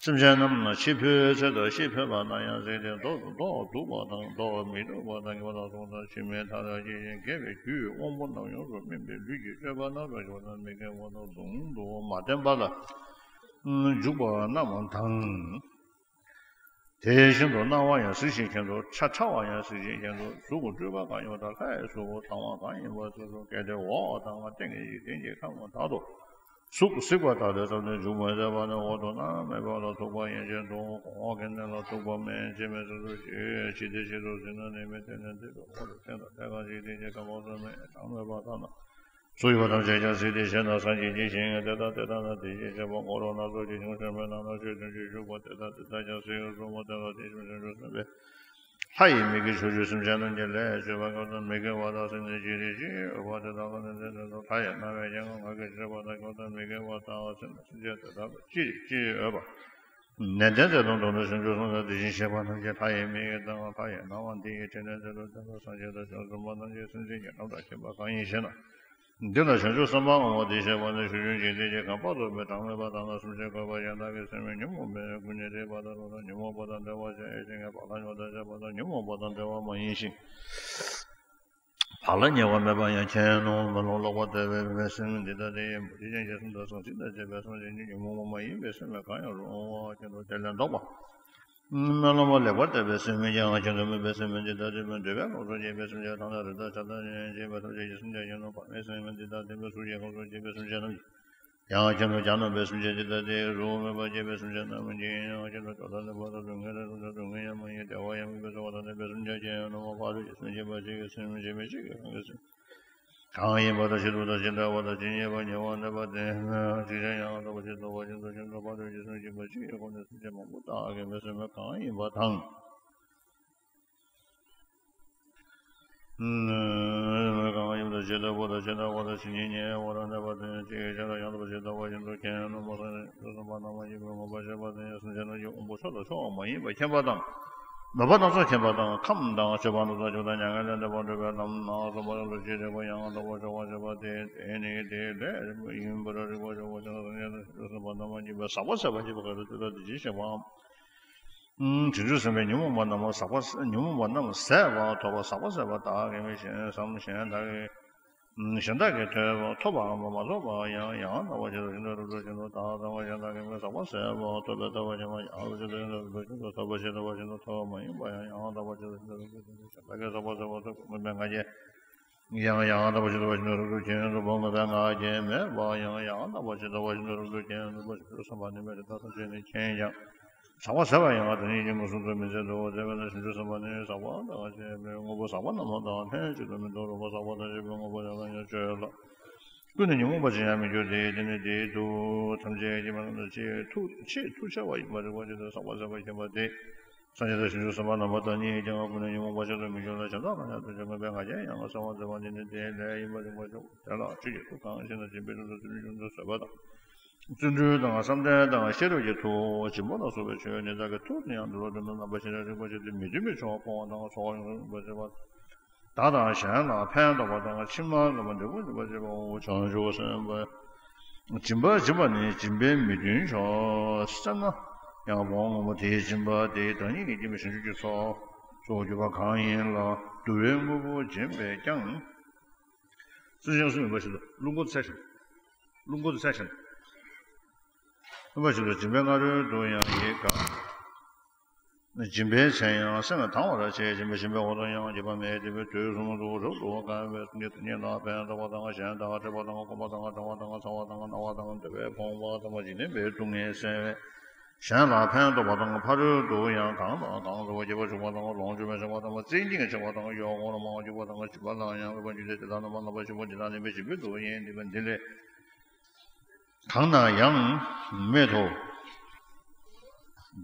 སེམས་ཅན་རྣམས་ལ་ཤི་འཕོས་ཚེ་དང་ཤི་འཕོས་པ་ན་ཡང་ཟེར་ཏེ་མདོག་མདོག་སྡུག་པ་དང་མདོག་མི་སྡུག་པ་དང་ངན་པ་དང་སོགས་དང་ཕྱི་མའི་མཐའ་དག་སྐྱེ་ཞིང་རྒས་པའི་རྒྱུའི་དབང་པོ་རྣམས་ཡོངས་སུ་སྨིན་པའི་ལུས་ཀྱི་སྤྱོད་པ་རྣམ་པར་གཞག་པ་དང་མི་དགེ་བ་དང་ལུང་དུ་མ་བསྟན་པ་ལ་འཇུག་པ་རྣམས་དང་། དེ་བཞིན་དུ་སྣང་བ་ཡང་གཟིགས་ཤིང་མཁྱེན་ཏོ། ཆ་ཕྲ་བ་ཡང་གཟིགས་ཤིང་མཁྱེན་ཏོ། གཟུགས་སྤྲུལ་པ་གང་ཡིན་པ་དང་ལྷའི་གཟུགས་པོ་དང་བ་གང་ཡིན་པ་སོ་སོ་གལ་ཏེ་འོག་དང་བ་སྟེང་གི་འཇིག་རྟེན་གྱི་ཁམས་དག་ཏུ་གཟུགས་གཟིགས་པ་དག་ལས་བརྩམས་ཏེ་འཇུག་མི་ཟད་པ་ནི་འོག་ཏུ་མནར་མེད་པ་ལ་ཐུག་པ་ཡན་ཆད་དང་གོང་འོག་གི་གནས་ལ་ཐུག་པ་མེད། ཕྱི་མའི་ཚུལ་དུ་ཞི་ཞི་སྟེ་ཞི་དུ་གཟིགས་ན་ནི་མི་དེ་ནི་འདི་ལྟ་བུ་སྟེང་དང་ཐད་ཀར་འཇིག་རྟེན་གྱི་ཁམས་ལ་ཚུགས་མེད། གྲངས་མེད་པ་དག་ན། སུ་ཡོད་པ་ཐམས་ཅད་ཀྱང་གཟིགས་ཏེ་ཞེ་སྡང་སངས་རྒྱས་ཀྱི་ཞིང་དེ་དག་དེ་དག་ན་དེ་བཞིན་གཤེགས་པ་འཁོར་ལོ་སྣ་ཚོགས་ཀྱི་འབྱུང་ཆེན་པོའི་ནང་ན་ཆོས་བདུན་ཅུས་བཞུགས་པ་དེ་དག་དེ་དག་ཀྱང་གཟིགས་སོ་མ་དེ་ལ་དེ་བཞིན་བྱང་ཆུབ་སེམས་དཔའི་ལྷ་ཡི་མིག་གིས་ཕྱོགས་བཅུའི་སེམས་ཅན་རྣམས་ཀྱི་ལས་བྱེད་པ་སྐབས་དང་མི་དགེ་བ་དག་སེམས་ནི་ཅི་རིགས་ཅི་ཡོད་པ་དེ་དག་ལ་ནི་དེ་དག་ལྷ་ཡི་རྣ་བས་ཀྱང་ངག་གིས་བརྗོད་པ་དག་སྐབས་དང་མི་དགེ་བ་དག་སེམས་ནི་སེམས་ཅན་དེ་དག་ལ་ཅི་རིགས་ཅི་ཡོད་པ། ནན་ཏན་ཚད་དང་བསྡོམས་ཏེ་སུམ་ཅུ་སོ་ལྔ་དེ་བཞིན་གཤེགས་པ་རྣམས་ཀྱི་ལྷ་ཡི་མིག་གིས་དང་ལྷ་ཡི་རྣ་བ་འདི་ཡི་ཕྲིན་ལས་ཚད་དང་ལྡན་པ་སངས་རྒྱས་དང་བྱང་སེམས་དཔའ་རྣམས་ཀྱི་སེམས་ཅན་གྱི་རྣམ་གྲངས་མཁྱེན་པ་གང་ཡིན་ཞེ་ན། འདི་ལ་བྱང་ཆུབ་སེམས་དཔའ་ངོ་བོ་དེ་བཤད་པ་ནི་ཕྱོགས་བཅུའི་འཇིག་རྟེན་གྱི་ཁམས་དཔག་ཏུ་མེད་གྲངས་མེད་པ་དག་ན་སེམས་ཅན་བཀོད་པ་གཞན་དག་གི་སེམས་ཉོན་མོངས་པའི་ཀུན་ནས་བསྒྲིབས་པ་དང་རོ་དང་ཉོན་མོངས་པ་དང་བྲལ་བར་བྱ་ཡི་ཞིང་ངེས་པ་ལ་སྨྱོ་བརྡར་བྱེད་པ་དང་ཉོན་མོངས་པ་དང་བྲལ་བ་མ་ཡིན་ཞིང་། བག་ལ་ཉལ་བ་མེད་པ་ཡང་མཁྱེན་ནོ། མེ་ལོང་ལོག་པར་བལྟ་བའི་སེམས་འདི་ལྟ་སྟེ། བུ་ཁྲིད་ཅན་གྱི་སེམས་དང་ཟང་ཟིང་དང་བཅས་པའི་སེམས་ཅན་ཉོན་མོངས་པ་མ་ཡིན་པའི་སེམས་ལས་གང་ཡང་རུང་བ་མཁྱེན་ཏོ། དེ་ལས་ལྡོག་པ། སྨོན་ལམ་ལེགས་པར་བཏབ་པའི་སེམས་ཀྱིས་ཡང་ཁྱེད་ཚོ་སྨོན་པའི་སེམས་ཅན་འདི་ལྟ་སྟེ་སྨོན་འདོད་པའི་སློབ་གསོ་བྱེད་པའི་སེམས་ཅན་དང་ནི་རི་དྭགས་ཤ་སྟག་ཅན་བཅས་པ་ཐམས་ཅད་ཀྱི་སེམས་ཅན་ཡིན་ནོ། བག་མེད་སེམས་ཅན་འདི་ལྟ་སྟེ་སྨོན་ཟུག་བྱེད་ཁོང་ཚོ་བྱེད་པའི་སེམས་ཅན་རྣམས་ཀྱིས། ཡང་ཁྱེད་ཚོ་བྱ་ནོར་བའི་སེམས་ཅན་འདི་ལྟ་སྟེ་གཟུགས་མེད་པར་སྐྱེས་པའི་སེམས་ཅན་རྣམས་ཀྱིས། ཡང་ཁྱེད་ཚོ་འགྲོ་ལ་ནི་བར་དུ་སྡུག་བསྔལ་དང་སྡུག་བསྔལ་ཡང་མ་ཡིན་བདེ་བ་ཡང་མིན་པའི་ཚོར་བ་དང་ལྡན་པའི་སེམས་ཅན་ཅན་ཡིན་ནོ། བག་ལེབ་ཀྱི་སེམས་ཅན་པ་ཅིག་གིས་སེམས་ཅན་མེད་པ་ཅིག་གིས་གང་གི་སེམས། གང་ཡིན་པ་དང་ཇི་ལྟ་བུ་དང་ཇི་འདྲ་བ་དང་ཇི་སྙེད་པ་ཉེ་བར་གནས་པ་དེ། ཅིའི་ཕྱིར་ཡང་དག་པར་ཇི་ལྟ་བ་བཞིན་དུ་ཤིན་ཏུ་ཕ་རོལ་ཏུ་ཕྱིན་པ་ཅིག་གི་སྒོ་ནས་སེམས་ཅན་མང་པོ་དག་གིས་མི་སྲུན་པ་གང་ཡིན་པ་དང་། གང་ཡིན་པ་དང་ཇི་ལྟ་བུ་དང་ཇི་འདྲ་བ་དང་ཇི་སྙེད་པར་གནས་པ་དེ། ཅིའི་ཕྱིར་ཡང་དག་པར་ཇི་ལྟ་བུ་བཞིན་དུ་ཁྱེད་རྣམས་སེམས་ཅན་ཐམས་ཅད་ཀྱི་མངོན་པར་ཤེས་པ་དེ་ཡང་སེམས་ཅན་རྣམས་ཀྱི་དབང་པོ་མཆོག་དང་མཆོག་མ་ཡིན་པ་མཁྱེན་པ་དང་། མོས་པ་རྣམ་གསུམ་མཁྱེན་པ་དང་། ཁམས་དང་སྤྱོད་པ་རྣམ་གསུམ་སྤྱོད་པ་དང་། མྱ་ངན་ལས་འདས་པར་འགྲོ་བའི་ལམ་སྣ་ཚོགས་པ་ལ་ལུས་ཤེས་རིག་པ་ཡང་དག་པར་སྦྱོང་བར་བྱེད་པ་སྟེ། དེ་ནི་དེའི་ལས་ཡིན་པར་རིག་པར་བྱ་བ་ཅན་སེམས་ཅན་ཐམས་ཅད་སེམས་ཅན་ཐམས་ཅད་ཀྱི་ཟག་པ་ཟད་པར་བྱེད་པའི་ཁ་ཐུག་ཏུ་ལྟ་སྟེ་ཇི་བཞིན་གཤེགས་པའམ། བྱང་ཆུབ་སེམས་དཔའི་ཉོན་མོངས་པ་རྣམས་ཟག་པ་ཉོན་མོངས་པ་རྣམས་ཟད་པ་ཐོབ་པ་ཟག་པ་ཟད་པ་དག་གི་མི་གཞན་སམ་གཞན་དག་གི་གཞན་དག་གིས་ཐོབ་པའམ་མ་ཐོབ་པ་ཡང་ཡང་དག་པར་ཇི་ལྟ་བ་བཞིན་དུ་རིག་པར་བྱེད་པ་དང་། གཞན་དག་གིས་མི་ཟག་པ་ཟད་པ་ཐོབ་པའི་ཐབས་ཤེས་པ་ཡང་དག་པར་ཇི་ལྟ་བ་བཞིན་དུ་རིག་པར་བྱེད་པ་དང་། ཐོབ་པ་ཤེས་ཐུབ་པ་བཞིན་དུ་ཐོབ་པ་མ་ཡིན་པ་ཡང་ཡང་དག་པར་ཇི་ལྟ་བ་བཞིན་དུ་རིག་པར་བྱེད་པ་དང་། གཞན་དག་གིས་ཟག་པ་ཟད་པ་ཐོབ་པའི་ང་རྒྱལ། ཡང་ཡང་དག་པར་ཇི་ལྟ་བ་བཞིན་དུ་རིག་པར་བྱེད་པ་དང་། ཐོབ་པ་མེད་པའི་ང་རྒྱལ་མེད་པ་ཡང་ཡང་དག་པར་ཇི་ལྟ་བ་བཞིན་དུ་རིག་པར་བྱེད་པ་དང་། བྱང་ཆུབ་སེམས་དཔའ་ནི་མེད་དེ། ད་ཐམས་ཅད་ནི་མཁྱེན་ཀྱང་། ཟག་པ་ཟད་པ་ཡང་དེ་ཉིད་ཀྱིས་མི་ཟད་དོ། མི་ཟད་དོ། དེ་བས་ན་བྱང་ཆུབ་སེམས་དཔའ་ནི་ཟག་པ་དང་ཞེན་པའི་དངོས་པོ་ཟག་པ་རྣམས་དང་ལྷན་ཅིག་ཏུ་མི་འདོར་རོ། ཟག་པ་དང་ཞེན་པའི་དངོས་པོ་ཡང་དག་ཡང་སྤྱོད་ལ། ཀུན་ནས་ཉོན་མོངས་པ་ཅན་ཡང་མི་འགྱུར་ཏེ། དེ་ནི་དེའི་དུས་ཐམས་ཅད་ཀྱི་མ་ནམ་ཆེས་ཐུགས་ཆེས་ཐུགས་ཆེ་བ་ཡིན་པར་རིག་པར་བྱེད་དེ། ཟག་པ་ཟད་པར་མཁྱེན་པ་དེས་སངས་རྒྱས་དང་བྱང་ཆུབ་སེམས་དཔའ་རྣམ་པ་དང་ཉིད་ཀྱང་ཀུན་ནས་ཉོན་མོངས་པ་ཅན་དུ་མི་འགྱུར་ལ། གཞན་དག་ལ་ཡང་དོན་གྱི་མངོན་པའི་ང་རྒྱལ་ཡང་གསལ་བར་མཛད་པ་འདི་ནི་དེའི་ལས་ཡིན་པར་རིག་པར་བྱའོ། དེ་ལ་ཆོས་ཀྱི་ཐུགས་གང་ཞིག་ན་སྦྱིན་པའི་ལྷུན་གྱིས་བརྩོན་འགྲུས་ཀྱི་ལྷུན་གྱིས་བཟོད་པ་དང་། བརྩོན་འགྲུས་དང་བསམ་གཏན་དང་ཤེས་རབ་ཀྱི་མཐུ། སྦྱིན་པ་ལ་སོགས་པའི་ཆོས་ནི་བདག་གི་ཐུགས་ནི་ཡང་འདུལ་བ་དོན་དམ་རྣམ་པ་བཞི་ནི་རིག་པར་བྱེད་དེ། མི་མཐུན་པའི་ཆོས་སྤོང་བ་དང་། ཚོགས་ཡོངས་སུ་རྫོགས་པར་བྱེད་པ། བདག་དང་གཞན་ལ་ཕན་འདོགས་པ་དང་། ཕྱི་མ་ལ་འབྲས་བུ་འབྱུང་བར་བྱེད་པའོ། བྱང་ཆུབ་སེམས་དཔའ་སྦྱིན་པ་སྦྱིན་པ་ནི་སྦྱིན་པའི་མི་མཐུན་ཕྱོགས་སེལ་ན་ཡང་སྤོང་ངོ་། དེའི་སྦྱིན་པ་དེ་བདག་ཉིད་ཀྱིས་བགྱིས་པའི་བྱང་ཆུབ་ཀྱི་ཚོགས་སུ་གྱུར་པ་གང་ཡིན་ལ། བསྡུ་བའི་དངོས་པོ་སྦྱིན་པས་ཀྱང་། སུ་ཡང་སུ་ཡིན་པ་ཞིག་ཏུ་རླུང་འཁོར་འཚལ་ཞིང་། རླུང་འཁོར་འཚལ་ཞིང་། ཡིན་པ་ཞིག་ཏུ་སྦྱིན་པའི་སྔ་རོལ་དུ་ཡང་ཡི་ག་སྦྱིན་པའི་མཚན་ཡང་སེམས་ལ་དང་བར་བྱེད། སྦྱིན་པ་སྦྱིན་པའི་འོག་ཏུ་ཡང་འགྱེད་པ་མེད། དེ་བས་དུས་གསུམ་དུ་རབ་ཏུ་དགའ་བའི་སངས་རྒྱས་དེ་ཉིད་ལ་ཕན་འདོགས་པ་དང་། གཞན་དག་བསྐྲད་པ་དང་སྐོམ་པ་དང་གྲང་བ་དང་ཚ་བ་དང་ན་བ་དང་འདོད་པའི་ཕོངས་པ་དང་། འཇིག་རྟེན་པའི་སྡུག་བསྔལ་སེལ་བས། གཞན་ལ་ཕན་འདོགས་པ་དང་། ཕ་རོལ་དུ་ཡང་གང་དང་གང་འཚམ་པ་སྐྱེས་པར་བྱུང་བ་དང་། ལོངས་སྤྱོད་པར་བྱུང་བ་དང་། བརྩེ་ཞིང་ཆགས་པ་དང་། གཡོག་མོར་མང་བ་བྱུང་བ་དང་། སྦྱིན་པ་ལ་ཡང་མོས་པར་འགྱུར་ཏེ། དེ་དག་རྣམ་པར་རྣམ་པར་ཤེས་པ་འདི་དག་ནི་མི་སྦྱིན་པའི་དུ་ཡིན་ཏེ། འདི་ལས་གང་ན་ཡང་མེད་དོ།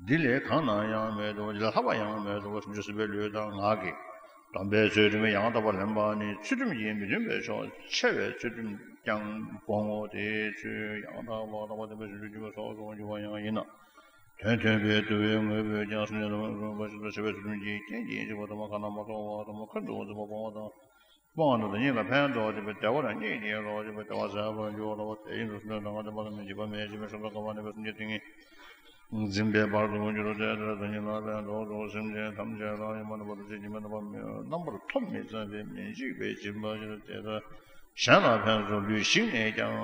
འདི་ལས་གང་ན་ཡང་མེད་དོ། འདི་ལས་ལྷག་པ་ཡང་མེད་དོ། བྱང་ཆུབ་སེམས་དཔའི་ལུས་དང་ངག་གི་སྡོམ་པའི་ཚུལ་ཁྲིམས་ཡང་དག་པར་ལེན་པ་ནི། ཚུལ་ཁྲིམས་ཀྱི་མི་མཐུན་པའི་ཕྱོགས་ཆེ་བའི་ཚུལ་ཁྲིམས་ཀྱང་སྤོང་ངོ་། དེའི་ཚུལ་ཡང་དག་པར་ལེན་པ་དེ་བཞིན་དུ་སྦྱིན་པའི་ཚོགས་སུ་འགྱུར་བ་ཡང་ཡིན་ན། དོན་མཐུན་པའི་བསྡུ་བའི་དངོས་པོས་ཀྱང་སེམས་ཅན་རྣམས་ལ་མངོན་པར་ཤེས་པ་ཆེ་བའི་ཚུལ་ཁྲིམས་ཀྱི་རྐྱེན་གྱིས་འཇིགས་པ་དང་། ཁ་ན་མ་ཐོ་བ་དང་། ཁ་འདུ་འཛིན་པ་སྤོང་བ་དང་། སྤོང་བ་ནི་བདག་ཉིད་ལ་ཕན་འདོགས་བྱེད་པའི་བདེ་བ་དང་། གཉིད་ཀྱིས་ལོག་བྱེད་པའི་བདེ་བ་ཟད་པར་འགྱུར་རོ། དེ་བཞིན་དུ་སེམས་ཅན་དང་ལྡན་པ་ལ་ནི་འཇིགས་པ་མེད། འཇིགས་པའི་ཤམ་ཐབས་དཀའ་བ་ནི་བསམ་གྱིས་ཏིང་ངེ་འཛིན་པའི་བར་དུ་འགྱུར་ཏེ། དེ་ལྟར་བདག་ཉིད་ལ་ཕན་འདོགས་སེམས་ཅན་ཐམས་ཅད་ལ་ཡང་མ་ནུབ་པ་དང་། ཅི་སྦྱིན་པ་རྣམ་པར་ཐོབ་མི་འཚམས་པའི་མི་འཇིགས་པའི་སྦྱིན་པ་ཞིག་ལ། དེ་ལྟར་གཞན་ལ་ཕན་ཚུན་ལུས་ཞིག་ནས་ཀྱང་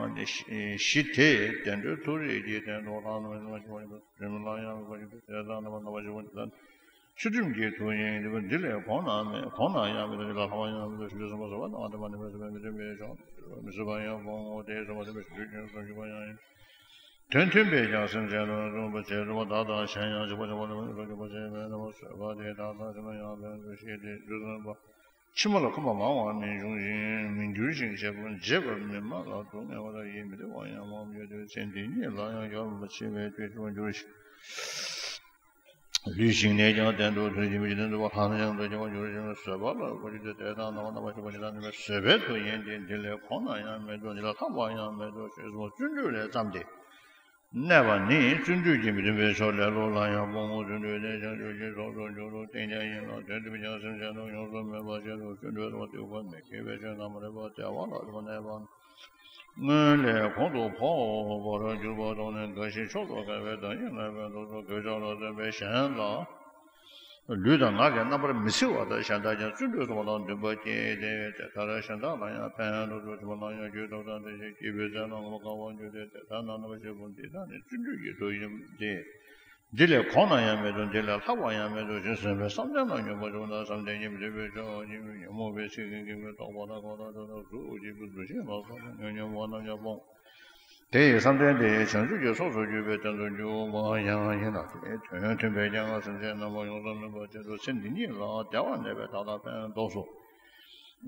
ཞི་སྟེ། བདེ་འགྲོའི་མཐོ་རིས་ཀྱི་སྟེང་དུ་ལྷག་མ་ཡིན་པ་ཞིག་ལ་ཡང་མི་འགྱུར་ཏེ། དེ་དག་རྣམ་པར་རྣམ་པར་ཤེས་པ་འདི་དག་ནི་ཚུལ་ཁྲིམས་ཀྱི་མཐུ་ཡིན་ཏེ། འདི་ལས་གོང་ན་མེད། གོང་ན་ཡང་མེད་དོ། འདི་ལས་ལྷག་པ་ཡང་མེད་དོ། བྱང་ཆུབ་སེམས་དཔའ་ཟད་པ་དང་ལྡན་པ་ནི་མི་ཟད་པའི་མི་མཐུན་པའི་ཕྱོགས་མི་ཟད་པ་ཡང་སྤོང་ངོ་། དེས་ཟད་པ་ཟད་པའི་བྱང་ཆུབ་ཀྱི་སེམས་འཇིག་པ་ཡང་ཡིན། དོན་མཐུན་པས་ཀྱང་སེམས་ཅན་རྣམས་སྲུན་པར་བྱེད། བདག་དང་གཞན་ཡང་འཇིགས་པ་བྱང་བ་ལ་མི་འཇིགས་པར་བྱེད་པའི་རྣམ་པར་བཟོད་པ་དེས་བདག་དང་གཞན་ལ་ཡང་ཕན་ཚུན་ཤེས་ཏེ། རྗེ་བཙུན་པ། ཕྱི་མ་ལ་ཁོམ་པ་མང་བར་མི་འགྱུར་ཞིང་མི་འགྱུར་ཞིང་བྱེད་པོ་བྱེད་པར་མི་སྨྲ་ལ། སྡུག་བསྔལ་བ་དང་ཡིད་མི་བདེ་བ་ཡང་མང་བར་འགྱུར་ཏེ། ཚེ་འདི་ཉིད་ལ་ཡང་སྐྱོ་བ་ཆེ་བའི་དུས་སུ་འགྱུར་ཞིང་། ལུས་ཞིག་ནས་ཀྱང་གཏན་དུ་ཐུལ་ཞིང་མི་ཤེས། གཏན་དུ་ལྷག་ན་ཡང་དུ་སྐྱེ་བར་འགྱུར་ཞིང་བཟོད་པ་ལ་གོ་འགྱུར་ཏེ། དེ་དག་རྣམ་པར་རྣམ་པར་ཤེས་པ་འདི་དག་ནི་བཟོད་པའི་མཐུ་ཡིན་ཏེ། འདི་ལས་གོང་ན་ཡང་མེད་དོ། འདི་ལས་ལྷག་པ་ཡང་མེད་དོ། ཞེས་སོགས་བརྩོན་འགྲུས་ལས་བརྩམས་ཏེ་གནས་པ་ནི་བརྩོན་འགྲུས་ཀྱི་མི་མཐུན་པའི་ཕྱོགས་ལེ་ལོ་ལ་ཡང་སྤོང་ངོ་། བརྩོན་འགྲུས་ལྡན་ཞིང་རྒྱུ་ཞིང་ཚོགས་སུ་འགྱུར་རོ། བསྟེན་ཀྱང་ཡིན་ལ། དོན་མཐུན་པས་ཀྱང་སེམས་ཅན་རྣམས་ཡོངས་སུ་སྨིན་པར་བྱེད་དོ། བརྩོན་འགྲུས་ལྡན་པ་སྡིག་པ་མི་དགེ་བའི་ཆོས་རྣམས་མ་ལུས་པ་བདེ་བ་ལ་རིག་པ་གནས་པ། སྔོན་ལས་གོང་དུ་འཕགས་པར་གྱུར་པ་དང་ནི། རྒ་ཤིའི་མཆོག་ཏུ་དགའ་བའི་བདག་ཉིད་ལ་ཕན་ཐོགས་སོ། གོས་ཆག་ལ་སོགས་པས་གཞན་ལ་ལུས་དང་ངག་གི་རྣམ་པར་མི་འཚེ་བ་དང་། གཞན་དག་ཀྱང་བརྩོན་འགྲུས་སོགས་པ་དང་འདུན་པ་སྐྱེས་ཏེ། དེ་ལྟར་གཞན་དག་ལ་ཡང་ཕན་ཐོགས་སོ། བྱིས་པ་ལ་ཡང་རྒྱུའི་ཐབས་དང་ལྡན་ཞིང་། སྐྱེས་བུའི་མཚན་ལའང་དགའ་བར་འགྱུར་ཏེ། དེ་ལྟར་ན་རྣམ་པར་ཤེས་པ་འདི་དག་ནི་བརྩོན་འགྲུས་ཀྱི་མཐུ་ཡིན་ཏེ། འདི་ལས་གོང་ན་ཡང་མེད་དོ། འདི་ལས་ལྷག་པ་ཡང་མེད་དོ་ཞེས་ཟེར་བས་བསམ་གཏན་ལ་སྙོམས་པར་འཇུག་ན་བསམ་གཏན་གྱི་མི་མཐུན་པའི་ཕྱོགས་ཀྱི་ཉོན་མོངས་པའི་ཚིག་གི་དགེ་བའི་རྟོག་པ་དང་ཁོ་ན་དེ་དག་གཟུགས་ཀྱི་བུ་ཚུལ་ཤེས་པ་སོགས་ཀྱི་ཉོན་མོངས་པ་རྣམས་ཀྱང་སྤོང་། དེ་ཡི་བསམ་གཏན་དེ་བྱང་ཆུབ་ཀྱི་ཚོགས་སུ་གྱུར་པའི་དོན་དུ་འཇུག་པ་ཡང་ཡིན་ལ། དེའི་དོན་མཐུན་པས་ཀྱང་སེམས་ཅན་རྣམ་པ་ཡོངས་སུ་སྨིན་པ་ཆེད་དུ་ཚེ་འདི་ཉིད་ལ་བདེ་བར་གནས་པའི་བདག་ལ་ཕན་འདོགས་སོ།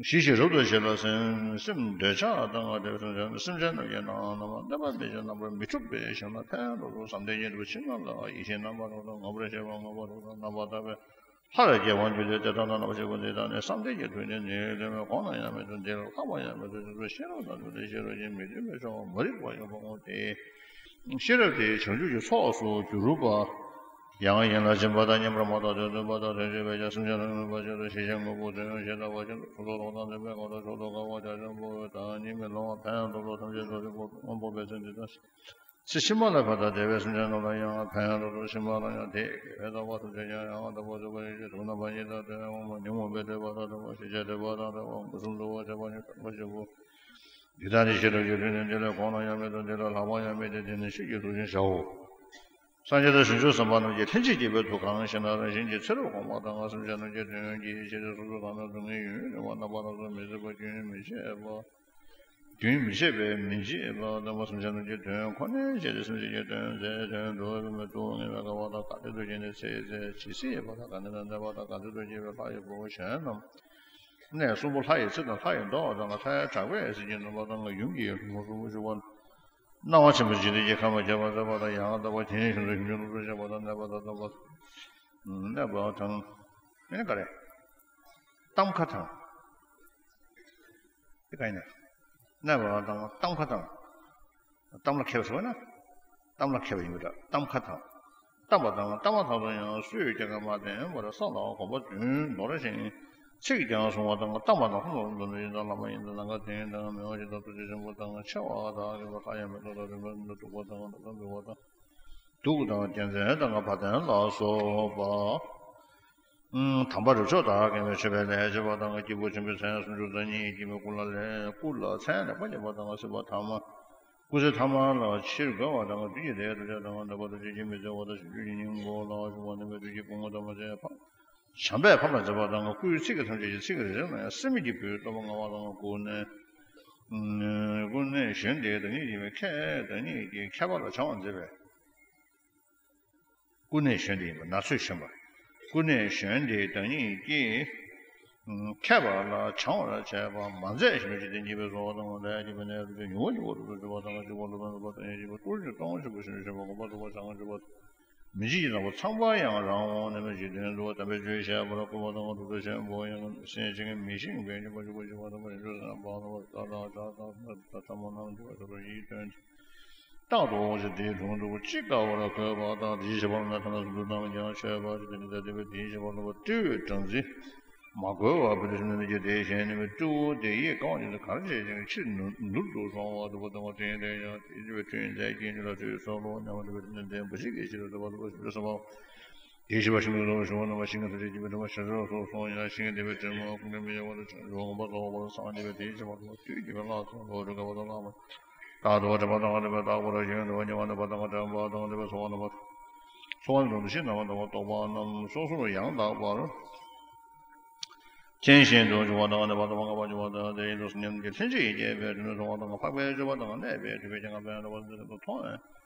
ཞི་ཞིང་རབ་ཏུ་ཞི་ལ་སེམས་སེམས་འདོད་ཆགས་དང་དེ་སེམས་ཅན་སེམས་ཅན་རྣམས་ཀྱི་ནང་རྣམ་པར་གནོད་པ་མི་བྱེད་རྣམ་པར་མི་འཁྲུགས་པའི་ཞིང་ལ་ཕན་འདོགས་སོ། བསམ་གཏན་གྱི་འདུ་ཕྱི་མ་ལ་ཡེ་ཤེས་རྣམ་པར་རོ་དང་ངོ་བོར་ཤེས་པ་ངོ་བོ་རོ་དང་རྣམ་པར་དག་པའི་ལྷར་སྐྱེ་བར་འགྱུར་ཏེ། དེ་ལྟར་ན་རྣམ་པར་ཤེས་པ་འདི་དག་ནི་བསམ་གཏན་གྱི་དོན་ནི་ནི་ལེགས་མོད་གོང་ན་ཡང་མེད་དོ། འདི་ལ་ལྷག་པ་ཡང་མེད་དོ། ཞེས་པ་ཤེས་རབ་དང་ལྡན་ཏེ་ཤེས་རབ་ཀྱི་མི་མཐུན་པའི་ཕྱོགས་མ་རིག་པ་ཡོད་པ་འོང་སྟེ། ཤེས་རབ་དེ་བྱང་ཆུབ་ཀྱི་ཚོགས་སུ་གྱུར་པ་ཡང་ཡིན་ལ། སྦྱིན་པ་དང་སྙན་པར་མ་བཏགས་དོན་སྟོན་པ་དང་དོན་བྱེད་པས་ཀྱང་སེམས་ཅན་རྣམས་ཀྱི་ཕན་ཆེད་དུ་ཞི་ཞིང་དངོས་པོ་དོན་ཡོད་ཞེས་བཏགས་པ་ཅན་དུ་སོ་སོ་ལོག་ལྟ་འདོད་པའི་ངོ་ལ་མཆོག་ཏུ་དགའ་བ་བྱང་ཆུབ་པོ་དང་གཉིས་མེད་ལོངས་པ་ཕན་ཡོན་ཐོབ་ལ་ཐམས་ཅད་རྫོགས་ཤིང་གོ་འཕང་འཕགས་པའི་ཚེ་འདི་དང་། ཚེ་ཕྱི་མ་ལ་ཕན་དང་བདེ་བའི་སེམས་ཅན་རྣམས་ལ་ཡང་ཕན་ཡོན་དང་ཕྱི་མ་ལ་ཡང་དེ་ཡི་དགེ་བས་རྩ་བ་ཐམས་ཅད་ཀྱང་ཡང་དག་པར་རྫོགས་པ་ཡིན་ཞེས་གྲུབ་རྣམ་པ་གཉིས་དང་དོན་དབུ་མ་ཉོན་མོངས་པའི་སྒྲིབ་པ་དང་བྲལ་བ་ཞི་བྱེད་སྒྲིབ་པ་དང་བྲལ་བ་མངོན་སུམ་རྫོགས་པར་བྱེད་པ་ཉིད་དམ་པ་ཞིག་གོ། འདི་ལྟར་ནི་ཤེས་རབ་ཀྱི་ལྷུན་ནི་འདི་ལས་གོང་ན་ཡང་མེད་དོ། འདི་ལས་ལྷག་པ་ཡང་མེད་དེ། འདི་ནི་ཆོས་ཀྱི་ཐུགས་ཤིང་བྱའོ། སངས་རྒྱས་དང་བྱང་ཆུབ་སེམས་དཔའ་རྣམས་ཀྱིས་ལྷན་ཅིག་སྐྱེས་པའི་ཐུགས་གང་ཞེ་ན། རང་བཞིན་གྱིས་ཚེ་རབས་གོང་མ་དང་སེམས་ཅན་རྣམས་ཀྱི་དོན་གྱི་ཆེད་དུ་སོ་སོ་གང་ན་སྡུག་བསྔལ་ཡུན་རིང་བ་རྣམ་པ་སྣ་ཚོགས་མི་བཟད་པ་རྒྱུན་མི་འཆད་པ། རྒྱུན་མི་འཆད་པས་མི་འཇིགས་པ་སྟོན་པ་སེམས་ཅན་རྣམས་ཀྱི་དོན་ཁོ་ནའི་ཆེད་དུ་སེམས་ཅན་གྱི་དོན་མཛད་དོན་གྲུབ་པའི་ཐུགས་དངོས་གནས་དགའ་བ་དང་དགའ་སྟོན་དུ་བྱས་ནས་ཚེ་ཚེ་ཇི་སྲིད་ཡོད་པ་དང་ག་ནས་ན་གནས་པ་དང་ག་ཚོད་དུ་སྐྱེས་པའི་ལྷ་ཡི་བུ་གཞན་རྣམས། གནས་གསུམ་པོ་ལྷ་ཡི་ཚེ་དང་ལྷ་ཡི་མདོ་དང་ལྷའི་གྲགས་པས་གཟི་བརྗིད་ནོར་བ་དང་ཡུམ་གྱི་ལྷུན་གསུམ་པོ་བཞུགས་པ། སྣང་བ་ཆེན་པོ་འཇིག་རྟེན་གྱི་ཁམས་ལ་ཁྱབ་པར་མཛད་པ་དང་ཡང་དག་པར་བྱིན་ཞིང་དུ་ཞིང་ཆུ་ལུ་ལུ་བཤད་པ་དང་གནས་པ་དང་སྟོན་པ། གནས་པ་དང་། ཨེ་ག་རེ། གཏམ་ཁ་དང་། དེ་ག་ཡིན་ན། གནས་པ་དང་གཏམ་ཁ་དང་། གཏམ་ལ་མཁས་པ་ཟེར་བ་ན། གཏམ་ལ་མཁས་པ་ཡིན་པ་འདྲ། གཏམ་ཁ་དང་། གཏམས་པ་དང་གཏམ་མ་ཐག་ཏུ་ཡང་སུས་ཀྱང་མ་བསྟན་པར་ས་ལ་གོམ་པ་བདུན་ནོར་ཞིང་། ཚིག་ཀྱང་གསུང་བ་དང་གཏམས་པ་དང་ལྷུན་གྱིས་འདུ་ནི་ཡིན་དང་བླ་མ་ཡིན་དང་ནམ་མཁའ་དེ་ཡིན་དང་མི་དབང་ཆེ་དང་ཐུགས་རྗེ་ཆེན་པོ་དང་ཆེ་བ་དག་གིས་ལྷ་ཡང་མི་ཐོབ་ལ་རིམ་པ་འདི་འདུག་པ་དང་འདུག་པ་འདུག་པ་དང་གདུགས་དང་རྒྱལ་མཚན་དང་བ་དན་ལ་སོགས་པ། དམ་པ་རིགས་མཆོག་དག་གིས་མཆོད་པའི་ལས་བྱེད་པ་དང་སྐྱེས་བུ་ཆེན་པོའི་མཚན་སུམ་ཅུ་རྩ་གཉིས་ཀྱིས་སྐུ་ལ་ལས་སྐུ་ལ་མཚན་ལེགས་པར་བརྒྱན་པ་དང་སྲིད་པ་ཐ་མ། སྐུ་ཚེ་ཐ་མ་ལ་ཕྱིར་འགྲོ་བ་དང་བདུད་ཀྱི་སྡེ་དུ་བྱ་དང་འདོད་པ་དང་བདུད་ཀྱི་མི་བརྩེ་བ་དང་བདུད་ཀྱི་སྙིང་པོ་ལ་ཞུགས་པ་ནི་བདུད་ཀྱི་སྐུ་ངོ་དང་མ་བྱས་པ། བྱམས་པས་ཕམ་ལ་མཛད་པ་དང་སྐུའི་ཚིག་གི་ཐམས་ཅད་ཀྱི་ཚིག་གི་རེ་རེ་ན་ཡང་སེམས་ཀྱི་བུའི་སྟོབས་མངའ་བ་དང་སྐུ་གནས། སྐུ་གནས་གཞོན་དེའི་བདག་ཉིད་ཡིན་པས་མཁས་བདག་ཉིད་ཀྱི་མཁས་པ་ལ་བྱང་བ་མཛད་པས། སྐུ་གནས་གཞོན་དེ་ཡིན་པ་ན་ཚོད་གཞོན་པ། སྐུ་གནས་གཞོན་དེའི་བདག་ཉིད་ཀྱིས། མཁས་པ་ལ་བྱང་བར་བྱས་པ་མ་མཛད་ཞིང་འཇིག་རྟེན་གཉིས་པའི་བཟོ་བ་དང་ལས་ཀྱི་བུ་གནས་རུ་ཏེ་ཉུང་བ་ཉུང་བ་རུ་ཏུ་འཇུག་པ་དང་གཅིག་པ་ལུ་བན་ལུ་པ་དང་ཡེ་ཤེས་པ་ཏུ་རུ་ཏེ་སྟོང་ཆེན་པོ་ཞིང་ཞེན་པ་ངོ་མ་རུ་པ་བྱང་ཆུབ་པ་མི་འཇིགས་ཀྱི་ནག་པོ་ཚངས་པ་ཡང་རང་འོང་ནས་མི་འཇིག་རྟེན་དུ་དམ་པའི་ཆོས་བཤད་པར་བསྐུལ་བ་དང་རུ་ཏུ་ཆེན་པོ་ཡང་སེམས་ཅན་མི་ཤིང་བས་འཇུག་པ་འཇུག་པ་འཇུག་པ་དང་པ་ཡང་འཇུག་སེམས་པ་ལ་བ་ད་ད་ད་ད་ད་ད་མོ་རྣམས་འཇུག་པ་འཇུག་པ་ཡིད་དོན། རྟག་ཏུ་འོང་ཞིང་དེའི་དྲུང་དུ་ཅི་དགའ་བར་འཁོད་པ་དང་དེའི་ཞལ་པར་ན་ཐ་ན་སུ་དུ་རྣམས་ཀྱང་མཆོད་པ་ཞིག་དེ་ནི་ད་དེ་བས་དེའི་ཞལ་པར་ལ་སྤྲེའུས་སྦྲང་རྩི་མ་གོས་པ་བུ་དེ་ཞིག་ནི་ཀྱི་དེ་བཞིན་ནི་བའི་སྤྲེའུ་དེ་ཡིས་གང་བ་ཅི་ནི་གར་བྱེད་ཅིང་ཕྱིར་ནུར་ནུར་དུ་སོང་བ་དུ་བ་དང་བ་དེ་ཡང་དེ་ཡང་དེ་བས་ཁྲོད་མཛད་ཀྱིན་ལ་ཁྲོད་སོ་ལོ་ཉམས་དེ་བས་དེ་ནི་དེ་འབུ་ཤིག་གི་ཕྱིར་དུ་བ་དུ་བ་ཞིག་ལ་སོང་བ། དེའི་ཞིང་པ་ཤིང་ཏོག་ཏོ་ཞིང་པ་རྣམ་པ་ཤིང་གི་ཐ་ཆད་ཀྱི་མི་འདྲ་བ་ཤ་ཤ་སོགས་སོང་ཡང་ཤིང་དེ་བས་དྲི་མ་ཀུན་གྱི་མི་གཡོ་བ་དང་ཆང་འཇོ་འོང་པ་ལ་འོ་བ་སངས་དེ་བས་དེའི་ཞིང་པ་ལ་དུས་ཀྱི་མི་ལ་སོགས་ལོ་དྲུག་ག་བ་དང་བླ་མ། རྟག་ཏུ་བ་དྲན་པ་དང་དེ་བས་རྟག་པར་ཞིང་དུ་བ་ཉེ་བ་ནི་བ་དང་དྲན་པ་དང་དེ་བས་ཚོར་བ་རྣམ་པ། ཚོར་བ་ནི་དོན་དུ་ཤེས་རྣམ་པ་དང་བ་རྟོག་པ་རྣམས་སོ་སོར་ཡང་དག་པར། མཁྱེན་བཞིན་དུ་འཇུག་པ་དང་ནི་བར་དུ་མ་འགགས་པར་འཇུག་པ་དང་དེ་ཡིན་དུ་སྙམ་གྱི་ལྷན་ཅིག་སྐྱེས་པའི་དོན་དུ་མཐོང་བ་དང་འཕགས་པའི་སྤྱོད་པ་དང་གནས་པའི་སྤྱོད་པའི་སྐྱེ་འགག་ཕན་འདོགས་པ་མཐོང་བས་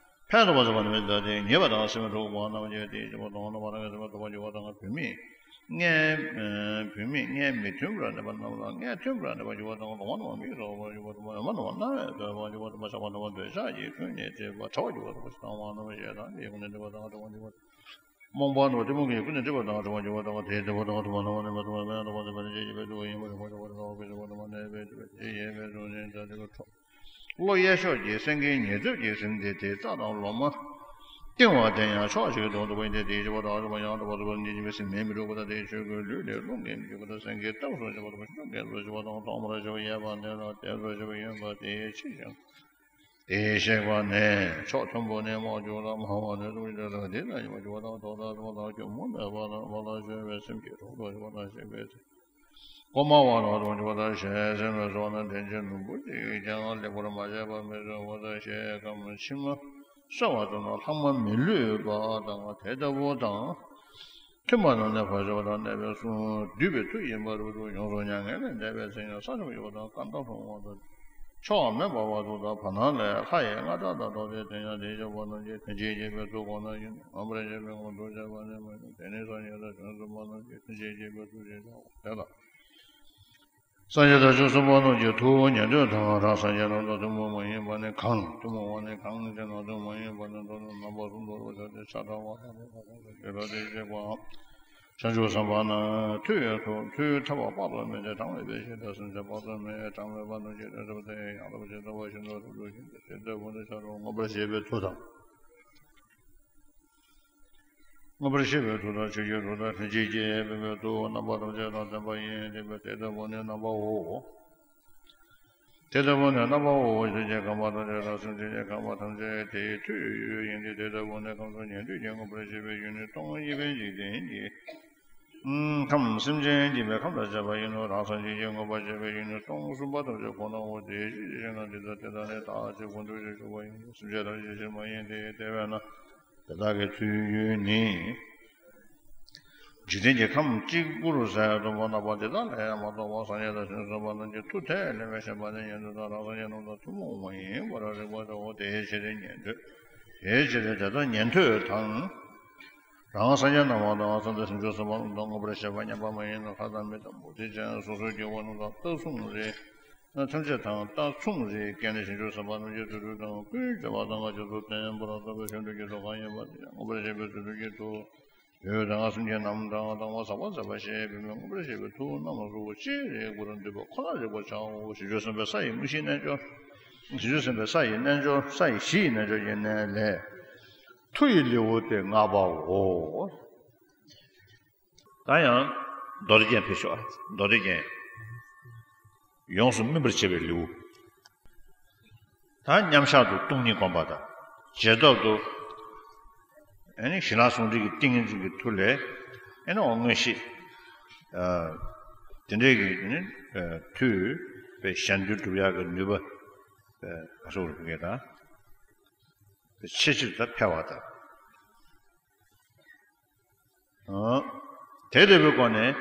ཕན་འདོགས་པ་ཟེར་བ་ནི་མི་འདོད་དེ་ཉེས་པ་དང་སེམས་འཁྲུགས་པ་རྣམས་ཀྱིས་དེའི་སྤྱོད་པ་དང་ནི་མ་རང་གི་སེམས་ལ་འདོགས་པར་འཇུག་པ་དང་བུད་མེད་ངལ་བུད་མེད་ངལ་མི་མཐུན་པར་གནས་པ་རྣམས་ལ་ངལ་མཐུན་པར་གནས་པར་འཇུག་པ་དང་ལོང་བ་རྣམས་མིག་སོགས་པར་འཇུག་པ་དང་འོ་མ་རྣམས་སྣ་བས་འདོད་པར་འཇུག་པ་དང་ཆགས་པ་རྣམས་འདོད་ཆགས་ཀྱིས་ཀུན་ནས་བསྒྲིབས་པ་བྲལ་བར་འཇུག་པ་དང་ཞེ་སྡང་བ་རྣམས་ཞེ་སྡང་གིས་ཀུན་ནས་བསྒྲིབས་པ་དང་བྲལ་བར་འཇུག་པ། རྨོངས་པ་ནི་གཏི་མུག་གིས་ཀུན་ནས་བསྒྲིབས་པ་དང་བྲལ་བར་འགྱུར་བ་དང་དེའི་བདེ་བ་དང་ཐོབ་པ་ལ་མ་ནི་མ་ཐོབ་པ་མེད་ཐོབ་པ་དེ་ཕན་ཆད་ཀྱི་བདེ་བ་ཡིན་པར་རིག་པ་ཆོག་པ་དང་ལྟ་བ་ཀུན་ཆོག་པ་དང་མ་གནས་པའི་དེ་བས་དེ་ཡས་པའི་གཟུགས་ནི་ད་དེ་ཁོ་ཁྲོ། བློ་གཡས་ཕྱོགས་ཀྱི་སེང་གེའི་ཉེ་ཚབ་ཀྱིས་ཟིན་ཏེ་དེའི་རྩ་དང་ལོ་མ། བཏིང་བ་དེ་ཡང་ཕྱོགས་གཅིག་ཏུ་འདུག་པ་ཡིན་ཏེ་དེའི་ཞི་བ་དང་ཞི་བ་ཡང་དག་པར་རྫོགས་པ་ཉིད་ཀྱི་མི་ཟིན་མེད་མི་འཁྲུགས་པ་དང་དེའི་ཆོས་ཀྱི་ལུས་ལས་རླུང་གིས་མི་འཇིག་པ་དང་སེང་གེའི་སྟབས་སུ་བྱེད་པ་དང་ཤུགས་ཀྱིས་ལ་ཞི་བ་དང་ཐོག་མར་ཞི་བ་གཡས་པ་ནས་ལ་དེ་ཚོ་ཞི་བ་གཡོན་པ་དེའི་ཕྱི་ཞིང་། དེའི་གཤེགས་པ་ནས་ཕྱོགས་མཐོན་པོ་ནས་རྨོག་གྱུར་ལ་སྨྲ་བ་ནས་གཟུགས་ཀྱི་ལ་དེ་ལ་ཡོད་པ་ཞི་བ་དང་ཐོག་མཐའ་ཐོག་མཐའ་ཁྱོད་མུ་མེད་པ་དང་པ་ལ་བྱོན་པའི་སེམས་ཀྱི་གྲོགས་སུ་ཞི་བ་དང་གཤེགས་པའི་ཚེ། ཀོ་མ་བ་ལ་དང་ཞི་བ་དང་ཞལ་ཟེར་མི་སོགས་ན་དྲན་ཅན་ནོར་བུ་གཅིག་ཀྱང་ལེགས་པར་མ་བྱས་པ་མི་བཟོད་པ་དང་ཞེས་ཁམས་ཕྱི་མ། གསོལ་བ་དུ་ནོ་ལྷག་མ་མི་བསླུས་པ་དང་དེ་ལྟ་བུ་དང་། ཐུན་མོང་ན་གནས་འཕགས་ཆེན་པོ་དང་གནས་པའི་གསུང་བསྡུས་པའི་མཐུ་ཡིན་པ་རུ་དུ་ཡོངས་སུ་མྱ་ངན་ལས་འདས་པའི་མཚན་ཉིད་ས་ཕྱོགས་ཡོད་དང་སྐར་མདའ་མཐོང་བ་དང་། ཕྱོགས་མེད་པ་བར་དུ་དང་བར་སྣང་ལས་ལྷ་ཡི་རྔ་སྒྲ་དང་ཐོག་མཐའི་དེ་ཡང་དེ་ཡོད་པ་རྣམས་ཀྱིས་ཐུགས་རྗེ་ཆེན་པོའི་ཐུགས་དགོངས་ན་ཡིན་ངོ་མ་རེ་ཆེན་པོའི་ངོ་ཐུགས་ཆེན་པོ་ནི་མ་ཡིན་དེ་ནི་སངས་རྒྱས་དང་བྱང་ཆུབ་པ་རྣམས་ཀྱིས་ཐུགས་རྗེ་ཆེན་པོའི་ཐུགས་རྗེ་ཆེན་པོ་དེ་ལ། སངས་རྒྱས་དང་བྱང་ཆུབ་པ་རྣམས་ཀྱི་ཐུགས་ཉན་ཐོས་དང་རང་སངས་རྒྱས་རྣམས་དང་ཐུན་མོང་མ་ཡིན་པ་ནི་གང་། ཐུན་མོང་བ་ནི་གང་ཞེ་ན་ཐུན་མོང་མ་ཡིན་པ་ནི་མདོར་ན་རྣམ་པ་གསུམ་དུ་རོ་ཆ་སྟེ་ཆ་ཕྲ་བ་དང་ལོག་པར་ཤེས་པ་དེ་བྱེད་པའམ། བྱང་ཆུབ་སེམས་དཔའ་རྣམས་ཐུགས་ཡོད་དུ་ཐུགས་ཐེག་པ་དཔག་ཏུ་མེད་དེ་དྲང་བའི་བདེ་གཤེགས་དང་སེམས་ཅན་དཔག་ཏུ་མེད་དྲང་མེད་པ་རྣམས་ཀྱི་དོན་གྲུབ་སྟེ་ཡང་དག་པར་ཇི་ལྟ་བ་བཞིན་དུ་རབ་ཏུ་ཞི་སྟེ་དེ་ལྟ་བུ་ནི་ཆ་རོགས་མངོན་པར་ཤེས་པའི་མཐུ་དང་། མངོན་པར་ཤེས་པའི་མཐུ་དང་ཆོས་ཀྱི་མཐུ་དང་ཐུགས་རྗེ་ཆེ་བའི་མཐུ་རྣམ་པ་ཐམས་ཅད་དང་ལྡན་པ་ཡིན་ཏེ། དེ་ལྟ་བུ་ནི་རྣམ་པའོ། དེ་ལྟ་བུ་ནི་རྣམ་པའོ། ཆོས་ཀྱི་ཁམས་པ་ཐམས་ཅད་དང་སེམས་ཅན་གྱི་ཁམས་པ་ཐམས་ཅད་དེའི་མཐུ་ཡིན་ཏེ། དེ་ལྟ་བུ་ནི་ཁམས་གསུམ་ཉན་ཐོས་ཀྱིས་མངོན་པར་ཤེས་པའི་ཡུལ་ནི་སྟོང་ཉིད་པའི་འཇིག་རྟེན་གྱི་ཁམས། སེམས་ཅན་སྐྱེ་མེད་ཁམས་དང་བཅས་པ་ཡིན་ནོ། རང་སངས་རྒྱས་ཀྱིས་མངོན་པར་ཤེས་པའི་ཡུལ་ནི་སྟོང་གསུམ་པ་ཐམས་ཅད་ཁོ་ནའོ། དེའི་ཕྱིར་ཅི་ཞེ་ན། འདི་ལྟར་དེ་དག་ནི་བདག་གཅིག་པུ་འདུ་ཤེས་ཞུགས་པ་ཡིན་ཏེ། སེམས་ཅན་ཐམས་ཅད་ཕྱིར་མ་ཡིན་ཏེ། དེ་བས་ན་དེ་དག་གི་མཐུ་ཡུལ་ནི། འཇིག་རྟེན་གྱི་ཁམས་གཅིག་པུར་ཟད་མཐོང་བ་རྣམ་པ་འདི་དག་ལས་མ་གཏོགས་པ་སངས་རྒྱས་དང་བྱང་ཆུབ་སེམས་དཔའ་རྣམས་ཀྱི་མཐུ་ཐད་ལེན་པའི་ཞེན་པ་ནི་ཉན་ཐོས་དང་རང་སངས་རྒྱས་རྣམས་དང་ཐུན་མོང་མ་ཡིན་པར་རིག་པར་བྱའོ། དེའི་ཕྱིར་ཉན་ཐོས། དེའི་ཕྱིར་དེ་ལྟར་ཉན་ཐོས་དང་། རང་སངས་རྒྱས་རྣམས་དང་སངས་རྒྱས་བྱང་ཆུབ་སེམས་དཔའ་རྣམས་དང་མངོན་པར་ཤེས་པ་མཉམ་པ་མ་ཡིན་ན། ལྷ་དང་མི་དང་མུ་སྟེགས་ཅན་སོ་སོའི་སྐྱེ་བོ་རྣམས་དང་རྟགས་མཚུངས་རེད། ཐམས་ཅད་དང་རྟགས་མཚུངས་རེད། ཀྱེ་ནི་བྱང་ཆུབ་སེམས་དཔའ་རྣམས་ཀྱི་རྫུ་འཕྲུལ་དང་ཀུན་སྤྱོད་པ་དང་ང་རྒྱལ་དུ་བརྟན་པར་བསྟན་པའི་ཆོ་འཕྲུལ་གྱི་ཚོགས་གང་ཡིན་པ་དེ་ཡང་མངོན་པར་ཤེས་པའི་རྫུ་འཕྲུལ་གྱི་མཐུ། ཡུལ་དང་སེམས་ཅན་རྣམས་དང་དང་བ་ཟག་པ་ཟད་པ་ཞེས་པའི་མིང་མངོན་པར་ཤེས་པའི་མཐུ་རྣམས་སུ་ཅི་རིགས་པར་འདུས་པ་ཁོ་ནར་རིག་པར་བྱའོ། བྱང་ཆུབ་སེམས་དཔའི་ས་ཡི་དངོས་གཞིའི་རྣལ་འབྱོར། བྱང་ཆུབ་སེམས་དཔའི་ས་ཡི་རྣལ་འབྱོར་ས་ཡི་གཞི་ཡི་རྣལ་འབྱོར་གྱི་གནས་ལས། མཐུ་ཡི་ལེའུ་སྟེ་ལྔ་པའོ། ད་ཡང་མདོ་སྡེ་རྒྱན་ཕེབས་ཤོག་མདོ་སྡེ་རྒྱན། ཡོངས་སུ་སྨིན་པར་བྱེད་པའི་ལེའུ། ད་མཉམ་བཞག་ཏུ་སྟོང་ཉིད་བསྒོམ་པ་དང་རྗེས་ཐོབ་ཏུ། ཨ་ནི་ཞི་ལྷག་ཟུང་འབྲེལ་གྱི་ཏིང་ངེ་འཛིན་གྱི་མཐུ་ལས། ཨ་ནི་འོ་མངོན་ཤེས། ཨ། དེ་འདྲའི་གི་ཨ་ནི་མཐུ་པའི་གཞན་དོན་སྒྲུབ་ཡག་གི་ནུས་པ། ཨ། ག་སོགས་རུ་ཕུལ་གྱི་དང་། ཆེས་ཆེར་ད་འཕེལ་བ་དང་། དེ་ལྟ་བུའི་སྒོ་ནས།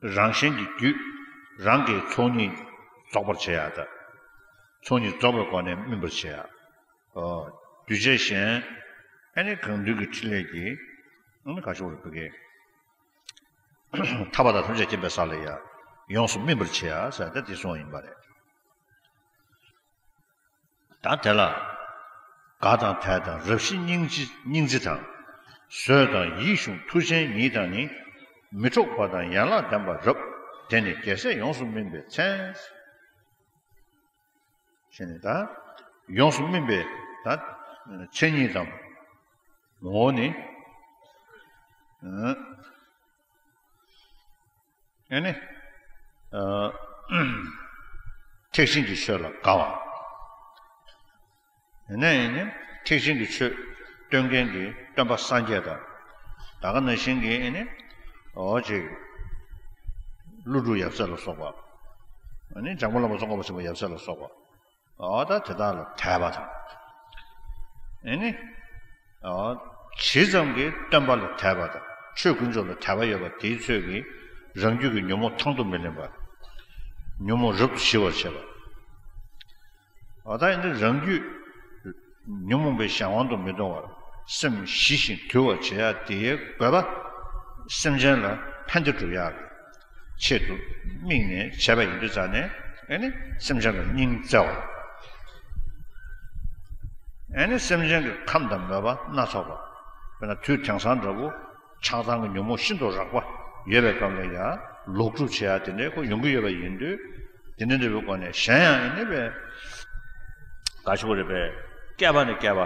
རང་གཞན་གྱི་རྒྱུད། རང་གི་ཚོགས་གཉིས་རྫོགས་པར་བྱེད་ཡག་དང་། ཚོགས་གཉིས་རྫོགས་པའི་སྒོ་ནས་སྨིན་པར་བྱེད་ཡག་འདུས་བྱས་གཞན། ཨ་ནི་གང་འདུལ་གྱི་ཕྲིན་ལས་ཀྱིས། ཨ་ནི་ག་ཤོག་རེ་ཕུལ་གྱི། ཐར་པ་དང་ཐམས་ཅད་མཁྱེན་པའི་ས་ལ་ཡང་ཡོངས་སུ་སྨིན་པར་བྱེད་ཡ་ཟེར་ཏེ་དེ་གསུངས་ཡིན་པ་རེད། ད་དེ་ལ། དགའ་དང་དད་དང་རབ་ཞི་སྙིང་རྗེ་སྙིང་རྗེ་དང་། བཟོད་དང་ཡིད་གཞུང་མཐུ་ཆེན་ཉིད་དང་ནི། མི་འཕྲོག་པ་དང་ཡན་ལག་ལྡན་པ་རབ། དེ་ནི་རྒྱལ་སྲས་ཡོངས་སུ་སྨིན་པའི་མཚན། ཞེས་ནས་ད། ཡོངས་སུ་སྨིན་པའི་ད། མཚན་ཉིད་དང་། ངོ་བོ་ནི། ཨ་ནི། ཨ། ཐེག་ཆེན་གྱི་ཆོས་ལ་དགའ་བ། ཡིན་ན་ཡིན་ནི་ཐེག་ཆེན་གྱི་ཆོས་སྟོན་མཁན་གྱི་སྟོན་པ་སངས་རྒྱས་དང་། ད་ག་ནང་བཞིན་གྱི་ཨ་ནི། འོ་ཅིག་ཀླུ་སྒྲུབ་ཡབ་སྲས་ལ་སོགས་པ། ཨ་ནི་འཇམ་མགོན་བླ་མ་ཙོང་ཁ་པ་ཆེན་པོ་ཡབ་སྲས་ལ་སོགས་པ། འོ་ད་དེ་དག་ལ་དད་པ་དང་། ཨ་ནི། འོ། ཇི་ཙམ་གྱིས་སྟོན་པ་ལ་དད་པ་དང་ཆོས་དཀོན་མཆོག་ལ་དད་པ་ཡོད་པ་དེའི་ཚོད་ཀྱིས་རང་རྒྱུད་ཀྱི་ཉོན་མོངས་ཐང་དུ་མི་ལེན་པར། ཉོན་མོངས་རབ་ཏུ་ཞི་བར་བྱེད་པ། འོ་ད་ཡིན་དུས་རང་རྒྱུད་ཉོན་མོངས་པའི་གཞན་དབང་དུ་མི་གཏོང་བར་སེམས་ཞི་ཞིང་དུལ་བར་བྱེད་ཡ་དེའི་དགོས་པ། སེམས་ཅན་ལ་ཕན་བདེ་སྒྲུབ་ཡག་གི་ཆེད་དུ་དམིགས་ནས་བྱས་པ་ཡིན་དུས་ཙང་ནས་ཨ་ནི་སེམས་ཅན་ལ་སྙིང་བརྩེ་བ། ཨ་ནི་སེམས་ཅན་གྱི་ཁམས་དང་མོས་པ་སྣ་ཚོགས་པ། དཔེར་ན་དུས་དེང་སང་འདྲ་བོ་ཆགས་སྡང་གི་ཉོན་མོངས་ཤིན་ཏུ་རགས་པ་ཡོད་པའི་སྐབས་ལ་ཡང་ལོག་སྒྲུབ་བྱེད་ཡ་དེ་འདྲའི་ཁོ་ཡོང་གི་ཡོད་པ་ཡིན་དུས། དེ་འདྲ་འདྲ་བོའི་སྒོ་ནས་གཞན་ཡང་ཨ་ནི་པས། ག་ཤོག་རེད་པས། བསྐལ་པ་ནས་བསྐལ་པ།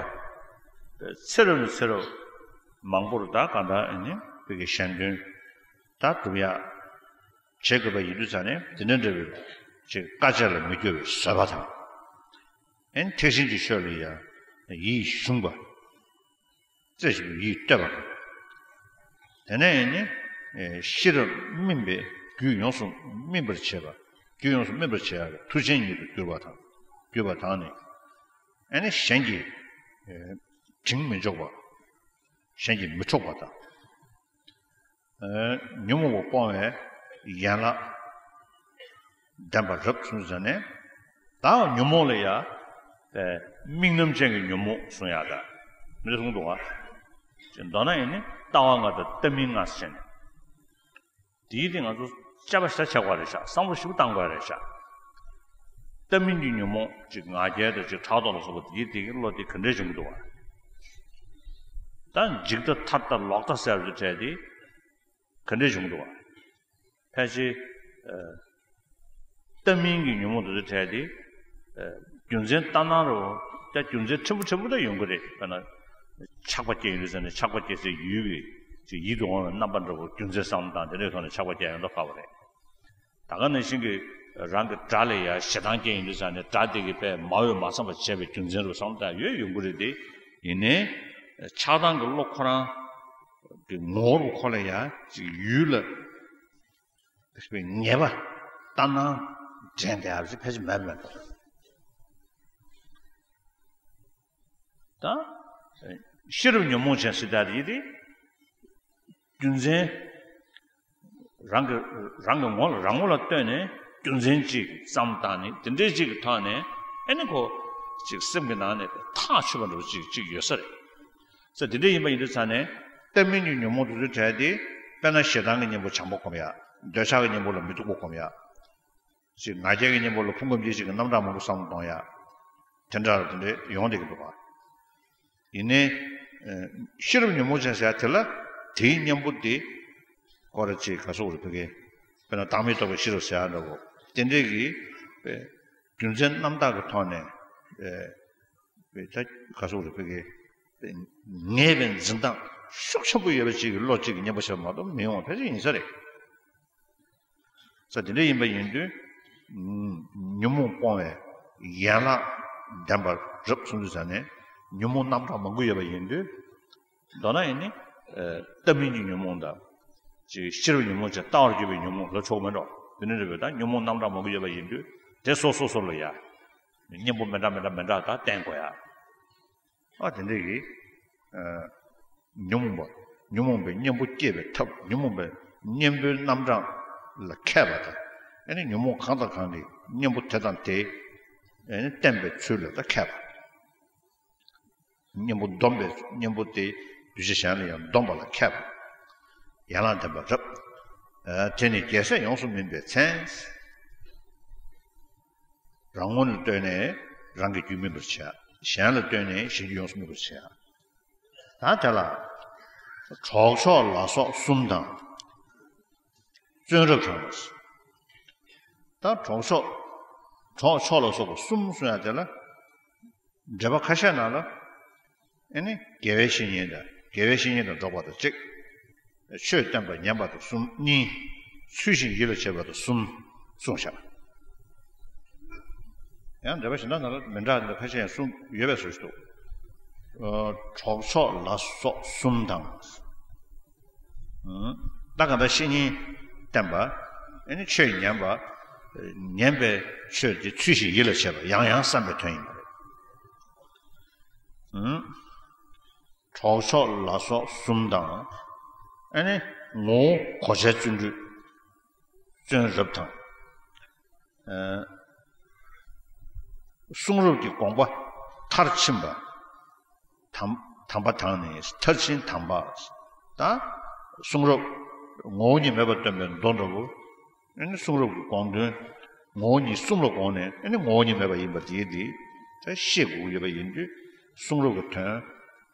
ཚེ་རབས་ནས་ཚེ་རབས། མང་པོར་ད་གང་ལྟར་ཨ་ནི་བོད་ཀྱི་གཞན་དོན་ད་སྒྲུབ་ཡག་བྱེད་དགོས་པ་ཡིན་དུས་ཙང་ནས་དེ་འདྲ་འདྲ་བའི་ཅིག་དཀའ་སྤྱད་ལ་མི་སྐྱོ་བའི་བཟོད་པ་དང་། ཨ་ནི་ཐེག་ཆེན་གྱི་ཆོས་ལ་ཡང་ཡིད་གཞུངས་པ། རྩེ་གཅིག་ཏུ་ཡིད་གཏད་པ་དང་། དེ་ནས་ཨ་ནི་ཤེས་རབ་སྨིན་པའི་རྒྱུད་ཡོངས་སུ་སྨིན་པར་བྱེད་པ། རྒྱུད་ཡོངས་སུ་སྨིན་པར་བྱེད་ཡག་གི་མཐུ་ཆེན་ཉིད་དུ་གྱུར་པ་དང་། གྱུར་པ་དང་ནི། ཨ་ནི་གཞན་གྱིས་དྲིང་མི་འཇོག་པ། གཞན་གྱིས་མི་འཕྲོག་པ་དང་། ཉོན་མོངས་པ་སྤོང་བའི་ཡན་ལག་ལྡན་པ་རབ་གསུངས་ཟེར་ནས། ད་ཉོན་མོངས་ལ་ཡ་དམིགས་རྣམ་ཅན་གྱི་ཉོན་མོངས་གསུང་ཡག་ད་མི་གསུང་འདུག་བ། མདོར་ན་ཡིན་ནི་ལྟ་བ་ལྔ་དང་ལྟ་མིན་ལྔ་ཟེར་ནས། དེའི་སྟེང་ང་ཚོ་དཔྱད་པ་ཞེ་དྲག་བྱེད་དགོས་རེད་ཤག་བསམ་བློ་ཞིབ་བཏང་དགོས་རེད་ཤག་ལྟ་མིན་གྱི་ཉོན་མོངས་ཅིག་ང་རྒྱལ་དང་ཅིག་ཕྲག་དོག་ལ་སོགས་པ་དེའི་སྟེང་གི་བློ་དེ་ག་འདྲས་བྱུང་གི་འདུག་བ། ད་འཇིགས་ད་ཐར་ད་ལོག་ད་ཟེར་བ་དེ་གྲས་དེ་ག་འདྲས་བྱུང་གི་འདུག་བ། ཕལ་ཆེར། ལྟ་མིན་གྱི་ཉོན་མོངས་དེ་ཚོའི་གྲས་དེ། རྒྱུ་མཚན་ལྟར་སྣང་རེད་བ། ད་རྒྱུ་མཚན་ཕྲན་བུ་ཕྲན་བུ་ད་ཡོང་གི་རེད། དཔེར་ན། ཆགས་པ་སྐྱེ་ཡོང་དུས་ཙ་ནས་ཆགས་པ་སྐྱེ་སའི་ཡུལ་གྱི་ཅིག་ཡིད་དུ་འོང་བའི་རྣམ་པ་འདྲ་བོ་རྒྱུ་མཚན་བསམ་བློ་བཏང་དེ་འདྲའི་ཐོག་ནས་ཆགས་པ་སྐྱེ་ཡོང་མདོག་ཁ་པོ་རེད། ད་ག་ནང་བཞིན་གྱི་རང་གི་དགྲ་ལ་ཡ་ཞེ་སྡང་སྐྱེ་ཡོང་དུས་ཙ་ནས་དགྲ་དེ་གིས་དཔེ་མ་འོས་མ་བསམ་པ་བྱས་པའི་རྒྱུ་མཚན་རུ་བསམ་བློ་བཏང་ཡོད་ཡོང་གི་རེད་དེ། ཡིན་ནའི། ཆགས་སྡང་གི་བློ་ཁོ་རང་གི་ངོ་བོ་ཁོ་ལ་ཡ་ཅིག་ཡུལ་ལ། ངེས་པ་ལྟར་སྣང་དྲན་བསྡད་ཡག་ཅིག་ཕལ་ཆེར་མེད་མེད་འགྲོ། ད་ཤེས་རབ་ཉོན་མོངས་ཅན་ཟེར་ད་རེད་དེ། རྒྱུ་མཚན་རང་གི་རང་གི་ངོ་ལ་རང་ངོ་ལ་ལྟོས་ནས་རྒྱུ་མཚན་ཅིག་བསམ་བཏང་ནས་དེ་འདྲའི་ཅིག་གི་ཐོག་ནས་ཨེ་ནི་ཁོ་ཅིག་སེམས་ཀྱི་ནང་ནས་ཐག་ཆོད་པ་འདྲ་བོ་ཅིག་ཅིག་ཡོད་ས་རེད། ས་དེ་འདྲ་ཡིན་པ་ཡིན་དུས་ཙ་ནས་ལྟ་མིན་གྱི་ཉོན་མོངས་དེ་ཚོའི་གྲས་དེ། དཔེར་ན་ཞེ་སྡང་གི་གཉེན་པོ་བྱམས་པོ་སྒོམ་ཡ། འདོད་ཆགས་ཀྱི་གཉེན་པོ་ལ་མི་སྡུག་པོ་སྒོམ་ཡ། ཅིག་ང་རྒྱལ་གྱི་གཉེན་པོ་ལ་ཕུང་ཁམས་སྐྱེ་མཆེད་ཀྱི་རྣམ་གྲངས་མང་པོ་བསམ་བློ་གཏོང་ཡ། དེ་འདྲ་དེ་འདྲ་ཡོང་བསྡད་ཀྱི་འདུག་ག་ཡིན་ནའི། ཤེས་རབ་ཉོན་མོངས་ཅན་ཟེར་ཡ་དེ་ལ་དེའི་གཉེན་པོ་དེ། ཁོ་ར་ཅིག་ག་སོགས་རེད་ཕ་གི། དཔེར་ན་བདག་མེད་རྟོགས་པའི་ཤེས་རབ་ཟེར་ཡ་འདྲ་བོ། དེ་འདྲས་ཀྱི་རྒྱུ་མཚན་རྣམ་དག་གི་ཐོག་ནས། པའི་ད་ག་སོགས་རེད་ཕ་གི། ངེས་པའི་འཛིན་སྟངས་ཤུགས་ཆེན་པོ་ཡོད་པ་ཅིག་གི་བློ་གཅིག་གི་གཉེན་པོ་བྱས་པ་མ་གཏོགས་མི་ཡོང་བ་ཕལ་ཆེར་ཡིན་ས་རེད། ས་དེ་འདྲ་ཡིན་པ་ཡིན་དུས། ཉོན་མོངས་སྤོང་བའི་ཡན་ལག་ལྡན་པ་རབ་གསུངས་དུས་ཙ་ནས་ཉོན་མོངས་རྣམ་གྲངས་མང་པོ་ཡོད་པ་ཡིན་དུས། མདོར་ན་ཡིན་ནི། ལྟ་མིན་གྱི་ཉོན་མོངས་དང་། ཅིག་ཤེས་རབ་ཉོན་མོངས་ཅན་ལྟ་བར་གྱུར་པའི་ཉོན་མོངས་ལ་ཆོག་མེད་འགྲོ། དེ་ནི་རེད་པས་ད་ཉོན་མོངས་རྣམ་གྲངས་མང་པོ་ཡོད་པ་ཡིན་དུས་དེ་སོ་སོ་སོ་ལ་ཡ། གཉེན་པོ་མི་འདྲ་མི་འདྲ་མི་འདྲ་ད་བསྟེན་དགོས་ཡ། ཨ་དེ་འདྲ་གི། ཉོན་མོངས་པ། ཉོན་མོངས་པའི་གཉེན་པོ་སྐྱེ་བའི་ཐབས། ཉོན་མོངས་པའི་གཉེན་པོའི་རྣམ་གྲངས་ལ་མཁས་པ་དང་། ཨ་ནི་ཉོན་མོངས་གང་དང་གང་གི་གཉེན་པོ་དེ་དང་དེ། ཨ་ནི་བསྟེན་པའི་ཚུལ་ལ་ད་མཁས་པ། གཉེན་པོ་སྡོམ་པའི་གཉེན་པོ་དེ་གདུལ་བྱ་གཞན་ལ་ཡང་སྡོམ་པ་ལ་མཁས་པ། ཡན་ལག་ལྡན་པ་རབ། དེ་ནི་རྒྱལ་སྲས་ཡོངས་སུ་སྨིན་པའི་མཚན། རང་ངོ་ལ་ལྟོས་ནས་རང་གི་རྒྱུད་སྨིན་པར་བྱ། གཞན་ལ་ལྟོས་ནས་གཞན་རྒྱུད་ཡོངས་སུ་སྨིན་པར་བྱ། ད་དེ་ལ་གྲོགས་མཆོག་ལ་སོགས་གསུམ་དང་། བརྩོན་རབ་དང་། ད་གྲོགས་མཆོག་གྲོགས་མཆོག་ལ་སོགས་པ་གསུམ་གསུང་ཡ་དེ་ལ། འགྲེལ་པ་ཁ་ཤས་ནང་ལ། ཨེ་ནི་དགེ་བའི་བཤེས་གཉེན་དང་དགེ་བའི་བཤེས་གཉེན་དང་འགྲོགས་པ་དང་གཅིག་ཆོས་བསྟན་པ་ཉན་པ་དང་གསུམ་གཉིས། ཚུལ་བཞིན་ཡིད་ལ་བྱེད་པ་དང་གསུམ་གསུངས་བཞག་ཡང་འགྲེལ་པ་གཞན་དག་ནང་ལ་མི་འདྲ་འདི་ཁ་ཤས་ཡང་གསུངས་ཡོད་པའི་བཟོ་ཞིག་འདུག་གྲོགས་མཆོག་ལ་སོགས་གསུམ་དང་། ད་གང་ལྟར་བཤེས་གཉེན་བསྟེན་པ། ཨེ་ནི་ཆོས་ཉན་པ། ཉན་པའི་ཆོས་དེ་ཚུལ་བཞིན་ཡིད་ལ་བྱེད་པ་ཡང་ཡང་བསམ་པའི་དོན་ཡིན་པ་རེད། གྲོགས་མཆོག་ལ་སོགས་གསུམ་དང་། ཨ་ནི་ངོ་བོ་གོ་ཆའི་བརྩོན་འགྲུས། བརྩོན་རབ་དང་། གསུང་རབ་ཀྱི་དགོངས་པ་མཐར་ཕྱིན་པ། དམ་དམ་པ་དང་ནི་མཐར་ཕྱིན་དམ་པ། ད་གསུང་རབ་ངོ་བོ་ཉིད་མེད་པར་སྟོན་པའི་མདོ་འདྲ་བོ། ཨ་ནི་གསུང་རབ་ཀྱི་དགོངས་དོན་ངོ་བོ་ཉིད་གསུམ་ལ་དགོངས་ནས་ཨ་ནི་ངོ་བོ་ཉིད་མེད་པ་ཡིན་པ་དེའི་དེ་ད་ཤེས་དགོས་ཀྱི་ཡོད་པ་ཡིན་དུས་གསུང་རབ་ཀྱི་དོན།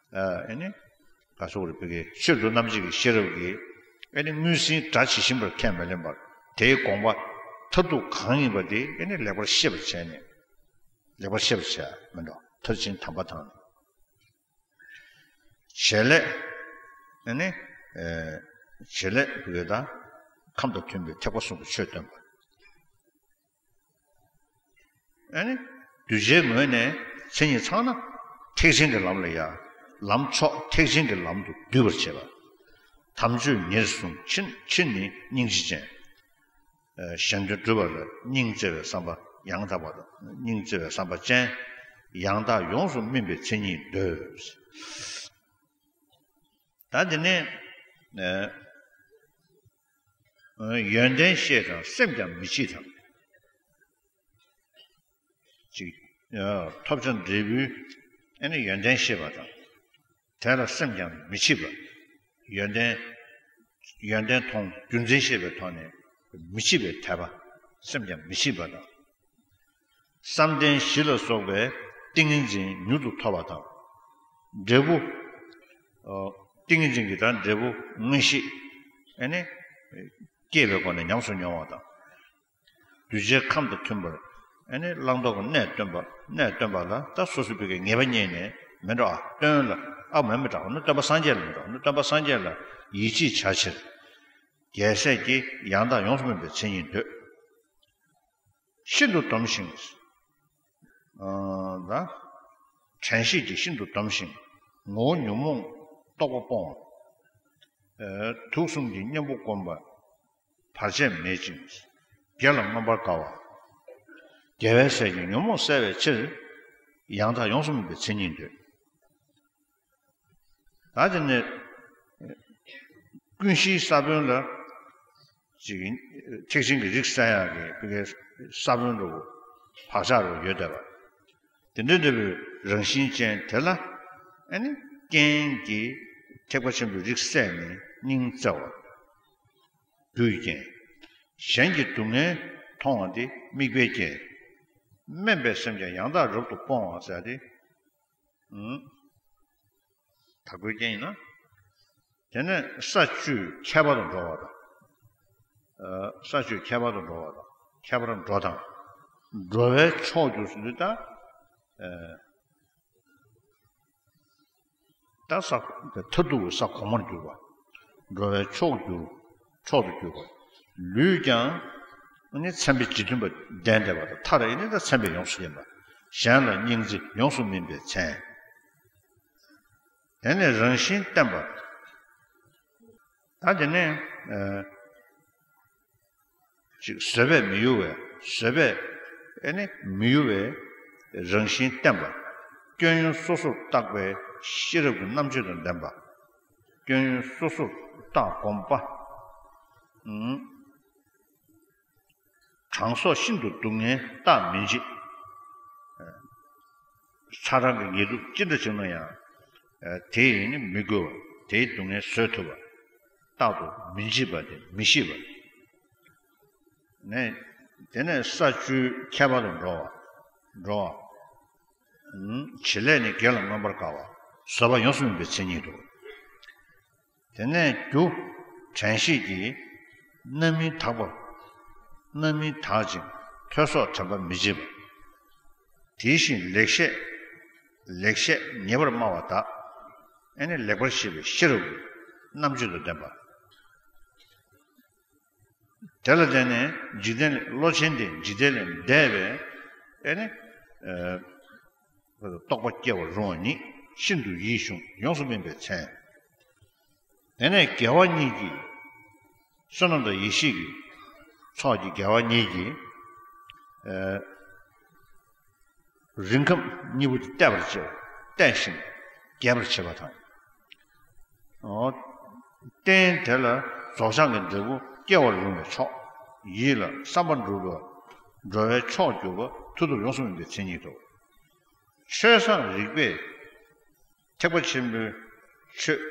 ཨ་ནི་ག་སོགས་རེ་ཕ་གི་ཆོས་མཐར་རྣམ་འབྱེད་ཀྱི་ཤེས་རབ་ཀྱིས་ཨ་ནི་དངོས་ཟིན་སྒྲ་ཇི་བཞིན་པར་ཁས་མི་ལེན་པར་དེའི་དགོངས་པ་མཐར་ཐུག་གང་ཡིན་པ་དེ་ཨ་ནི་ལེགས་པར་ཤེས་པར་བྱས་ནས་ལེགས་པར་ཤེས་པར་བྱས་མིན་འགྲོ་མཐར་ཕྱིན་དམ་པ་དང་། བྱེད་ལས། ཨ་ནི། བྱེད་ལས་ཕ་གི་ད་ཁམས་དང་མཐུན་པའི་ཐེག་པ་གསུམ་གྱི་ཆོས་སྟོན་པ། ཨ་ནི། གདུལ་བྱའི་ངོས་ནས་མཚན་ཉིད་ཚང་ན་ཐེག་ཆེན་གྱི་ལམ་ལ་ཡ། ལམ་མཆོག་ཐེག་ཆེན་གྱི་ལམ་དུ་བསྡུས་པར་བྱེད་པ། དམ་ཆོས་ཉེར་བཟུང་ཕྱིར་ཕྱིར་ནི་སྙིང་རྗེ་ཅན། གཞན་དོན་སྒྲུབ་པ་ལ་སྙིང་བརྩེ་བའི་བསམ་པ་ཡང་དག་པ་དང་སྙིང་བརྩེ་བའི་བསམ་པ་ཅན། ཡང་དག་ཡོངས་སུ་སྨིན་པའི་མཚན་ཉིད་འདོད། ད་དེ་ནས་ཨ་ཡོན་ཏན་ཤེས་དང་སེམས་ཀྱང་མི་འཆི་དང་། ཅིག་ཨ་ཐོབ་བྱ་འབྲས་བུའི་ཨ་ནི་ཡོན་ཏན་ཤེས་པ་དང་། དེ་ལ་སེམས་ཀྱང་མི་འཆི་བ། ཡོན་ཏན་ཡོན་ཏན་མཐོང་རྒྱུ་མཚན་ཤེས་པའི་ཐོག་ནས་མི་འཆི་བའི་དད་པ། སེམས་ཀྱང་མི་འཆི་བ་དང་། བསམ་གཏན་བཞི་ལ་སོགས་པའི་ཏིང་ངེ་འཛིན་མྱུར་དུ་ཐོབ་པ་དང་། འབྲས་བུ། ཨ་ཏིང་ངེ་འཛིན་གྱི་དང་འབྲས་བུ་མངོན་ཤེས་ཨ་ནི་སྐྱེས་པའི་སྒོ་ནས་ཉམས་སུ་མྱོང་བ་དང་། གདུལ་བྱའི་ཁམས་དང་མཐུན་པར་ཨ་ནི་བླང་དོར་གྱི་གནས་སྟོན་པ། གནས་སྟོན་པ་ལ་ད་སོ་སོའི་བུ་གའི་ངེས་པ་རྙེད་ནས་མི་འགྲོ་ཨ་སྟོན་ལ་ཨ་མ་མི་འགྲོ་ནི་སྟོན་པ་སངས་རྒྱས་ལ་མི་འགྲོ་ནི་སྟོན་པ་སངས་རྒྱས་ལ་ཡིད་ཆེས་བྱ་ཕྱིར། རྒྱལ་སྲས་ཀྱིས་ཡང་དག་ཡོངས་སུ་སྨིན་པའི་མཚན་ཉིད་འདོད། ཤིན་ཏུ་སྡོམ་ཞིང་། ཨ་ད། དྲན་ཤེས་ཀྱིས་ཤིན་ཏུ་སྡོམ་ཞིང་། ངོ་བོ་ཉོན་མོངས་རྟོག་པ་སྤོང་བ། ཨ་དུག་གསུམ་གྱི་གཉེན་པོ་བསྒོམ་པ། བར་ཆད་མེད་ཅིང་། དགེ་ལ་མངོན་པར་དགའ་བ། རྒྱལ་བའི་སྲས་ཀྱིས་ཉོན་མོངས་བསལ་བའི་ཕྱིར། ཡང་དག་ཡོངས་སུ་སྨིན་པའི་མཚན་ཉིད་འདོད། ད་དེ་ནས་ཀུན་གཞིའི་ས་བོན་ལ་ཅིག་ཐེག་ཆེན་གྱི་རིགས་གསལ་ཡག་གི་ཕ་གིའི་ས་བོན་འདྲ་བོ་བག་ཆགས་འདྲ་བོ་ཡོད་བསྡད་པ། དེ་འདྲ་འདྲ་བའི་རང་བཞིན་ཅན་དེ་ལ་ཨ་ནི་རྐྱེན་གྱིས་ཐེག་པ་ཆེན་པོའི་རིགས་གསལ་ནས་སྙིང་བརྩེ་བ། རྒྱུ་ཡི་རྐྱེན། གཞན་གྱི་སྡུག་བསྔལ་མཐོང་བ་དེ་དམིགས་པའི་རྐྱེན། དམན་པའི་སེམས་ཀྱང་ཡང་དག་རབ་ཏུ་སྤོང་བ་ཟེར་ཏེ། ཨུམ། དྭགས་པོའི་རྐྱེན་ཡིན་ན། དེ་ནས་ས་བཅུའི་ཁྱད་པར་དུ་འགྲོ་བ་དང་། ཨ་ས་བཅུའི་ཁྱད་པར་དུ་འགྲོ་བ་དང་། ཁྱད་པར་འགྲོ་དང་། འགྲོ་བའི་མཆོག་གྱུར་ཟེར་དུས་ད། ཨ་ད་ས་མཐར་ཐུག་གི་ས་གོང་མར་གྱུར་པ། འགྲོ་བའི་མཆོག་གྱུར། མཆོག་ཏུ་གྱུར་པ། ལུས་ཀྱང་ནི་མཚན་དཔེ་ཇི་མཐུན་པ་ལྡན་བསྡད་པ་དང་། མཐར་ཨེ་ནི་ད་མཚན་དཔེ་ཡོངས་སུ་ལྡན་པ། གཞན་ལ་སྙིང་བརྩེ་ཡོངས་སུ་སྨིན་པའི་མཚན། དེ་ནས་རང་བཞིན་བརྟན་པ། ད་དེ་ནས་ཨ་ཅིག་བཟོད་པས་མི་གཡོ་བའི། བཟོད་པས་ཨེ་ནི་མི་གཡོ་བའི་རང་བཞིན་བརྟན་པ། སྐྱོན་ཡོན་སོ་སོར་བརྟག་པའི་ཤེས་རབ་ཀྱི་རྣམ་དཔྱོད་དང་ལྡན་པ། སྐྱོན་ཡོན་སོ་སོར་བརྟག་སྒོམ་པ། ཨུམ། གྲང་སོགས་ཤིན་ཏུ་སྡུག་བསྔལ་རྟག་མི་འཇིག། ཁྲག་རང་གི་ངལ་དུབ་ཅི་འདྲ་བྱུང་ན་ཡང་། དེ་ཡིས་ནི་མི་གོས་པ། དེའི་སྡུག་བསྔལ་བཟོད་ཐུབ་པ། རྟག་ཏུ་མི་འཇིག་པ་དེ་མི་ཤེས་པ། ནས་དེ་ནས་ས་བཅུའི་ཁྱད་པར་དུ་འགྲོ་བ། འགྲོ་བ། བྱེད་ལས་ནི་དགེ་ལ་མངོན་པར་དགའ་བ། བཟོད་པ་ཡོངས་སུ་སྨིན་པའི་མཚན་ཉིད་དོ། དེ་ནས་རྒྱུ་དྲན་ཤེས་ཀྱིས་རྣམ་སྨིན་དག་པ། རྣམ་སྨིན་དག་ཅིང་ཐོས་སོགས་དྲན་པ་མི་བརྗེད་པ། དེ་བཞིན་ལེགས་བཤད། ལེགས་བཤད་ཉེ་བར་སྨྲ་བ་དག། ཨེ་ནི་ལེགས་པར་བཤད་པའི་ཤེས་རབ་ཀྱི་རྣམ་དཔྱོད་དང་ལྡན་པ། དེ་ལ་བརྟེན་ནས་འཇིག་རྟེན་ལས། བློ་ཆེན་དེ་འཇིག་རྟེན་ལས་འདས་པའི་ཨེ་ནི་ཨ་རྟོགས་པ་སྐྱེ་བར་རུང་བ་ཉིད་ཤིན་ཏུ་ཡིད་གཞུངས་ཡོངས་སུ་སྨིན་པའི་མཚན། དེ་ནས་དགེ་བ་གཉིས་ཀྱིས། བསོད་ནམས་དང་ཡེ་ཤེས་ཀྱི་ཚོགས་ཀྱི་དགེ་བ་གཉིས་ཀྱིས། ཨ་རིགས་ཁམས་གཉིས་པོ་དེ་གཏད་པར་བྱེད། གཏད་ཅིང་རྒྱས་པར་བྱེད་པ་དང་། ཨོ། རྟེན་དེ་ལ་རྫོགས་བྱང་གི་འབྲས་བུ་སྐྱེ་བར་རུང་བའི་མཆོག། ཡིད་ལ་བསམ་པ་འགྲུབ་པ། འགྲོ་བའི་མཆོག་གྱུར་པ། མཐར་ཐུག་ཡོངས་སུ་སྨིན་པའི་མཚན་ཉིད་དོ། ཆོས་བཟང་རིགས་པས། ཐེག་པ་ཆེན་པོའི་ཆོས།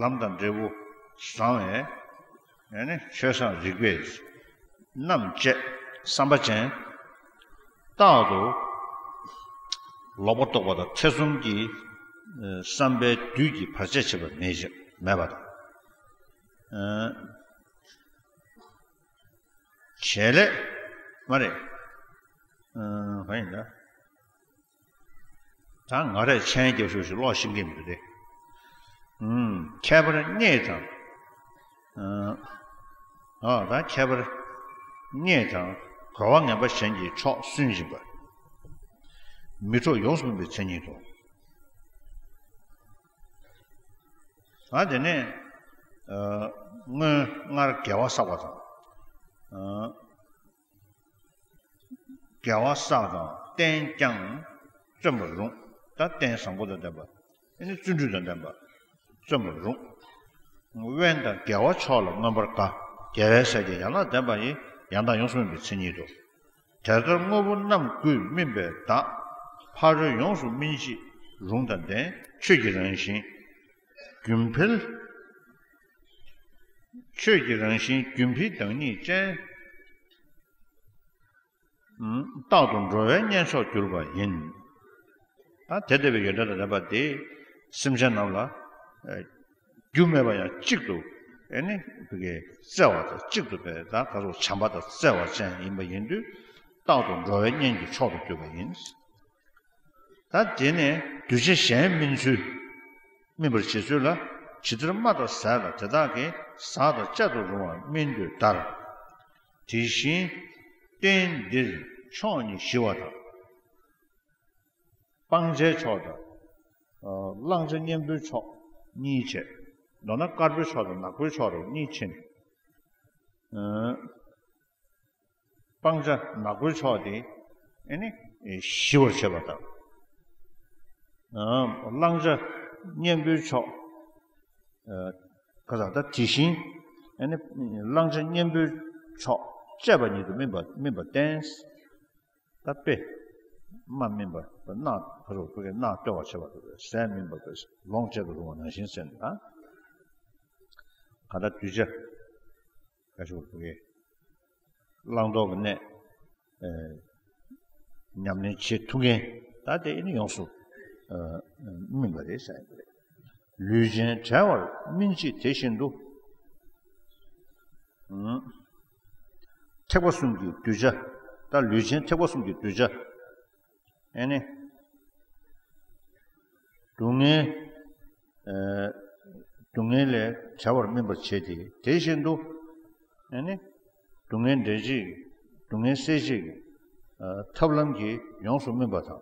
ལམ་དང་འབྲས་བུ་བཟང་བས། ཨ་ནི་ཆོས་བཟང་རིགས་པས་རྣམ་དཔྱད་བསམ་པ་ཅན། རྟག་ཏུ་ལོག་པ་རྟོག་པ་དང་ཐེ་ཚོམ་གྱི་བསམ་པའི་བདུད་ཀྱིས་བར་ཆད་བྱེད་པ་མེད་ཅིང་མེད་པ་དང་། བྱེད་ལས་མ་རེད། གང་ཡིན་ད། ད་ང་རས་མཆན་རྒྱབ་ཤོག་ཞིག་ཀློག་ཤེས་ཀྱི་མི་འདུག་སྟེ། ཨུམ། ཁྱད་པར་རྙེད་དང་། ཨ་ད་ཁྱད་པར་རྙེད་དང་། གོ་བ་ངན་པ་གཞན་གྱི་ཕྱོགས་སུན་འབྱིན་པ། མི་འཕྲོག་ཡོངས་སུ་སྨིན་པའི་མཚན་ཉིད་དོ། ཨ་དེ་ནས་ཨ་སྔོན་སྔར་དགེ་བ་བསགས་པ་དང་། ཨ་དགེ་བ་བསགས་དང་ བསྟན་ཀྱང་བརྩོན་པར་རུང་། ད་རྟེན་བཟང་པོ་དང་ལྡན་པ། ཨེ་ནི་བརྩོན་འགྲུས་དང་ལྡན་པ། བརྩོན་པར་རུང་། དབེན་དང་རྒྱལ་བ་མཆོག་ལ་མངོན་པར་དགའ། རྒྱལ་བའི་སྲས་ཀྱི་ཡན་ལག་ལྡན་པ་ཡི་ཡང་དག་ཡོངས་སུ་སྨིན་པའི་མཚན་ཉིད་དོ། དེ་ལྟར་དངོས་པོ་རྣམས་ཀུན་སྨིན་པའི་བདག། ཕ་རོལ་ཡོངས་སུ་སྨིན་བྱེད་རུང་དང་ལྡན། ཆོས་ཀྱི་རང་བཞིན་རྒྱུན་འཕེལ། ཆོས་ཀྱི་རང་བཞིན་རྒྱུན་འཕེལ་བདག་ཉིད་ཅན། རྟག་ཏུ་འགྲོ་བའི་གཉེན་མཆོག་གྱུར་པ་ཡིན། ད་དེ་ལྟ་བུའི་ཡོན་ཏན་དང་ལྡན་པ་དེ་སེམས་ཅན་རྣམས་ལ་རྒྱུ་མེད་པ་ཡང་གཅིག་ཏུ་ཨེ་ནི་བརྩེ་བ་དང་གཅིག་ཏུ་བས་ད་ག་རུ་བྱམས་པ་དང་བརྩེ་བ་ཅན་ཡིན་པ་ཡིན་དུས་རྟག་ཏུ་འགྲོ་བའི་གཉེན་གྱི་མཆོག་ཏུ་གྱུར་པ་ཡིན། ད་དེ་ནས་གདུལ་བྱ་གཞན་སྨིན་ཚུལ། སྨིན་པར་བྱེད་ཚུལ་ལ། ཇི་ལྟར་རྨ་དང་ཟས་ལ་དེ་དག་གི། ཟག་དང་བཅད་དུ་རུང་བ་སྨིན་དུས་ལྟར། དེ་བཞིན་རྟེན་འདིར་མཆོག་ཉིད་ཞི་བ་དང་། སྤང་བྱའི་མཆོག་དང་། བླང་བྱ་གཉེན་པོའི་མཆོག་གཉིས་བྱས། མདོར་ན་དཀར་པོའི་མཆོག་དང་ནག་པོའི་མཆོག་རུ་གཉིས་ཕྱེ་ནས། སྤང་བྱ་ནག་པོའི་ཕྱོགས་དེ་ཨེ་ནི་ཞི་བར་བྱེད་པ་དང་། བླང་བྱ་གཉེན་པོའི་ཕྱོགས། ཁ་ས་ད་དེ་བཞིན་ཨེ་ནི་བླང་བྱ་གཉེན་པོའི་ཕྱོགས་བཅས་པ་ཉིད་དུ་སྨིན་པ་སྨིན་པ་བསྟན། ད་དཔེ། རྨ་སྨིན་པ་རྣག་ཕ་རོལ་ཕ་གི་རྣག་བཏོལ་བར་བྱེད་པ་དང་ཟས་སྨིན་པ་དང་ལོངས་སྤྱོད་དུ་རུང་བ་ནང་བཞིན་ཟེར་ནས་ད། ག་ད་གདུལ་བྱ། ཁ་ཤོར་བུ་གའི་བླང་དོར་གྱི་གནས། ཨེ། ཉམས་ལེན་བྱེད་ཐུབ་མཁན་ད་དེ་ནི་ཡོངས་སུ་ཨ་སྨིན་པ་རེད་ཟེར་ཡ་རེད། ལུས་ཅན་བྲལ་བར་སྨིན་བྱེད་དེ་བཞིན་དུ། ཨུམ། ཐེག་པ་གསུམ་གྱི་གདུལ་བྱ། ད་ལུས་ཅན་ཐེག་པ་གསུམ་གྱི་གདུལ་བྱ། ཨེ་ནི། སྡུག་བསྔལ། ཨེ། སྡུག་བསྔལ་ལས་བྲལ་བར་སྨིན་པར་བྱེད་དེ། དེ་བཞིན་དུ། ཨེ་ནི། སྡུག་བསྔལ་འདྲེན་བྱེད། སྡུག་བསྔལ་སེལ་བྱེད་ཀྱི། ཨ། ཐབས་ལམ་གྱིས་ཡོངས་སུ་སྨིན་པ་དང་།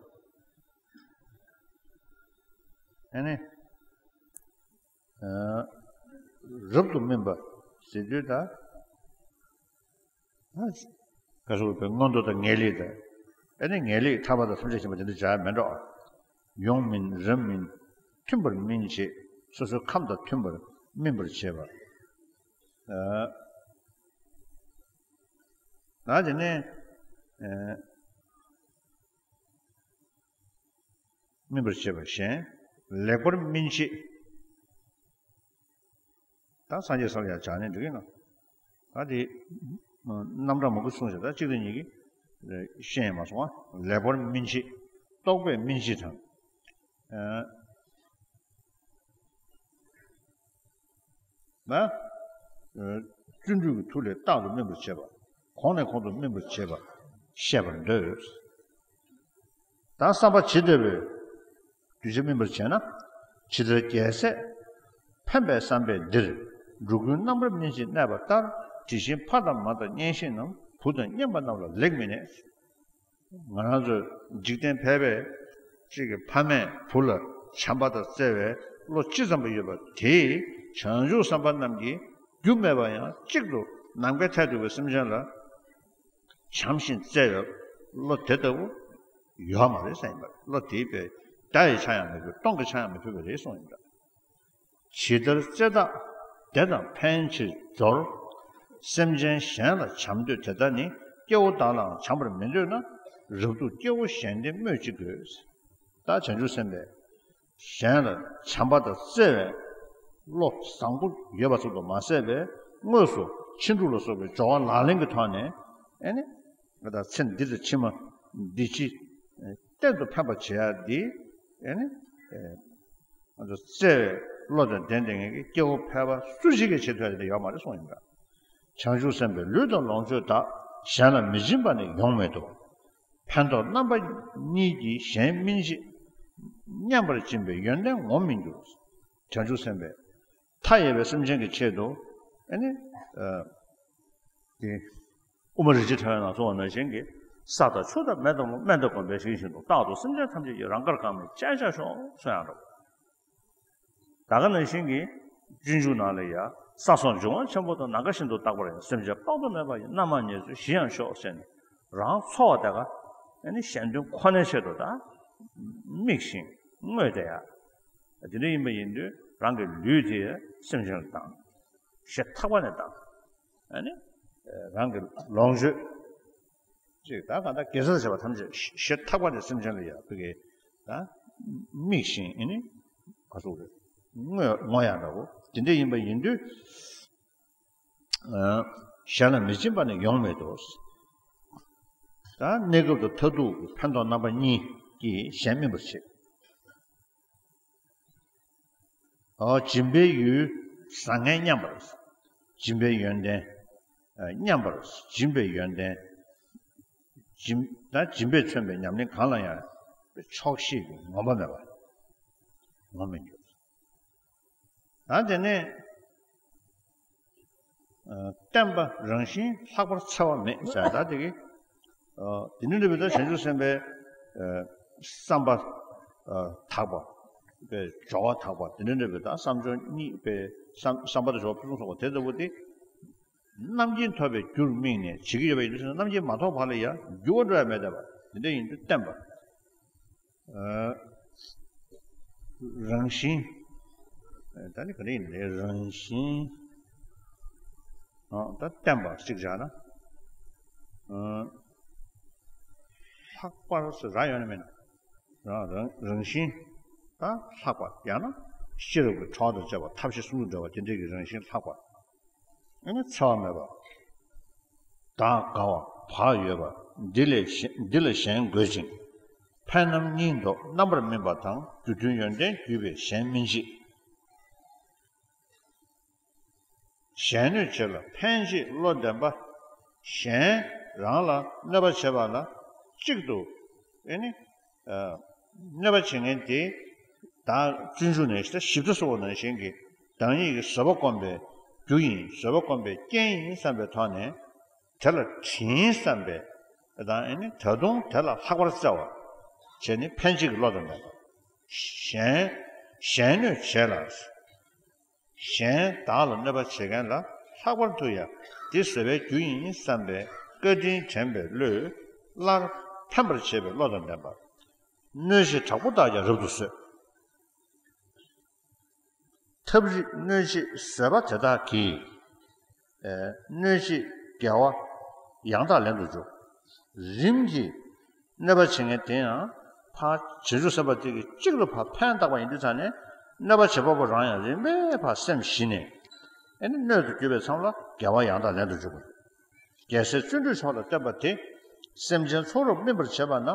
ཨེ་ནི། ཨ། རབ་ཏུ་སྨིན་པ་ཟེར་དུས་ད། ཨ། ག་རེ་ཟེར་དགོས་རེད། མངོན་མཐོ་དང་ངེས་ལེགས་དང་། ཨེ་ནི་ངེས་ལེགས་ཐར་པ་དང་ཐམས་ཅད་མཁྱེན་པ་དེ་འདྲ་བྱ་ཡ་མེད་འགྲོ། ཡོངས་སྨིན་རབ་སྨིན། མཐུན་པར་སྨིན་བྱེད། སོ་སོའི་ཁམས་དང་མཐུན་པར་སྨིན་པར་བྱེད་པ། ཨ། ད་དེ་ནས། ཨ། སྨིན་པར་བྱེད་པ་གཞན། ལེགས་པར་སྨིན་བྱེད། ད་སངས་རྒྱས་ས་ལ་ཡང་བྱ་ནས་འགྲིག་གི་ན། ད་དེ་རྣམ་གྲངས་མང་པོ་གསུངས་ཤག་ད་གཅིག་དང་གཉིས་ཀྱིས་ཤེས་ཡང་མ་སོང་བ། ལེགས་པར་སྨིན་བྱེད། རྟོགས་པས་སྨིན་བྱེད་དང་། ཨ། ན། བརྩོན་འགྲུས་ཀྱི་མཐུ་ལས་རྟག་ཏུ་སྨིན་པར་བྱེད་པ། གོང་ནས་གོང་དུ་སྨིན་པར་བྱེད་པ་བཤད་པར་འདོད། ད་བསམ་པ་ཇི་ལྟ་བུའི་གདུལ་བྱ་སྨིན་པར་བྱེད་ན། ཇི་ལྟར་རྒྱལ་སྲས་ཕན་པའི་བསམ་པས་འདིར། འགྲོ་ཀུན་རྣམ་པར་སྨིན་བྱེད་གནས་པ་ལྟར། དེ་བཞིན་ཕ་དང་མ་དང་གཉེན་བཤེས་རྣམས། བུ་དང་གཉེན་པ་རྣམས་ལ་ལེགས་སྨིན་ནས། ང་རང་ཚོའི་འཇིག་རྟེན་ཕལ་པའི་གཅིག་གི་ཕ་མས་བུ་ལ་བྱམས་པ་དང་བརྩེ་བའི་བློ་ཅི་ཙམ་པ་ཡོད་པ་དེས་བྱང་ཆུབ་སེམས་དཔའ་རྣམས་ཀྱིས་རྒྱུ་མེད་པ་ཡང་གཅིག་ཏུ་ནམ་མཁའི་མཐས་གཏུགས་པའི་སེམས་ཅན་ལ་བྱམས་ཤིང་བརྩེ་བའི་བློ་དེ་ལྟ་བུ་ཡོད་མ་རེད་ཟེར་ཡིན་པ། བློ་དེའི་དཔེ་དགྲ་ཡི་ཆ་ཡང་མི་ཕོད། སྟོང་གི་ཆ་ཡང་མི་ཕོད་པ་རེད་གསུངས་ཡིན་པ། ཇི་ལྟར་རྩེ་ཐག་དེ་དང་ཕན་ཕྱིར་སྦྱོར། སེམས་ཅན་གཞན་ལ་བྱམས་འདོད་དེ་ལྟར་ནི། སྐྱེ་བོ་བདག་ལའང་བྱམས་པར་མི་འདོད་ན། རབ་ཏུ་སྐྱེ་བོ་གཞན་བདེ་སྨོས་ཅི་དགོས། ད་བྱང་ཆུབ་སེམས་དཔས་གཞན་ལ་བྱམས་པ་དང་བརྩེ་བའི་བློ་བཟང་པོ་ཡོད་པ་ཙམ་དུ་མ་ཟད་པའི་དངོས་སུ་ཕྱིན་དྲུག་ལ་སོགས་པའི་སྦྱོར་བ་ལག་ལེན་གྱི་ཐོག་ནས་ཨེ་ནི་ད་ཚེ་འདི་དང་ཕྱི་མ་འདི་ཕྱི་གཏན་དུ་ཕན་པར་བྱེད་ཡ་འདི་ཨེ་ནི། ང་ཚོ་བརྩེ་བའི་བློ་དང་ལྡན་ཏེ་ངེད་ཀྱི་སྐྱེ་བོ་ཕལ་པ་སུ་ཞིག་གི་ཆེད་དུ་ཡང་དེ་ཡོད་མ་རེད་གསུངས་ཡིན་པ། བྱང་ཆུབ་སེམས་དཔའི་ལུས་དང་ལོངས་སྤྱོད་དག། གཞན་ལ་མི་སྦྱིན་པ་ནི་ཡོང་མེད་དོ། ཕན་ཐོགས་རྣམ་པ་གཉིས་ཀྱིས་གཞན་སྨིན་བྱེད། མཉམ་པར་སྦྱིན་པའི་ཡོན་ཏན་ངོམས་མི་འགྱུར། བྱང་ཆུབ་སེམས་དཔས་མཐའ་ཡས་པའི་སེམས་ཅན་གྱི་ཆེད་དུ་ཨ་ནི། དེ། དབུ་མ་རིན་ཆེན་ཕྲེང་བའི་ནང་གསུངས་པ་ནང་བཞིན་གྱི། ས་དང་ཆུ་དང་མེ་དང་རླུང་སྨན་དང་སྒོམ་པས་ཞིང་བཞིན་དུ། རྟག་ཏུ་སེམས་ཅན་ཐམས་ཅད་ཀྱི། རང་དགར་གང་མེད་སྤྱད་བྱ་ཤོག་གསུང་ཡང་འགྲོ། ད་ག་ནང་བཞིན་གྱི་སྤྱོད་འཇུག་ནང་ལ་ཡང་། ས་སོགས་འབྱུང་བ་ཆེན་པོ་དང་། ནམ་མཁའ་བཞིན་དུ་རྟག་པར་ཡང་། སེམས་ཅན་དཔག་ཏུ་མེད་པ་ཡི། རྣམ་མང་ཉེར་འཚོའི་གཞི་ཡང་ཤོག་ཟེར་ནས། རང་འཚོ་བ་དེ་ག་ ཨ་ནི་གཞན་དོན་ཁོ་ནའི་ཆེད་དུ་ད་དམིགས་ཤིང་བསྔོས་ཏེ་ཡ། དེ་འདྲ་ཡིན་པ་ཡིན་དུས་རང་གི་ལུས་དེ་སེམས་ཅན་ལ་བཏང་། ཞེ་ཐག་པ་ནས་བཏང་། ཨ་ནི་རང་གི་ལོངས་སྤྱོད་ཅིག་ད་གང་ལྟར་དགེ་རྩ་བྱས་པ་ཐམས་ཅད་ཞེ་ཐག་པ་ནས་སེམས་ཅན་ལ་ཡ་ཕ་གི་ད་དམིགས་ཤིང་ཨ་ནི་ག་ཚོད་རེད། བསྔོ་བསྔོ་ཡ་འདྲ་བོ་དེ་འདྲ་ཡིན་པ་ཡིན་དུས། གཞན་ལ་མི་སྦྱིན་པ་ནི་ཡོང་མེད་དོ། ད་གནས་སྐབས་དང་མཐར་ཐུག་གི་ཕན་ཐོགས་རྣམ་པ་གཉིས་ཀྱིས་གཞན་སྨིན་པར་བྱེད། ཨོ། སྦྱིན་པའི་ཡུལ་བཟང་ངན་མཉམ་པར། སྦྱིན་པའི་ཡོན་ཏན་མཉམ་པར། སྦྱིན་པའི་ཡོན་ཏན། སྦྱིན་ད་སྦྱིན་པས་མཚོན་པའི་ཉམས་ལེན་གང་ལ་ཡང་ཆོག་ཤེས་ཀྱི་ངོམས་པ་མེད་པ་ངོམས་མི་འགྱུར། ད་དེ་ནས་བརྟན་པ་རང་བཞིན་ལྷག་པར་འཚེ་བ་མེད་ཟེར་ད་དེ་གི་དེ་ནི་འདྲ་བའི་ད་བྱང་ཆུབ་སེམས་དཔའི་བསམ་པ་དག་པ་པའི་སྦྱོར་བ་དག་པ་དེ་ནི་འདྲ་བའི་ད་བསམ་སྦྱོར་གཉིས་པའི་བསམ་བསམ་པ་དང་སྦྱོར་བ་ཕུན་སུམ་ཚོགས་པ་དེ་ལྟ་བུ་དེ་རྣམ་མཁྱེན་ཐོབ་པའི་རྒྱུར་དམིགས་ནས་བྱེད་ཀྱི་ཡོད་པ་ཡིན་དུས་རྣམ་མཁྱེན་མ་ཐོབ་བར་ལ་ཡང་འགྱུར་བ་འགྲོ་ཡ་མེད་བསྡད་པ་དེ་འདྲ་ཡིན་དུས་བརྟན་པ། རང་བཞིན། ད་ནི་ག་རེ་ཡིན་ནའི་རང་བཞིན། ད་བརྟན་པ་གཅིག་བྱས་ན། ལྷག་པར་ཟེར་ར་ཡོད་ན་མེད་ན། རང་རང་རང་བཞིན། ད་ལྷག་པ་ཡང་ན་ཤེས་རབ་ཀྱི་གྲོགས་དང་བཅས་པ་ཐབས་ཤེས་གསུམ་དུ་འབྲེལ་བ་དེ་འདྲའི་གི་རང་བཞིན་ལྷག་པ། ཨ་ནི་འཚེ་བ་མེད་པ། བདག་དགའ་བ་བག་ཡོད་པ། འདི་ལས་གཞན་འདི་ལས་གཞན་དགོད་ཅིང་། ཕན་རྣམ་གཉིས་ལྡོག་རྣམ་པར་སྨིན་པ་དང་། རྒྱུ་མཐུན་ཡོན་ཏན་བརྒྱུད་པས་གཞན་སྨིན་བྱེད། གཞན་གནོད་བྱེད་ལ་ཕན་བྱེད་བློ་ལྡན་པ། གཞན་རང་ལ་གནོད་པ་བྱེད་པ་ལ་གཅིག་ཏུ་ཨེ་ནི་གནོད་པ་བྱེད་མཁན་དེ་བདག་སྤྱོད་འཇུག་ནས་ཞིབ་ཏུ་གསོ་བ་ནང་བཞིན་གྱི་བདག་ཉིད་ཀྱི་བཟོད་པ་སྒོམ་པའི་རྒྱུ་ཡིན། བཟོད་པ་སྒོམ་པའི་རྐྱེན་ཡིན་བསམ་པའི་ཐོག་ནས་དེ་ལ་དྲིན་བསམ་པའི་དང་ཨེ་ནི་ད་དུང་དེ་ལ་ལྷག་པར་བརྩེ་བ་བྱས་ནས་ཕན་བྱེད་ཀྱི་བློ་དང་ལྡན་པ། གཞན་གཞན་གནོད་བྱེད་ལ། གཞན་བདག་ལ་གནོད་པ་བྱེད་མཁན་ལ་ལྷག་པར་དུ་ཡང་འདི་བཟོད་པའི་རྒྱུ་ཡིན་བསམ་པའི་བཀའ་དྲིན་དྲན་པའི་བློས་སླར་ཕན་པར་བྱེད་པའི་བློ་དང་ལྡན་པ། གནོད་བྱེད་དྲག་པོ་དག་ཀྱང་རབ་ཏུ་བཟོད། ཐབས་རིག་གནོད་བྱེད་བཟོད་པ་དེ་དག་གིས། གནོད་བྱེད་དགེ་བ་ཡང་དག་ལེན་དུ་འཇུག་རིམ་གྱིས་གནོད་པ་བྱེད་མཁན་དེ་ཡང་ཕར་བྱང་ཆུབ་སེམས་དཔའ་དེ་གིས་གཅིག་ལ་ཕར་ཕན་བཏགས་པ་ཡིན་དུས་ཙང་ནས་གནོད་པ་བྱེད་པ་པོ་རང་ཡང་རིམ་པས་ཕར་སེམས་ཞི་ནས་ཨེ་ནི་སྣོད་དུ་གྱུར་པའི་མཚམས་ལ་དགེ་བ་ཡང་དག་ལེན་དུ་འཇུག་པ་རེད། རྒྱལ་སྲས་བརྩོན་འགྲུས་མཆོག་ལ་བསྟན་པ་དེ་སེམས་ཅན་ཚོགས་རབ་སྨིན་པར་བྱེད་པ་ན་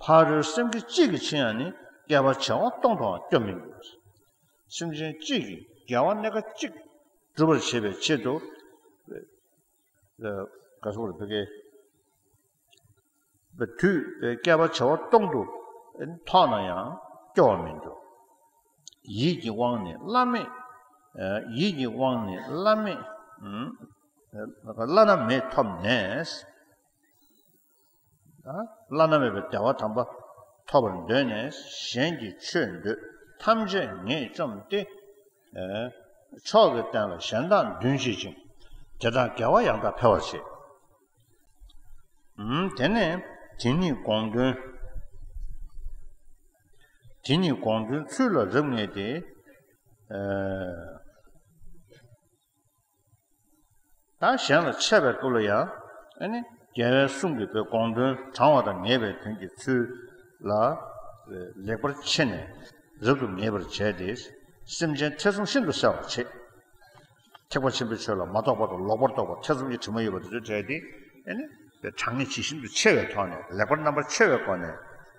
ཕ་རོལ་སེམས་བསྐྱེད་གཅིག་གིས་ཕྱིན་ཡང་ནི་བསྐལ་པ་བྱེ་བ་སྟོང་དུའང་སྐྱོབ་མི་ནུས། སེམས་ཅན་གཅིག་གིས་དགེ་བ་སྣ་ཁ་གཅིག་སྒྲུབ་པར་བྱེད་པའི་ཆེད་དུ། ག་སོགས་ལ་ཕ་གི་དུས་བསྐལ་པ་བྱེ་བ་སྟོང་དུ་ཐོག་ན་ཡང་སྐྱོ་བ་མི་འགྱུར། ཡིད་ཀྱི་དབང་ནི་བླ་མེད། ཡིད་ཀྱི་དབང་ནི་བླ་མེད། བླ་ན་མེད་ཐོབ་ནས། བླ་ན་མེད་པའི་བདེ་བ་དམ་པ་ཐོབ་པར་འདོད་ནས་གཞན་གྱི་ཆོས་འདོད་ཐམས་ཅད་ངས་བཅོམ་སྟེ། མཆོག་གི་རྟེན་ལ་གཞན་དག་འདུན་བྱེད་ཅིང་། དེ་དག་དགེ་བ་ཡང་དག་འཕེལ་བར་བྱེད། དེ་ནས་དེ་ཉིད་དགོངས་དོན། དེ་ཉིད་དགོངས་དོན་ཚུལ་ལ་རབ་ངེས་ཏེ། ད་གཞན་ལ་འཆད་པའི་སྐབས་ལ་ཡང་ཨ་ནི་རྒྱལ་བའི་གསུང་གི་པའི་དགོངས་དོན་དྲང་བ་དང་ངེས་པའི་དོན་གྱི་ཚུལ་ལ་ལེགས་པར་ཕྱེ་ནས་རབ་ཏུ་ངེས་པར་བྱས་ཏེ་སེམས་ཅན་ཐེ་ཚོམ་ཤིན་ཏུ་བསལ་བར་བྱེད། ཐེག་པ་ཆེན་པོའི་ཆོས་ལ་མ་རྟོགས་པ་དང་ལོག་པར་རྟོགས་པ་ཐེ་ཚོམ་གྱི་དྲི་མ་ཡོད་པ་དེ་ཚོ་བྲལ་ཏེ་ཨ་ནི་དྲང་ངེས་ཇི་བཞིན་དུ་ཕྱེ་བའི་ཐོག་ནས་ལེགས་པར་རྣམ་པར་ཕྱེ་བའི་སྒོ་ནས་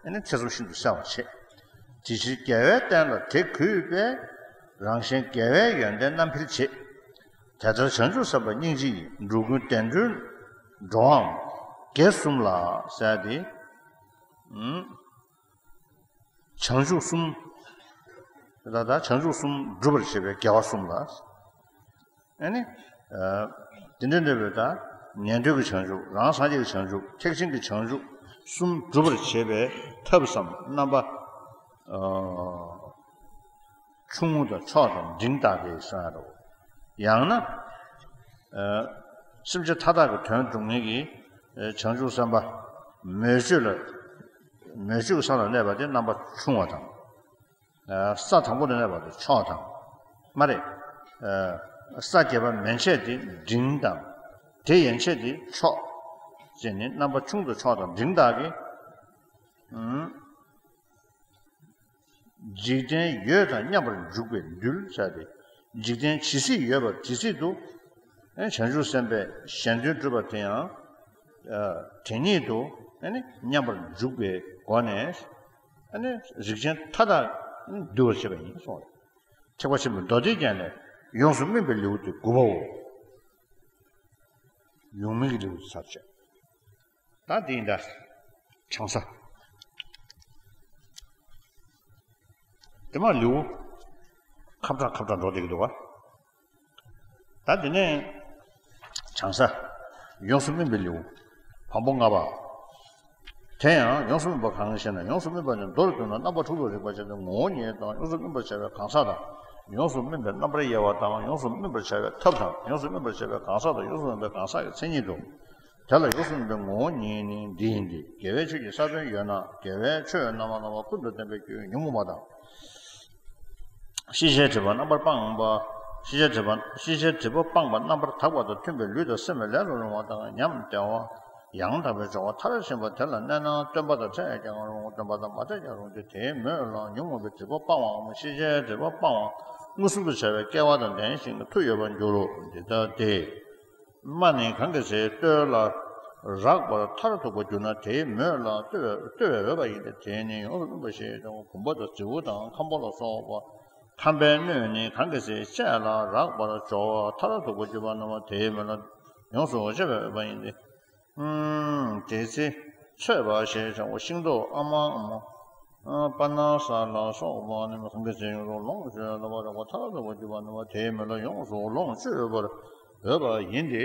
ཨ་ནི་ཐེ་ཚོམ་ཤིན་ཏུ་བསལ་བར་བྱེད། དེ་ཕྱིར་རྒྱལ་བའི་བསྟན་ལ་དེ་གུས་པས་རང་གཞན་དགེ་བའི་ཡོན་ཏན་རྣམ་འཕེལ་བྱེད། དེ་ལྟར་བྱང་ཆུབ་སེམས་དཔའ་སྙིང་རྗེ་ཡིས། འགྲོ་ཀུན་བདེ་འགྲོའི་འགྲོ་བའམ་དགེ་གསུམ་ལ་ཟེར་ཏེ། བྱང་ཆུབ་གསུམ། ད་ལྟ་བྱང་ཆུབ་གསུམ་སྒྲུབ་པར་བྱེད་པའི་དགེ་བ་གསུམ་ལ། ཨ་ནི། དེ་འདྲ་འདྲ་བའི་ད་ཉན་ཐོས་ཀྱི་བྱང་ཆུབ་རང་སངས་རྒྱས་ཀྱི་བྱང་ཆུབ་ཐེག་ཆེན་གྱི་བྱང་ཆུབ་གསུམ་སྒྲུབ་པར་བྱེད་པའི་ཐབས་སམ་རྣམ་པ། ཆུང་ངུ་དང་མཆོག་དང་འབྲིང་དག་གིས་གསུངས་ཡ་རོ། ཡང་ན། སེམས་ཅན་མཐའ་དག་གི་དོན་སྒྲུབ་མཁན་གྱི་བྱང་ཆུབ་སེམས་དཔའ་ མོས་སྤྱོད་ལ་མོས་སྤྱོད་ཀྱི་ས་ལ་གནས་པ་དེ་རྣམ་པ་ཆུང་བ་དང་། ས་དང་པོ་ལ་གནས་པ་དེ་མཆོག་དང་། མ་རེད། ས་བརྒྱད་པ་མན་ཆད་དེ་འབྲིང་དང་། དེ་ཡན་ཆད་དེ་མཆོག་ཅེས་ནི་རྣམ་པ་ཆུང་དུ་མཆོག་དང་འབྲིང་དག་གི། འཇིག་རྟེན་ཡོད་དང་མཉམ་པར་འཇུག་པའི་རྡུལ་བྱ་སྟེ། འཇིག་རྟེན་ཇི་སྲིད་ཡོད་པ་དེ་སྲིད་དུ། བྱང་ཆུབ་སེམས་དཔའི་གཞན་དོན་སྒྲུབ་པ་དེ་ཡང་། དེ་ཉིད་དུ་མཉམ་པར་འཇུག་པའི་སྒོ་ནས། རིགས་ཅན་མཐའ་དག་འདུལ་བར་བྱེད་པ་ཡིན་གསུངས། ཐེག་པ་ཆེན་པོའི་མདོ་སྡེའི་སྒོ་ནས་ཡོངས་སུ་སྨིན་པའི་ལེའུ་སྟེ་དགུ་པའོ། ཡོངས་སྨིན་གྱི་ལེའུ་ཚར་བཅད། ད་འདི་ཡིན་ད། བྱང་ས། དེ་མ་ལེའུ། ཁབ་ཁྲག་ཁབ་ཁྲག་འགྲོ་བསྡད་ཀྱི་འདུག་ག་ད་དེ་ནས། བྱང་ས། ཡོངས་སུ་སྨིན་པའི་ལེའུ། བམ་པོ་ལྔ་པ། དེ་ཡང་ཡོངས་སུ་སྨིན་པ་གང་ཞེ་ན། ཡོངས་སུ་སྨིན་པ་ནི་མདོར་བསྡུ་ན་རྣམ་པ་དྲུག་ཏུ་རིག་པ་ཅན་དེ་ངོ་བོ་ཉིད་དང་། ཡོངས་སུ་སྨིན་པར་བྱ་བའི་གང་ཟག་དང་། ཡོངས་སུ་སྨིན་པའི་རྣམ་པར་དབྱེ་བ་དང་། ཡོངས་སུ་སྨིན་པར་བྱ་བའི་ཐབས་དང་། ཡོངས་སུ་སྨིན་པར་བྱ་བའི་གང་ཟག་དང་། ཡོངས་སུ་སྨིན་པའི་གང་ཟག་གི་མཚན་ཉིད་དོ། དེ་ལ་ཡོངས་སུ་སྨིན་པའི་ངོ་བོ་ཉིད་ནི་འདི་ཡིན་ཏེ། དགེ་བའི་ཆོས་ཀྱི་ས་བོན་ཡོད་ན། དགེ་བའི་ཆོས་རྣམ་པ་རྣམ་པ་ཀུན་ཏུ་བསྟན་པའི་རྒྱུ་ཉོན་མོངས་པ་དང་། ཤེས་བྱའི་སྒྲིབ་པ་རྣམ་པར་སྤངས་པ། ཤེས་བྱའི་སྒྲིབ་པ། ཤེས་བྱའི་སྒྲིབ་པ་སྤངས་པ་རྣམ་པར་དག་པ་དང་མཐུན་པའི་ལུས་དང་སེམས་ལས་སུ་རུང་བ་དང་ཉམས་བདེ་བ། ཡང་དག་པའི་སྦྱོར་བ་མཐར་ཕྱིན་པ་དེ་ལ་གནས་ན་སྟོན་པ་དང་འཕྲད་ཀྱང་རུང་། སྟོན་པ་དང་མ་འཕྲད་ཀྱང་རུང་སྟེ། དེའི་མོད་ལ་ཉོན་མོངས་པའི་སྒྲིབ་པ་སྤང་བའམ། ཤེས་བྱའི་སྒྲིབ་པ་སྤང་བ་མངོན་སུམ་དུ་བྱ་བའི་སྐལ་བ་དང་ལྡན་ཞིང་མཐུ་ཡོད་པར་འགྱུར་རོ། འདི་ལྟ་སྟེ། རྨ་ནི་གང་གི་ཚེ་སྟོད་ལ་རགས་པར་མཐར་ཐུག་པར་གྱུར་ན། དེའི་མོད་ལ་ལྟོ་བས་ལྟོ་བས་འོས་པ་ཡིན་ཏེ། དེ་ནི་ཡོངས་སུ་སྨིན་པ་ཞེས་བྱའོ། གུམ་པ་དང་ཛི་བོ་དང་ཁམ་པོ་ལ་སོགས་པ། ཁམ་པའི་སྣོད་ནི་གང་གི་ཚེ་ལྕེ་ལ་རགས་པར་སྦྱོར་བ་མཐར་ཐུག་པར་གྱུར་པ་ན། དེའི་མོད་ལ་ཡོངས་སུ་གཅེས་པར་འོས་པ་ཡིན་ཏེ། དེའི་ཚེ་ཚོས་པ་ཞེས་བྱའོ། ཤིང་ཏོག་ཨ་མ་ཨ་མ། པ་ན་ས་ལ་སོགས་པ་ནི་གང་གི་ཚེ་ཡོངས་སུ་ལོངས་སྤྱོད་ལ་རགས་པ་མཐར་ཐུག་པར་གྱུར་པ་ན། དེའི་མོད་ལ་ཡོངས་སུ་ལོངས་སྤྱོད་པར་འོས་པ་ཡིན་ཏེ།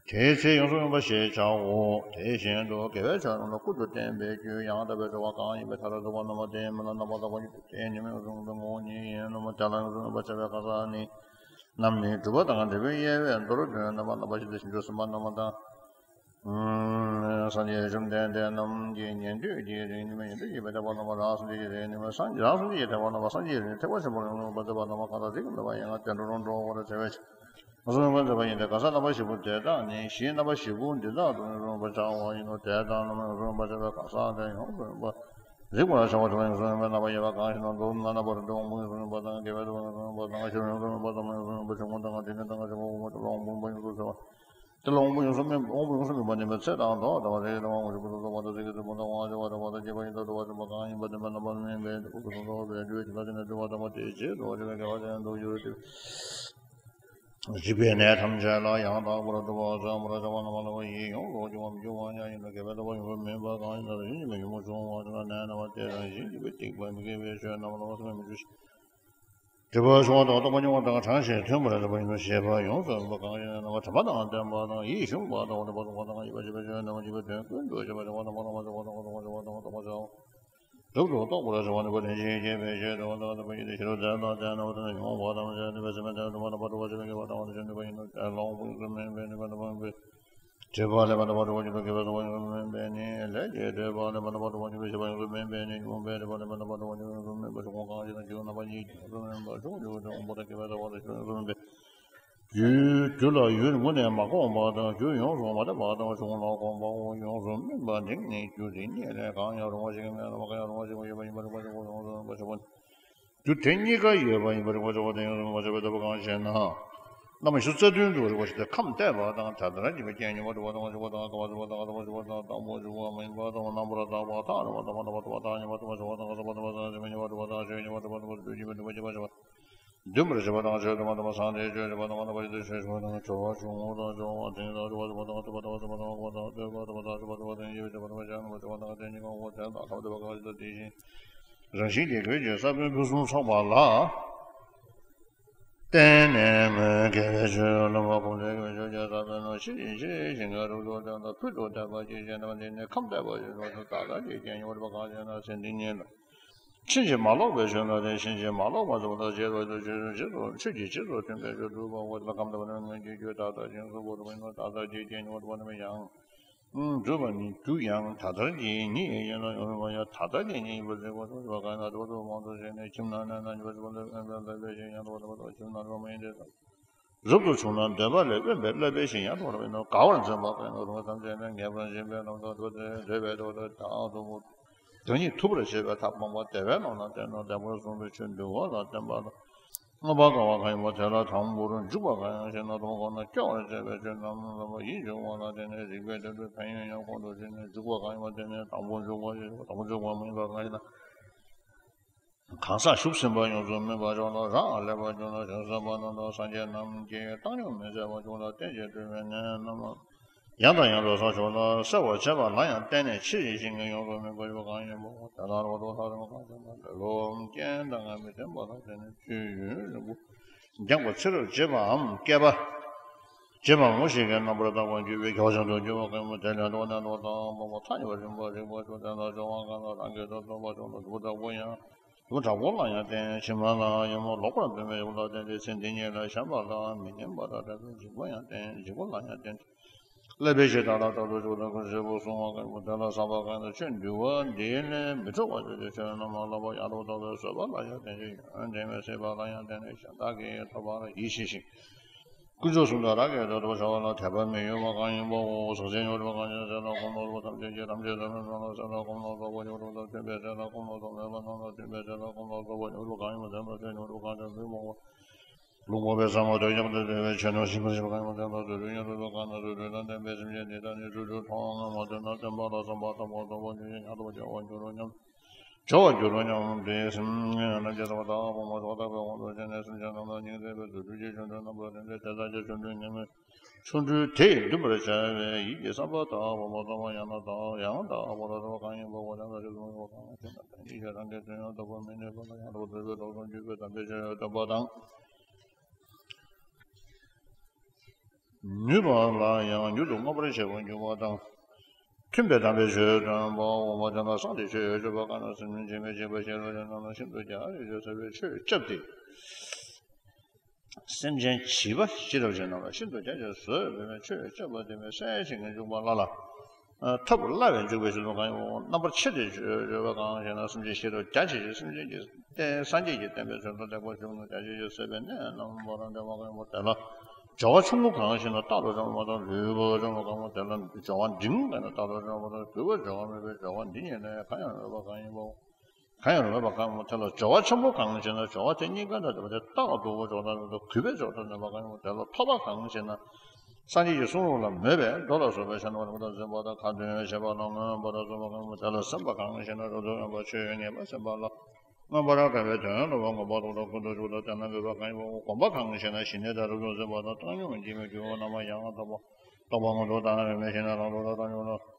དེའི་ཚེ་ཡོངས་སུ་སྨིན་པ་ཞེས་བྱའོ། དེ་བཞིན་དུ་དགེ་བའི་ཆོས་རྣམས་ལ་ཀུན་ཏུ་བསྟན་པའི་རྒྱུ་ཡང་དག་པའི་སྦྱོར་བ་གང་ཡིན་པ་མཐར་ཐུག་པ་ན། དེའི་མོད་ལ་རྣམ་པར་དག་པར་འགྱུར་ཏེ། དེ་ནི་ཡོངས་སུ་སྨིན་པའི་ངོ་བོ་ཉིད་ཡིན་ནོ། དེ་ལ་ཡོངས་སུ་སྨིན་པར་བྱ་བའི་གང་ཟག་ནི། རྣམས་ནི་སྒྲུབ་པ་དང་འབྲས་བུའི་དབྱེ་བས་མདོར་བསྡུས་ན་རྣམ་པར་དག་པ་ཞེས་བྱ་སྟེ། སེམས་ཅན་ཐམས་ཅད་སེམས་དཔའ་རྣམས་དང་། སངས་རྒྱས་བཅོམ་ལྡན་འདས་རྣམས་ཀྱི་ཉན་ཐོས་ཀྱི་རིགས་ནི་མ། ཉན་ཐོས་ཀྱི་ཐེག་པ་རྣམས་ལ། རང་སངས་རྒྱས་ཀྱི་རིགས་ནི་མ། སངས་རྒྱས་རང་སངས་རྒྱས་ཀྱི་ཐེག་པ་རྣམས་ལ། སངས་རྒྱས་ཀྱི་རིགས་ནི་ཐེག་པ་ཆེན་པོ་ལ་ཡོངས་སུ་སྨིན་པར་བྱེད་པ་རྣམས་ལ། གང་དག་རིགས་ཀྱི་བསླབ་པ་ཡན་ལྔ་བསྟན་འགྲོར་འགྲོ་བར་བྱ་བའི་ཕྱིར། ཡོངས་སུ་སྨིན་པར་བྱེད་པ་ཡིན་ཏེ། གང་ཟག་རྣམ་པ་བཞི་པོ་དེ་དག་ནི་གཞི་རྣམ་པ་བཞི་པོ་འདི་དག་ཏུ་ཡོངས་སུ་སྨིན་པར་བྱ་བ་ཡིན་ནོ། དེ་དག་རྣམས་ཡོངས་སུ་སྨིན་པར་བྱ་བའི་གང་ཟག་དེ་ཡོངས་སུ་སྨིན་པར་རིག་པར་བྱ་བ་དེ་ལ་ཡོངས་སུ་སྨིན་པའི་རྣམ་པར་དབྱེ་བ་གང་ཞེ་ན། མདོར་ན་རྣམ་པར་གྲོལ་བའི་དབང་པོ་ཡོངས་སུ་སྨིན་པ་དང་། དགེ་བའི་རྩ་བ་ཡོངས་སུ་སྨིན་པ་དང་། ཤེས་རབ་ཡོངས་སུ་སྨིན་པ་དང་། ཡོངས་སུ་སྨིན་པའི་ཆོས་ངོ་དང་། དེ་ནས་ད་ག་ཆོས་ངོ་ཡོངས་སུ་སྨིན་པ་དང་། ཆོས་ངོ་དང་དེ་ནས་ད་ག་ཆོས་ངོ་ཡོངས་སུ་སྨིན་པ་ནི་མེད་ཚེ་དང་ལྡོག་ལྟ་བ་རེ་རེ་ལ་དབང་པོ་བཞི་པོ་སོ་སོར་མ་ལྟོས་ཚིག་གི་རྩེ་མོ་དང་དབང་ཆེ་བ་དང་། བ་དང་བཅས་པ་ཡིན་ལྟར་དུ་བ་ཅན་པ་གང་ཡིན་པ་དེ་མོ་རྣམ་པར་སྨིན་པའི་སྐུ་གསུང་ཐུགས་ཀྱི་རྒྱལ་བ་ཅན་དུ་འགྱུར་བ་དེ་ལ་སྐྱེ་བ་དང་པོ་དེའི་རྗེས་སུ་འགྲོ་བ་ཅན་དུ་འགྱུར་ཏེ། འཇིག་པའི་ནད་ཐམས་ཅད་ལ་ཡང་དག་པར་འགྲུབ་པ་ཟ་མར་བྱ་བ་རྣམ་པར་དག་པ་ཡིས་ཡོངས་སུ་སྐྱོབ་པ་མི་འགྱུར་བ་ཉིད་ཡིན་ནོ། དགེ་བའི་རྩ་བ་ཡོངས་སུ་སྨིན་པ་གང་ཡིན་ན། རང་བཞིན་གྱིས་མི་ཞུམ་པར་འབྱུང་བ་ཅན་ལ་ནད་ན་བ་སྟེ། རང་བཞིན་གྱིས་མི་ཚིག་པ་མི་སྐྱེ་བའི་ཆོས་རྣམས་ལ་བསམ་པས་མི་འགྱུར་ཞིང་། སྒྲིབ་པ་ཆུང་བ་དང་རྟོགས་པ་ཉུང་བ་དང་གྲངས་ཀྱིས་མཐུན་པར་བསམ་པ་ཡིན་ནོ། ཞེས་པ་ཡོངས་སུ་སྨིན་པ་གང་ཡིན་ན། དྲན་པ་དང་ལྡན་པ་དང་ཡིད་གཞུངས་པ་དང་། འོ་དེ་པ་གསུངས་པ་དང་ཡིད་པ་ཆེས་པའི་ཆོས་རྣམས་ཀྱི་དོན་ཀུན་ཏུ་སྤྱད་པར་བྱ་བ་དང་། མ་རྟོགས་པར་བྱ་བ་དང་། མ་རྟོགས་པར་བྱ་བ་དང་། མ་རྟོགས་པར་བྱ་བ། རབ་ཏུ་རྟོགས་པར་བྱ་བ་ནི་བརྟན་ཅིང་རྒྱས་པའི་ཆོས་དང་། དེ་ལ་དད་པ་ཡིན་ཏེ། ཤེས་རབ་དེ་དག་ལྡན་པ་དང་། དེ་ནས་ཉོན་མོངས་པ་ཐམས་ཅད་ནུབ་པའི་སེམས་དང་ལྡན་པ་དང་། མ་རྟོགས་པ་ཞི་བར་གྱུར་པ་དང་། དེ་ནས་སྐྱེ་བ་དང་བ་དང་ཞི་བ་ཡིན་ནོ། དེ་ལ་དབང་པོ་ཡོངས་སུ་སྨིན་པས་ནི་ཀུན་ཏུ་སྤངས་པའི་སྒྲིབ་པ་ལས་མ་ཐར་བར་གྲོལ་བར་འགྱུར་ཏོ། དགེ་བའི་རྩ་བ་ཡོངས་སུ་སྨིན་པས་ནི་ལས་ཀྱི་སྒྲིབ་པ་ལས་མ་ཐར་བར་གྲོལ་བར་འགྱུར་ཏོ། ཤེས་པ་ཡོངས་སུ་སྨིན་པས་ནི་ཉོན་མོངས་པའི་སྒྲིབ་པ་ལས་མ་ཐར་བར་གྲོལ་བར་འགྱུར་ཏོ། ཡོངས་སུ་སྨིན་པ་ཆུང་ངུ་གང་ཞེ་ན། རྒྱུ་རྣམ་པ་གཉིས་ཀྱིས་ཡོངས་སུ་སྨིན་པ་ཆུང་ཆུང་དང་། དབང་པོ་དང་དགེ་བའི་རྩ་བ་དང་ཤེས་པ་ཡོངས་སུ་སྨིན་པས། རྒྱུ་རྒྱུ་ལ་ཡུལ་ངོ་ནས་མ་གོམས་པ་དང་། རྒྱུ་ཡོངས་སུ་མ་བརྟགས་པ་དང་། གཞུང་ལ་གོམས་པའོ། ཡོངས་སུ་སྨིན་པ་འདི་ནི་རྒྱུ་དེ་གཉིས་ལས་གང་ཡང་རུང་བ་ཞིག་མེད་ལ། མ་གང་ཡང་རུང་བ་ཞིག་ཡོད་པ་ཡིན་པར་རིག་པ་ཆོས་ཅན། ཡོངས་སུ་སྨིན་པ་ཆོག་པ་ནི། རྒྱུ་དེ་གཉིས་ཀ་ཡོད་པ་ཡིན་པར་རིག་པ་ཆོག་པ་དང་། ཡོངས་སུ་སྨིན་པ་ཆོག་པའི་ཐབས་གང་ཞེ་ན། རྣམ་དབྱེ་གཞི་རྩ་བདུན་དུ་རིག་པ་ཞིག་སྟེ། ཁམས་བལྟས་པ་དང་། ད་ལྟར་གྱི་བའི་རྐྱེན་ཉོན་མོངས་སྒྲིབ་པ་དང་ཞི་བ་དང་དག་པ་ཞི་བ་དང་དག་པ་ཞི་བ་དང་དང་པོ་ཞི་བ་མ་ཡིན་པ་དང་། རྣམ་པར་དག་པ་མཐར་ནུབ་པ་དང་མ་ཐར་བར་དག་པ་མཐར་ཉམས་པ་དང་མ་ཐར་བར་དག་པ་མཐར་ཞི་བ་དང་ཞི་མི་ཉམས་པ་སྒྲིབ་པ་དང་ཞི་བ་ཉམས་པ་སྒྲིབ་པ་དང་མ་ཐར་བར་སྒྲིབ་པ་ཞི་བ་ཞི་བ། འདུན་པར་བྱེད་པ་དང་ཆོས་སྟོན་པ་དང་སངས་རྒྱས་ཆོས་བྱེད་པ་དང་མ་ཐར་བར་ཡེ་ཤེས་ཆོས་ཞུ་བ་དང་གྲོལ་བ་ཆུང་ངུ་དང་ཆུང་བ་དེ་ཉིད་དང་བསྡུ་བ་དང་མ་ཐར་བར་བསྡུ་བ་དང་མ་ཐར་བར་བསྡུ་བ་དང་ལྟོས་པ་དང་མ་ཐར་བར་ལྟོས་པ་དང་ཡེ་ཤེས་བྱེད་པ་དང་མ་ཤར་ནུབ་པར་བྱེད་པ་དང་དེ་གཉིས་ཀ་འོང་བ་དེ་དག་ཐ་མ་སྡུད་པ་གང་ཞིག་དང་དེ་བཞིན་རང་བཞིན་གྱིས་གོས་ཀྱི་ས་བོན་ཕུན་སུམ་ཚོགས་པ་ལ་བརྟེན་ནས་ངོས་དགེ་བའི་ཆོས་ལ་བསླབ་པ་གོམས་ཏེ་དགེ་བའི་ཆོས་ཀྱི་ས་བོན་རྣམས་ཤེས་བཞིན་ཤེས་བཞིན་གྱིས་རབ་ཏུ་བརྟན་ཏོ། ཕུལ་དུ་བསྟན་པ་ཅིའི་ཕྱིར་ན། འདི་ནི་ཁམས་བལྟས་པ་ཡིན་ནོ། ད་ལྟར་གྱི་རྐྱེན་ཉོན་མོངས་སྒྲིབ་པ་གང་ཞེ་ན། ཚེ་འདི་ཉིད་ལ། ཕྱིན་ཅི་མ་ལོག་པའི་ཆོས་རྣམས་ཏེ། ཕྱིན་ཅི་མ་ལོག་པ་ཟེར་བ་དང་རྗེས་སུ་རྗེས་སུ་ཆོས་ཀྱི་རྗེས་སུ་མཐུན་པའི་ཆོས་སྒྲུབ་པའོ། དེ་ལ་ཁམས་བལྟས་པ་ནི་སྔོན་གྱི་རྒྱུ་ད་ལྟར་གྱི་ཡོངས་སུ་གོམས་པ་ཡིན་ནོ། ད་ལྟར་གྱི་རྐྱེན་ཉོན་མོངས་སྒྲིབ་པ་རྣམས་ཡང་ བརྗོད་པ་ནི་རྒྱུ་ཡང་ད་ལྟར་གྱི་ཉིད་ཡིན་ན་ཡང་མིན་པ་ཡང་ད་ལྟར་གྱི་ཉིད་ཡིན་པར་གཟིགས་པ་སོགས་པ་གང་ཡིན་ན་དེ་བ་ཚོ་མང་དུ་བྱས་ནས་ཁྱིམ་ན་གནས་ན་ཉི་མ་ཞིག་པ་ལས་དབེན་པའི་ལྷ་པའི་ཞིང་ཡང་དུ་བ་དུ་བ་ཁྱིམ་ན་རོ་མ་ཡིན་ཏེ། རབ་ཏུ་བྱུང་ན་འདོད་པ་ལས་དབེན་པའི་བསླབ་པའི་ཞིང་ཡང་དུ་བ་ཡིན་ནོ། དགའ་བར་འཛིན་པ་གང་ཡིན་ནོ། རུང་བ་ཐམས་ཅད་ནི་ངེས་པར་འབྱིན་པའི་ལམ་དུ་འགྲོ་སྟེ་འདོད་པའི་དོན་དུ་བདག་ཏུ་བདག་ཉིད་ཐུབ་པར་བྱེད་པའི་ཐབས་སྤངས་པ་བདེ་བའི་ལམ་ལ་བརྟེན་ནོ། བདེན་པར་གསུངས་པའི་ཆོས་འདུལ་བ་ལ་བརྟེན་པ་ལ། མངོན་པར་དགའ་བ་གང་ཡིན་པ་དེ་ལ་དང་པོར་འཇུག་པ་གང་ཡིན་ཞེ་ན། དང་པོ་ཁོ་ན་སྐྱོ་བར་བྱེད་པའི་ཆོས་རྣམས་ལ་ཡིད་འབྱུང་བ་ལ་བརྟེན་ནས་རིགས་པས་དོན་དུ་ཕན་ཡོན་ཡང་ཁོང་དུ་ཆུད་ནས་འཇུག་པ་གང་ཡིན་པ་དེ་ནི་དང་པོ་འཇུག་པ་ཞེས་པ། དང་པོ་འཇུག་པ་མིན་པ་གང་ཡིན་ན། གང་ཟག་ཞུགས་ཟིན་པ་ཡོངས་སུ་སྨིན་པར་ཤོག་ལ་རང་ལེགས་པར་གྱུར་ན་ཞེས་གསུངས་པ་རྣམས་དང་སངས་རྒྱས་རྣམས་ཀྱིས་བཏང་སྙོམས་མི་བྱེད་པར་ཤོག་ལ་བརྟན་ཅིང་དུལ་བའི་གནས་རྣམས་ཡང་དང་ཡང་དུ་བསགས་ཤོག་ལ་སེལ་བར་བྱེད་པ་ལ་ཡང་བརྟེན་ནས་ཕྱིར་ཞིང་གི་ཡོངས་སུ་སྨིན་པར་ཤོག་གང་ཡིན་པའོ། དེ་ལྟར་བ་དུ་ལྷ་རམས་གང་བྱེད་པ་ལེ་ལོ་རྐྱེན་དང་ངལ་མི་བརྟན་པ་དང་བརྟེན་ནས་དུས་ཡུན་རིང་པོ་འགྱངས་པ་ཚེ་རབས་བརྗེས་པའམ་བསྐལ་པ་བརྗེས་པ་ངོ་ཤེས་ཀྱི་རྣམ་པར་དག་པར་འགྱུར་བའི་རྒྱལ་བ་བྱང་དུ་འགྱུར་བ་གང་ཡིན་པ་དེ་ལས་འགྲོ་བ་ནི་འགྲོ་དང་སྤངས་པ་ཐ་སྙད་པ་རིམ་པར་རིག་པར་ཤོག་དེ་ལ་སྦྱོར་བ་གང་ལ་རང་གིས་ཐོབ་ཐོབ་པ་ཤོག་ལ་སྒྲུབ་པ་དྲག་པོ་ཡང་སྒྲུབ་པ་དྲག་པོ་ལ་ཡང་བརྟེན་ཕྱི་མ་ལ་ཡང་མ་ལོག་པར་འདོད་པའི་ཡུལ་ལ་བརྟེན་ཏེ་ཚེ་འདི་ཉིད་ལ་ཞེན་པ་ལ་མི་སྙན་པ་དང་འདྲ་བའི་འཇིགས་པ་ཡང་བརྟེན་འཇིགས་པ་ལ་ཡང་བརྟེན། བསླབ་པའི་གཞི་དག་ལ་རྟག་ཏུ་འཇུག་དང་ཀུན་གཞི་པོ་གསུང་བ་གང་ཡིན་པ་དེ་ལ་བསམ་པ་གང་ཡིན་ན་ཆོས་འདུལ་བ་འདི་ལས་མི་འཕྲོག་པར་གྱུར་ཅིག་ཆོས་རྣམས་ལ་བསླབ་པ་ཡང་དུ་དག་པའི་བཟོད་པ་ལ་ཡང་བརྟེན་ཅིང་ཡོན་ཏན་མེད་སྲིད་པ་ལ་ཡང་བརྟེན་ནས་གཞན་དག་གིས་ཐོབ་པ་ལ་ཡིད་ཆེས་ཤིང་། དཀོན་མཆོག་གསུམ་དང་རང་གི་དོན་དུ་བྱ་བ་ལ་དད་པ་མི་གཡོ་བ་གང་ཡིན་པའོ། ཟག་བཅས་མྱོང་བ་གང་ཡིན་ན་སེལ་ལ་གོམས་ལོག་རྟོག་ཐམས་ཅད་ཀྱི་ཐམས་ཅད་དོན་མེད་རྣམས་ལ་སེལ་ལ་གོམས་ལོག་རྟོག་པ་མྱོང་བ་དང་མཐུན་པའི་སེལ་ལ་གོམས་ལོག་རྟོག་མེད་པ་རྣམས་ལ་མཐུན་པའི་སེལ་ལ་གོམས་ལོག་རྟོག་པ་མྱོང་བ་གང་ཡིན་པ་དེ་ལ་སེལ་མྱོང་བ་གང་ཡིན་པ་ལུང་མ་བའི་ས་མ་དོན་ཁྱབ་ཏུ་བདེ་བའི་ཆོས་རྣམས་ཤེས་པར་བྱེད་པ་གང་ཡིན་པ་དེ་ལ་བརྩོན་འགྲུས་ཉམས་སུ་ལྡན་གང་ན་བརྩོན་འགྲུས་དང་ལྡན་པའི་སེམས་ཅན་འདི་དག་ནི་བརྩོན་འགྲུས་མཐོང་ངོ་མ་ཐོས་ན་བསྟན་པ་ལ་བསམ་པ་ཐབས་ཀྱིས་རྟོགས་པ་ཉིད་ཀྱང་ཉག་ཏུ་སྦྱོར་བར་འགྱུར་རོ་སྙམ། སྦྱོར་བར་འགྱུར་རོ་སྙམ་སྟེ་སེམས་ངན་རྣམས་ཀྱི་ཐོབ་པ་དག་གོ་མ་ཐོབ་པ་དག་པའི་དབང་དུ་བྱས་ནས་སེམས་ཅན་རྣམས་ལ་སྙིང་རྗེ་བའི་བརྩོན་འགྲུས་ཀྱི་ཆོ་འཕྲུལ་རྣམ་པར་བསྟན་ཏེ་དེ་དག་གི་ཆོ་འཕྲུལ་ཉམས་སུ་ཆོ་འཕྲུལ་དེས་འདུན་པར་བྱ་བའི་ཡིད་ཀྱི་བསམ་པ་དག་པོ་མ་ཐོབ་པ་ཡང་ན་དག་ཡང་དག་པོ་ལ་ཐོབ་པ་གང་ཡིན་པ་གོ་ཆ་ལ་རིགས་མི་འོ་གང་ཞེ་ན། བདག་ཉིད་ཀྱི་རང་གི་དོན་ཡང་དག་པར་མི་ནུས་པ་ལ་ཡང་དག་པར་སྒྲུབ་པའི་དོགས་ཟོན་གྱུར་པའི་དམ་པའི་ཆོས་ཡང་སྟོན་པ་དང་། ནུས་པ་ལ་ཡང་མྱུར་དུ་མངོན་པར་བྱེད་པར་འགྱུར་བ་དང་། མཐུན་པའི་དམ་པའི་ཆོས་སྟོན་པ་འོ་མ་དེ་ལ་སངས་རྒྱས་ཆོས་ཡོད་སྤྱོད་པ་གང་ན་སེམས་ཅན་འཇིགས་མེད་བྱེད་པ་ཤེས་རབ་ཅན་རྣམས་ལ་ཤིན་ཏུ་རྒྱ་ཆེ་ཞེས་བྱ་བའི་ཆོས་བཅབས་ཏེ། སེམས་ཅན་བྱིས་པ་ཤེས་རབ་ཅན་རྣམས་ལ་ཤིན་ཏུ་རྒྱ་ཆེ་བཟོད་པའི་ཆོས་བཅབས་པ་དེ་མི་གསལ་ཞིང་འཇུག་པ་ལ་ལ། ཐབས་སླ་བས་འཇུག་པའི་ཕྱིར་དུ་གང་ཡིན་པ་རྣམ་པར་ཕྱེ་སྟེ་བརྗོད་པ་གང་ཞེ་ན། སེམས་ཅན་ཤེས་རབ་རྒྱ་ཆེ་ཞིང་སེམས་ཅན་གྱི་རྟེན་སངས་རྒྱས་ཀྱི་བསྟན་པའི་དོན་དུ་ལེགས་པར་བྱུང་ནས་རྒྱ་ཆེ་ཞིང་བཟོད་པའི་གནས་རྣམས་པ་རང་འདྲ་བ་གང་ཡིན་པ་དེ་ལ། སྦྱོར་བ་ཆུང་ངུ་གང་ཞེ་ན། རྟག་ཏུ་འབྱོར་བ་དང་ལུས་པོ་འབྱོར་བ་གང་པོ་དེ་ལ་སྦྱོར་བ་འབྲིང་གང་ན། རྟག་ཏུ་འབྱོར་བ་དང་གུས་པར་སྦྱོར་བ་མེད་པའི་སྦྱོར་བ་འདི་ཉིད་ལས་གང་ཡང་མེད་པ་གང་ཡིན་པའོ། གང་ཡང་མེད་པ་གང་མོ་དེ་ལ་སྦྱོར་བ་ཆེན་པོ་གང་ཞེ་ན། སྦྱོར་བ་དེ་གཉིས་ཀ་འདྲ་འདྲ་བ་དེ་རྟག་ཏུ་འབྱོར་བ་དང་གུས་པས་སྦྱོར་བ་མེད་པ་གང་ཡིན་པ་དེ་ལ་ཐོབ་པ་གང་ཞེ་ན། སངས་རྒྱས་ཀྱི་གསུང་རབ་ལ་མོས་པས་མདོ་ལ་སོགས་པའི་ཆོས་རྣམས་ལ་འཛིན་པ་དང་ཁ་ཏོན་བྱེད་པ་ལ་མངོན་པར་རྫོགས་པ་གང་མོ་དེ་ལ་སེམས་པ་གང་ཞེ་ན། རབ་ཏུ་དབེན་པ་ཆོས་ཉན་པ་སེམས་པ་ལ་མངོན་པར་དགའ་བའི་དོན་སློབ་པ་མངོན་པར་རྟོགས་པ་ཀུན་ཏུ་ཞུགས་དང་དེ་རྣམས་འབད་པ་གང་ཡིན་པ་སྒོམ་པ་གང་ཞེ་ན། ཞི་གནས་དང་རབ་ཏུ་འཛིན་པ་དང་བཏང་སྙོམས་ཀྱིས་མི་འགྱུར་བ་རྣམ་པར་ཡང་དག་པར་རྟོགས་པ་མངོན་མཐོ་དང་རིས་མེད་ཞི་གནས་རང་གྲོལ་དང་བཏང་སྙོམས་ལ།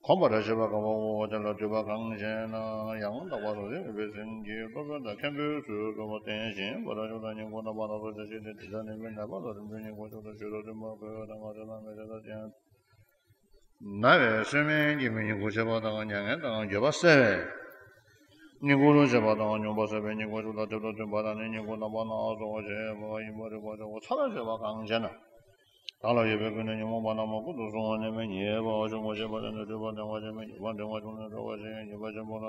གོམས་པར་བྱེད་པ་དགའ་བའོ། དེ་ལ་སྡུད་པ་གང་ཞེ་ན། ཡང་དག་པར་རྫོགས་པའི་སེམས་ཀྱིས་སློབ་དཔོན་དང་མཁན་པོའི་ཚུལ་དུ་བསྟེན་ཞིང་བར་དུ་གཅོད་དང་སྙིང་ཁུང་དང་བར་ན་སོགས་བྱ་ཞིང་དེ་དེ་དག་ནི་མི་གནས་པ་ལ་རིམ་གྲོ་སྙིང་ཁུང་ཆུང་དང་ཞུ་དང་བཙུན་པ་གོས་དང་ངལ་བསོ་དང་མི་བདེ་དང་ཅན་ན་བའི་གསོས་སྨན་གྱིས་མི་སྙིང་ཁུང་ཕྱེ་བ་དང་མྱ་ངན་དང་འགྱོད་པ་སེལ་བས། སྙིང་ཁུང་རུ་བྱེད་པ་དང་སྙོམས་པར་བཟོད་པའི་སྙིང་ཁུང་ཆུང་དང་དེ་དང་བཙུན་པ་དང་ནི་སྙིང་ཁུང་དང་བར་ན་སོགས་བྱེད་པ་ཡིན་པར་རིག་པ་ཆེན་པོ་ཚ་བས་བཟོད་པ་གང་ཞེ་ན། བདག་ལ་ཡོད་པའི་ཀུན་ནས་ཉོན་མོངས་པ་རྣམས་ཀུན་ཏུ་སོང་བ་ནི་མི་རྙེད་པ། ཆུང་ངུ་ཞེས་པ་དེ་ནི་སྤྲོས་པ་འདྲེན་པ་ཅན་མི་རྙེད་པ། འདྲེན་པ་ཆུང་ནི་སྤྲོ་བ་ཞེས་ཉེས་པ་ཆེན་པོ་ལ།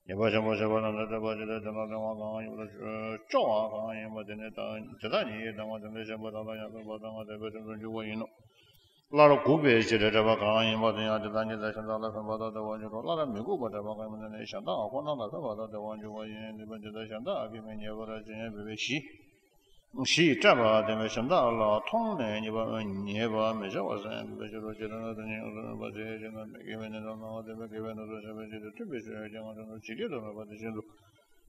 ཉེས་པ་ཆེན་པོ་ཞེས་པ་དེ་ནི་སྤྲོས་པ་ཅན་དེ་དེ་ལ་འདྲེན་པ་གང་ཡིན་པ་སྤྱོད་པ་གང་ཡིན་པ་དེ་ནི་དེ་དག་ཉིད་ཀྱིས་འདྲེན་པ་དེ་འདྲ་ཞེས་པ་དེ་ལ་ཡང་དག་པར་འདྲེན་པ་དེ་བས་ཆུང་དུ་འཇུག་པ་ཡིན་ནོ། སླར་འགུགས་པའི་ཕྱིར་འདྲེན་པ་གང་ཡིན་པ་དེ་ཡང་དེ་དག་ཉིད་ཀྱིས་གཞན་དག་ལ་ཕན་པ་དང་བདེ་བར་འགྱུར་རོ། སླར་མི་འགུགས་པར་འདྲེན་པ་གང་ཡིན་པ་དེ་ནི་གཞན་དག་ཁོ་ན་ལ་ཕན་པ་དང་བདེ་བར་འགྱུར་བ་ཡིན། ནུས་པ་འདི་དག་གཞན་དག་གིས་མི་རྙེད་པར་བྱེད་པའི་གཞི། གཞི་ཡིས་སྤྲད་པ་དེ་མིན་གཞན་དག་ལ་མཐོང་ནས་རྙེད་པ་རྙེད་པར་མི་བྱ་བར་སེམས་པའི་ཕྱིར་རོ། ཇི་ལྟར་ན་དེ་ཉིད་ཡོངས་སུ་སྨིན་པ་དེ་ཞེ་ན། མི་དགེ་བའི་ནད་རྣམས་ན་བ་དེ་མི་དགེ་བའི་ནད་དུ་བྱས་པའི་ཕྱིར་ཏེ། མཐུན་པའི་ཆོས་ཀྱང་ང་དོན་དུ་ཇི་སྐད་དུ་སྨྲས་པ་དེ་བཞིན་དུ་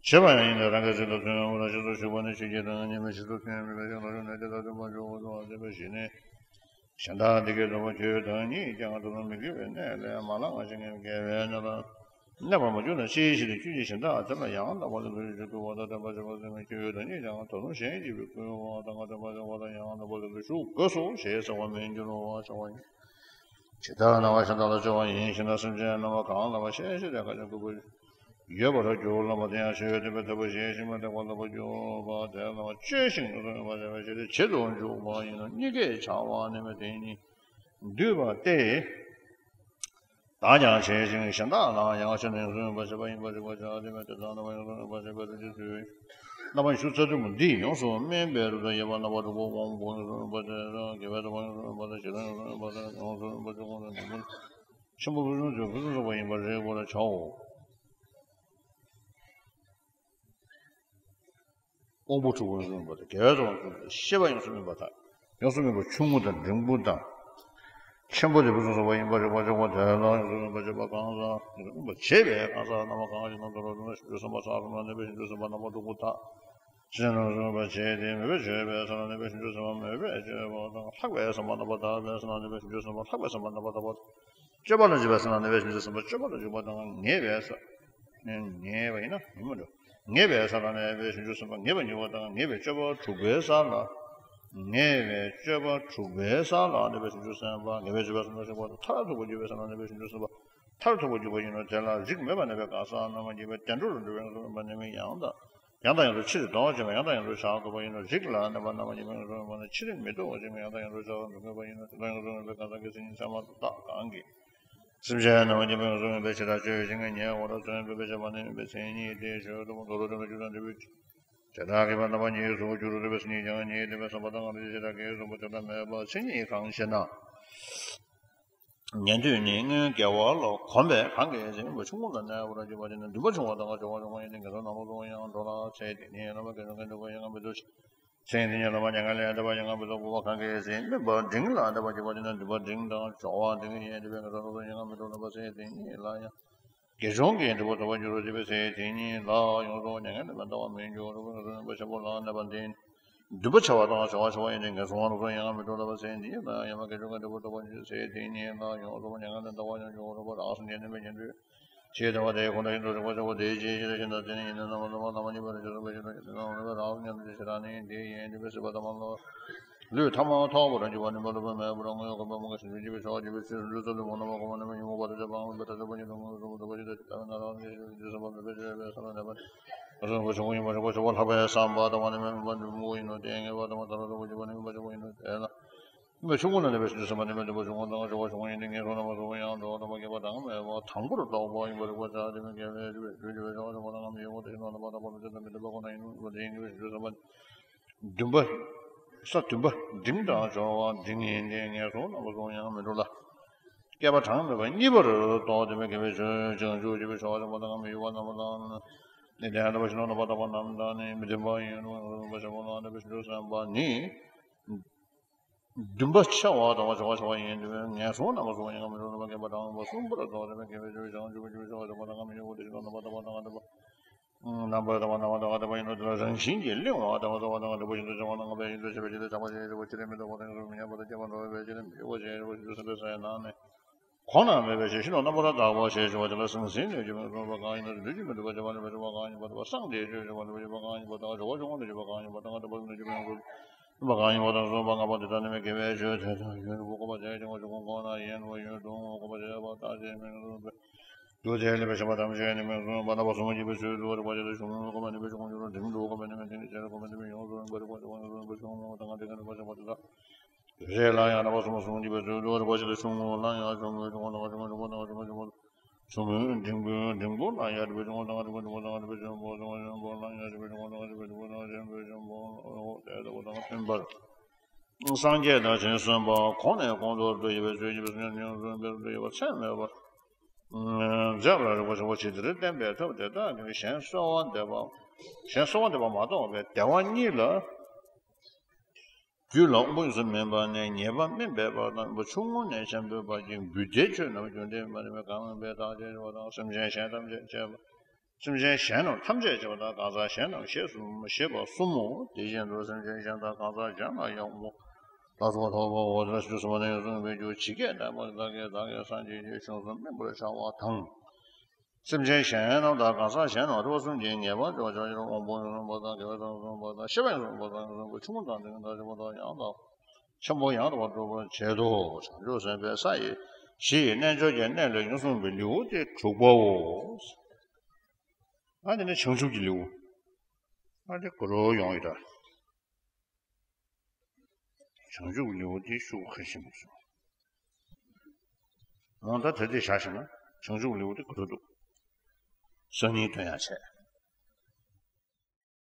བྱེད་པ་ཡང་ཡིན་ཏེ། རང་གི་རྩལ་དུ་མཐུན་པར་རྗེས་སུ་ཞུགས་པ་ནི་ཆོས་ཀྱི་དོན་ཉིད་མིན། རྗེས་སུ་མཐུན་པའི་ཕྱིར་ལ་ཞུགས་ནས་དེ་དག་མཐུན་པར་འཇུག་པ་དང་བྱེད་པའི་གཞི་ནི། གཞན་དག་འདི་སྐད་དུ་སྨྲ། ཁྱོད་རང་ཉིད་ཀྱང་དེ་ལྟར་མི་དགེ་བའི་གནས་ལས་མ་ལངས་ཤིང་དགེ་བའི་གནས་ལ་གནས་པར་མ་གྱུར་ན་ཅིའི་ཕྱིར་ཁྱོད་ཀྱིས་གཞན་དག་དེ་ལ་ཡང་དག་པར་ལེགས་པར་འཇུག་པ་དང་དྲན་པར་བྱེད་པར་སེམས་མི་བསྐྱེད། ཁྱོད་རང་ཉིད་ཀྱང་ད་དུང་གཞན་གྱིས་བསྐུལ་བ་དང་ང་དྲན་པར་བྱེད་པ་དང་ཡང་དག་པར་ལེགས་པར་ཞུགས་དགོས་སོ་ཞེས་ཟེར་བ་མི་འགྱུར་བར་བྱ་བ་ཡིན། ཇི་ལྟར་སྣང་བ་གཞན་དག་ལ་སྤྱོད་པ་ཡིན་ཞེ་ན། སེམས་ཅན་རྣམ་པ་གང་ལ་བ་ཤེས་བྱ་དེ་ཁ་ཅན་ཀུན་པོ་ཡོད་པར་གྱུར་ལ་མ་དེ་ཡང་ཞེ་བའི་དེ་བས་ཐལ་བ་ཞེས་ཤིང་མ་དེ་བ་ལ་བ་གྱུར་པ་དེ་ལ་བ་སྤྱོད་ཞིང་དུ་སོང་བ་དེ་བས་ཞེ་སྟེ་བྱེད་དུ་འཇུག་པ་ཡིན་ནོ། གཉིས་ཀས་བྱ་བ་ནི་མ་དེ་ཉིད་བསྡུས་པ་སྟེ། ཨ་ཀྱང་བྱེད་ཅིང་གཞན་དག་ལའང་ཡང་ཕྱིར་ནི་ཡོངས་སུ་སྨིན་པར་བྱེད་པ་ཡིན་པར་རིག་པར་བྱ་སྟེ། མེད་དེ་དག་རྣམ་པ་ཡོངས་སུ་སྨིན་པར་བྱེད་པའི་ཐུགས་རྗེ་ཚུལ། རྣམ་པ་ཉི་ཤུ་རྩ་བདུན་པོ་འདི་ཡོངས་སུ་སྨིན་པའི་རིགས་སུ་ཡོད་པ་རྣམ་པ་དྲུག་པོ་དབང་པོ་ཡོངས་སུ་སྨིན་པ་དེ་དང་། དགེ་བའི་རྩ་བ་ཡོངས་སུ་སྨིན་པ་དང་། ཞི་བདག་ཡོངས་སུ་སྨིན་པ་དང་། ཡོངས་སུ་སྨིན་པ་བཅུ་སྒོ་ནས་འབྲིང་པོ་ཆེན་པོ་ཕུན་སུམ་ཚོགས་པ་ཡིན་པར་རིག་པར་བྱའོ། དབང་པོ་དྲུག་པོ་ཡོངས་སུ་སྨིན་པ་དང་། དགེ་བའི་རྩ་བ་ཡོངས་སུ་སྨིན་པ། ཤེས་པ་ཡོངས་སུ་སྨིན་པ་དང་། ཡོངས་སུ་སྨིན་པ་ཆུང་ངུ་དང་འབྲིང་པོ་དང་། ཆེན་པོ་དེ་ཕུན་སུམ་ཚོགས་པ་ཡིན་པར་རིག་པར་བྱའོ། དེ་ལ་ཡོངས་སུ་སྨིན་པར་བྱེད་པ་གང་ཟག་ཡོངས་སུ་སྨིན་པར་བྱེད་པའི་གང་ཟག་རྣམ་པ་གང་ཞིག་ན་མདོར་ན་ཞིང་བཅུ་གསུམ་པ། ས་གསུམ་ལ་གནས་པའི་ཞིང་བཅུ་གསུམ་པ་རྣམ་པ་དྲུག་པོ་དག་ཕྱིར་ཡོངས་སུ་སྨིན་པར་བྱེད་དེ། མོས་པས་བརྗོད་པའི་ས་ལ་གནས་པའི་ཞིང་བཅུ་གསུམ་པ། མོས་པས་བརྗོད་པ་དང་། ལྷག་པའི་བསམ་པ་རྣམ་པར་དག་པའི་ས་ལ་གནས་པའི་ཞིང་བཅུ་གསུམ་པ། ལྷག་པའི་བསམ་པ་རྣམ་པར་དག་པ། སྤྱོད་པ་ལ་འཇུག་པའི་ས་ལ་གནས་པའི་ཞིང་བཅུ་གསུམ་པ། སྤྱོད་པ་ལ་འཇུག་པ་དང་ངེས་པའི་ས། ངེས་པ་ཡིན་ན་ཡིན་མི་འགྲོ། ངེས་པའི་ས་ལ་གནས་པའི་ཞིང་བཅུ་གསུམ་པ། ངེས་པ་འཇུག་པ་དང་ངེས་པའི་སྤྱོད་པ་དྲུག་པའི་ས་ལ། ངེས་པའི་སྤྱོད་པ་དྲུག་པའི་ས་ལ་གནས་པའི་ཞིང་བཅུ་གསུམ་པ། ངེས་པའི་སྤྱོད་པ་གསུམ་པ་ཞིག་པ་དང་། མཐར་ཐུག་པ་འཇུག་པའི་ས་ལ་གནས་པའི་ཞིང་བཅུ་གསུམ་པ། མཐར་ཐུག་པ་འཇུག་པ་ཡིན་ནོ། དེ་ལ་རིགས་མེད་པར་གནས་པའི་གང་ཟག་རྣམས་ཀྱི་བདེ་འགྲོ་རུ་འགྲོ་བའི་ཡོངས་སུ་སྨིན་པ་ནི་མིང་ཡང་དག་ཡང་དང་ཡང་དུ་ཕྱིར་ལྡོག་བྱེད་པ། ཡང་དང་ཡང་དུ་བྱ་དགོས་པ་ཡིན་ནོ། རིགས་ལ་གནས་པ་རྣམས་ཀྱི་མིང་སུ་མ་ནི་ཕྱི་རིགས་མི་རྟོག་པ་ཅན་ཡང་དང་ཡང་དུ་བྱ་བར་འགྲོ་དགོས་པ་ཡིན་ནོ། དེ་ལ་ཡོངས་སུ་སྨིན་པའི་གང་ཟག་གི་མཚན་ཉིད་ཚད་མར་བཏགས་གང་གིས། སེམས་ཅན་རྣམས་ཀྱི་མིང་སུ་མིན་པའི་ཕྱིར་ར། སྤྱོད་བྱེད་ཀྱི་ཉེ་བར་སོན་པའི་ཕྱིར་མ་ནི་མིན་པའི་མཚན་ཉིད་དེ་ཆོས་དུ་མ་མདོར་བསྟན་པའི་རྒྱུ་དང་འབྲས་བུ་དེ་དག་གི་བར་རྣམ་པ་གཉིས་སུ་འགྱུར་རུ་འདོད་པའི་མཚན་ཉིད་ཀྱང་ཉིད་ལྡན་པའི་བསམ་པ་དང་། ང་རང་ཞེས་བྱ་དག་གི་གསུངས་པ་དེ་ལྟར་མེད་པ་མཚན་ཉིད་གང་ཞེ་ན། ཉན་ཐོས་ནི་སྔོན་དགེ་བ་ལ་གོམས་པས་གང་གིས་ཟིན་པ་ཆུང་ངུ་ལ་གནས་པར་གྱུར་པ་དེ་ནི་འདུན་པ་ཆུང་བ་དང་འགྲོགས་པ་ཆུང་བ་ཡིན་ཏེ། ངན་སོང་རྣམ་པ་གསུམ་ཡང་འགྲོ་ལ། ཚེ་འདི་ཉིད་ལ་ཡང་དགེ་སྦྱོང་གི་འདུན་པ་ཡང་མི་འདུ་ཞིང་། ཚེ་འདི་ཉིད་ལ་ཡང་དགེ་བ་ཡང་མི་འདུ་བ་གང་གིས་ཟིན། སྨིན་པ་འབྲིང་ལ་གནས་པར་གྱུར་པ་དེ་ནི་འདུན་པ་འབྲིང་དང་འགྲོགས་པ་འབྲིང་ཡིན་ཏེ། ངན་སོང་རྣམ་པ་གསུམ་ཡང་མི་འདུ་ལ། ཚེ་འདི་ཉིད་ལ་ཡང་དགེ་སྦྱོང་གི་འདུན་པ་རྫོགས་པར་འགྱུར་རོ། དེ་བས་ཚེ་འདི་ཉིད་ལ་ཡོངས་སུ་མྱ་ངན་ལས་ལྡང་བར་མི་འགྱུར་རོ། ངན་སོང་རྣམ་པ་ཆེན་པོ་ལ་གནས་པ་འདི་ནི། འདུན་པ་ཆེ་བ་དང་ཆུང་བ་ཆུང་བ་ཡིན་ཏེ། ངན་སོང་རྣམ་པ་གསུམ་ཡང་མི་འདུ་ལ། ཚེ་འདི་ཉིད་ལ་ཡང་དགེ་སྦྱོང་གི་འདུན་པ་རྫོགས་པར་འགྱུར། ཚེ་འདི་ཉིད་ལ་ཡོངས་སུ་མྱ་ངན་ལས་ལྡང་བར་ཡང་འགྱུར་རོ། རང་སེམས་ཅན་ནི་མི་ཉན་ཏེ། ཇི་ལྟ་བ་དེ་ཁོ་ན་བཞིན་དུ་རིག་པ་ཆེན་པོ་དེའི་རྗེས་ཤེས་རབ་ཤེས་དང་དེ་ནི་ཡིན་ན་རྣམ་པར་གསུམ་པ་རྣམ་པར་གཉིས་པ་རེ་ཞིག་གསུངས་པའི་ཕྱིར་རོ། ཞེས་གསུངས་པ་རང་སེམས་ཅན་དེ་ཇི་ལྟར་ནི་དེ་ཡིན་ཏེ། སྲིད་པ་ཐ་མ་ལ་ལུས་ཐ་མ་ཐོབ་པར་འགྱུར་བ་ནི་མ་ལུས་པ་མེད་པར་དངོས་ཡོད་གོ་འཕང་མ་གི་ཞིང་བཅུ་འཇིག་པའི་ཆོག་འཇིག་པའི་ཕྱིར་ལུས་རྩ་ལུས་མོ་རྣམ་པར་གོམས་པ་ནི་མ་ཡིན་པར་ཐ་དད་པ་ཉིད་དུ་མངོན་པར་ཐ་དད་པ་ཉིད་དུ་མངོན་སུམ་དུ་བ་ཞིག་ཏུ་བྱ་བའི་ན་རང་ཉིད་ཞིག་ཏུ་སོང་བ་མེད་པའི་ཆོས་པའི་ས་ལ་གནས་པ་ནི། ངན་སོང་རྣམ་པ་ཆུང་ངུ་ཡིན་པར་རིག་པ་ཆེ་བ་ལྷག་པའི་བསམ་པ་དང་བ་ནི་མི་མངོན་པ་འབྲིང་པོ་ཡིན་ནོ། དེ་ངེས་པ་དང་མཐར་ཐུག་པར་འགྱུར་བ་ནི་སྨིན་པ་ཆེན་པོ་ཡིན་ནོ། དེ་ལ་སྨིན་པ་ཆུང་ངུ་ལ་གནས་པའི་ཞིང་བཅུ་གསུམ་པ་ནི་མི་འདུན་པ་ཆུང་ངུ་དང་འགྲོགས་པ་ཆུང་ངུ་ཡིན་ཏེ། ངན་སོང་རྣམ་པ་གསུམ་ཡང་འགྲོགས་པ་ཐ་མ་དད་པ་མེད་པ་དང་པོར་རྟོགས་པ་ཡིན་པར་རིག་པ་ཆ་དེ་མི་དགེ་བའི་རྒྱུ་བས་རྒྱུ་བྱས་པའི་ཆོས་ཆེན་པོ་རྣམས་ཡོད་དེ་ཞིང་རྣམ་པར་དག་པ་ལ་ཆགས་པ་མི་འདུན་པ་ཁོ་ན་ཡིན་ནོ། དེ་ཡིན་གྱི་ཞིང་བཅུ་གསུམ་པ་འདུན་པ། ས་བདུན་པ་འབྲིང་དང་སྦྱོར་བ་འབྲིང་ཡིན་ཏེ། ངན་སོང་རྣམ་པ་གསུམ་ཡང་མི་འགྲོ་ལ། བསྐལ་པ་གྲངས་མེད་པ་གཉིས་པར་རྟོགས་ཏེ་མི་དགེ་བའི་ཆོས་བྱང་ཆུབ་ཀྱི་ཕྱོགས་ཆེན་པོ་དང་མི་གཡོ་བ་རྣམ་པ་དང་། ནི་དེ་ལྟ་བུ་ཞིག་རྣམ་པར་དག་པ་རྣམས་དང་ནི་མི་ལྡན་པ་ཡིན་ནོ། རིག་པ་ཆེན་པོ་ལ་གནས་པའི་ཞིང་བཅུ་གསུམ་པ་ནི། འདུན་པ་ཆེ་བ་དང་བ་ཆེ་བ་ཆེ་བ་ཡིན་ཏེ། ངན་སོང་རྣམ་པ་གསུམ་ཡང་མི་འགྲོ་ལ། བསྐལ་པ་གྲངས་མེད་པ་གསུམ་པར་རྟོགས་ཏེ་མི་དགེ་བའི་ཆོས་བྱང་ཆུབ་ཀྱི་ཕྱོགས་ཆེན་པོ་དང་མི་གཡོ་བ་དེ་ཞིང་རྣམ་པར་དག་པ་དང་དག་པ། རྣམ་པར་དག་པ་རྣམ་པར་དག་པ་ཡིན་ནོ། དེ་ལ་རང་བཞིན་གྱིས་བརླིང་བ་དང་བ་དག་པ་དང་དག་པ་ཞིང་དུ་བྱ་བ་དང་དག་པའི་ཡུལ་དུ་བྱ་བ་དང་དག་པའི་ཡུལ་དུ་ཕྱི་རོལ་མི་རྟོག་པ་དང་ཡོངས་སུ་མི་ཉམས་པ་དང་རྐྱེན་པས་འགྲོ་བའི་ཕྱིར་མི་གཡོ་བ་ཞེས་རིག་པ་ཞིང་བཅུ་གསུམ་པའི་ས་ཡི་ནང་ནས་གོང་ན་མེད་པའི་ཞེས་ཤེས་ནོ། རྣམ་པར་དག་པ་ཞེས་བྱ་བ་དེ་ལ་ཟང་ཟིང་ནས་སྦྱིན་པའི་གསུངས་པ་གང་ཡིན་ན། དུས་ཀྱི་མི་འདུན་པ་བྱ་བ་ལ་བྱ་བ་གང་ཡིན་པ་དང་། སངས་རྒྱས་ཆོས་བྱ་བ་ལ་བྱ་བ་གང་ཡིན་པ་དང་། འགྲོ་བ་ཆུང་ངུ་ལ་བྱ་བ་གང་ཡིན་པ་དང་། ཐ་མ་དང་པོ་ལ་བྱ་བ་གང་ཡིན་པ་དང་། དག་པ་དེ་ལྟར་ནི་མི་དགེ་བའི་ཆོས་དེ་དག་ཡུལ་དུ་གོམས་པ་བྱས་ཀྱང་ཆུང་ངུ་གོང་ན་ཡིན་ནོ། ཡུལ་དུ་གོམས་པ་བྱས་པ་ལྟ་ཅི་མིན་འདུན་པས། རྒྱུ་དེས་བསླད་པའི་ཤེས་པ་ཐམས་ཅད་ནི་མིང་གསུམ་པ་རྣམ་པ་གསུམ་གྱི་ཕྱིར་དུ་རིག་པ་ཆེ་ལ་ཆུང་ངུ་གོམས་པ་ནི་མི་ཆུང་ངུ་འགྱུར་རོ། འབྲིང་དུ་གོམས་པ་ནི་མི་འབྲིང་ཆེར་གོམས་པ་ནི་མི་ཡོངས་སུ་རིང་པོར་རིག་པ་ཆེ་བ་ཡོངས་སུ་རིང་པོ་ཆུང་ངུ་དང་འབྲིང་རིག་པ་ཆེན་པོ་དེ་དག་རེ་ལ་ཡང་རྣམ་པ་གསུམ་པ་གསུམ་གྱི་ཕྱིར་དུ་རིག་པ་ཆེ་ལ་ཆུང་ངུ་ལ་ཡང་ཆུང་ངུ་ཆུང་ངུ་དང་ཆུང་ངུ་ཆུང་ངུ་དང་ཆུང་ངུ་ཆུང་ངུ་ཆུང་ངུ་འབྲིང་པོ་འབྲིང་པོ་ལ་ཡང་རིག་པ་ཆུང་ངུ་དང་རིག་པ་ཆུང་པོ་དང་རིག་པ་ཆེན་པོ་ཆེན་པོ་ཆེན་པོ་ལ་ཡང་རིག་པ་ཆུང་ངུ་དང་རིག་པ་ཆེན་པོ་དང་ཆེན་པོ་ཆེན་པོ་དེ་ལྟ་བུ་དང་མཐུན་པར། སངས་རྒྱས་དང་བྱང་ཆུབ་སེམས་དཔའ་གོང་ནས་གོང་དུ་འགྲོ་བའི་ཆོས་ཀྱི་ཕྱོགས་ནས་ཉུང་དུ་འབད་རུ་ཡོད་པ་ཚད་མེད་པར་མཛད་པར་རིག་པ་ཆེན་པོ་ཆེ་དེར་བསྟན་པའི་ཐབས་དེ་དག་གིས་གཞན་གསོལ་བ་འདེབས་པ། གཞན་གསོལ་བ་འདེབས་པ་མ་གཏོགས་པའི་བདེ་བ་གཉིས་ལ་རྒྱུད་ལ་དབང་པོ་ཉམས་སུ་སྨིན་པ་ནས་ཉེས་པ་སྨིན་པའི་བར་དང་། ཆུང་ངུ་ནས་ཆེན་པོའི་བར་གྱི་རྒྱུད་སྡེའི་ཆོས་རྣམས་རྒྱུན་ལྡན་མ་ཡིན་པའི་གང་སྨིན་པའི་ཐག་བཅད་པ་དང་། སེམས་ཅན་གཞན་ཐམས་ཅད་བཅས་པ། སེམས་ཅན་གཞན་རྣམས་ཐམས་ཅད་བྱེད་པ་དང་གང་ཟག་གཞན་རྣམས་ཞེས་གསུམ་ཞེས་པ་གསུམ་མོ། དེ་བཞིན་དུ་སེམས་ཅན་གཞན་དག་གང་ཟག་གཞན་ལ་ཡང་མོ། ལ་སོགས་ཐོབ་པའོ། དེ་ལ་ཞེས་གསུངས་པ་ནི་གསུངས་པའི་རྒྱུ་ཇི་སྐད་བསྟན་པ་དེ་དག་གིས་བདག་གི་སངས་རྒྱས་ཀྱི་གཞུང་གསུམ་སྨིན་པར་བྱ་བ་དང་། སེམས་ཅན་གཞན་རྣམས་དང་གང་ཟག་གཞན་རྣམས་རིགས་པ་གསུམ་གྱིས་ངེས་པར་སྤྱོད་པར་བྱ་ཕྱིར་དབང་པོ་ཉམས་སུ་སྨིན་པ་དང་དགེ་བའི་རྩ་བ་ཉམས་སུ་སྨིན་པ་དང་ཤེས་པ་ཉམས་སུ་སྨིན་པ་དང་ཉམས་སུ་སྨིན་པ་ཆུང་ངུ་དང་འབྲིང་དང་ཆེན་པོ་དང་ཡང་དག་ཆེན་པོ་ཡང་དག་པར་སྒྲུབ་པར་བྱེད་དོ། བྱང་ཆུབ་སེམས་དཔའི་ས་ཡི་གཞི་ཡི་རྣལ་འབྱོར་གྱི་གནས་ལ་ཡོངས་སུ་སྨིན་པའི་ལེའུ་སྟེ་དྲུག་པའོ། ཨ་ནི་ནི་བྱང་ཆུབ་ཀྱི་ལེའུ། ཨ་ནི་གུ་རུ་ཡོང་ཡོད་ད། བྱང་ཆུབ་ཀྱི་ལེའུ་སྟེ་ཤོག་ཁ་ཤས་མ་སོང་། འོ་ད་དེ་དེ་བཞག་ཞིག་ན་བྱང་ཆུབ་ལེའུ་དེ་གོ་ཐུབ་འདུག་སང་ཉིན་སྟོན་ཡང་བྱས།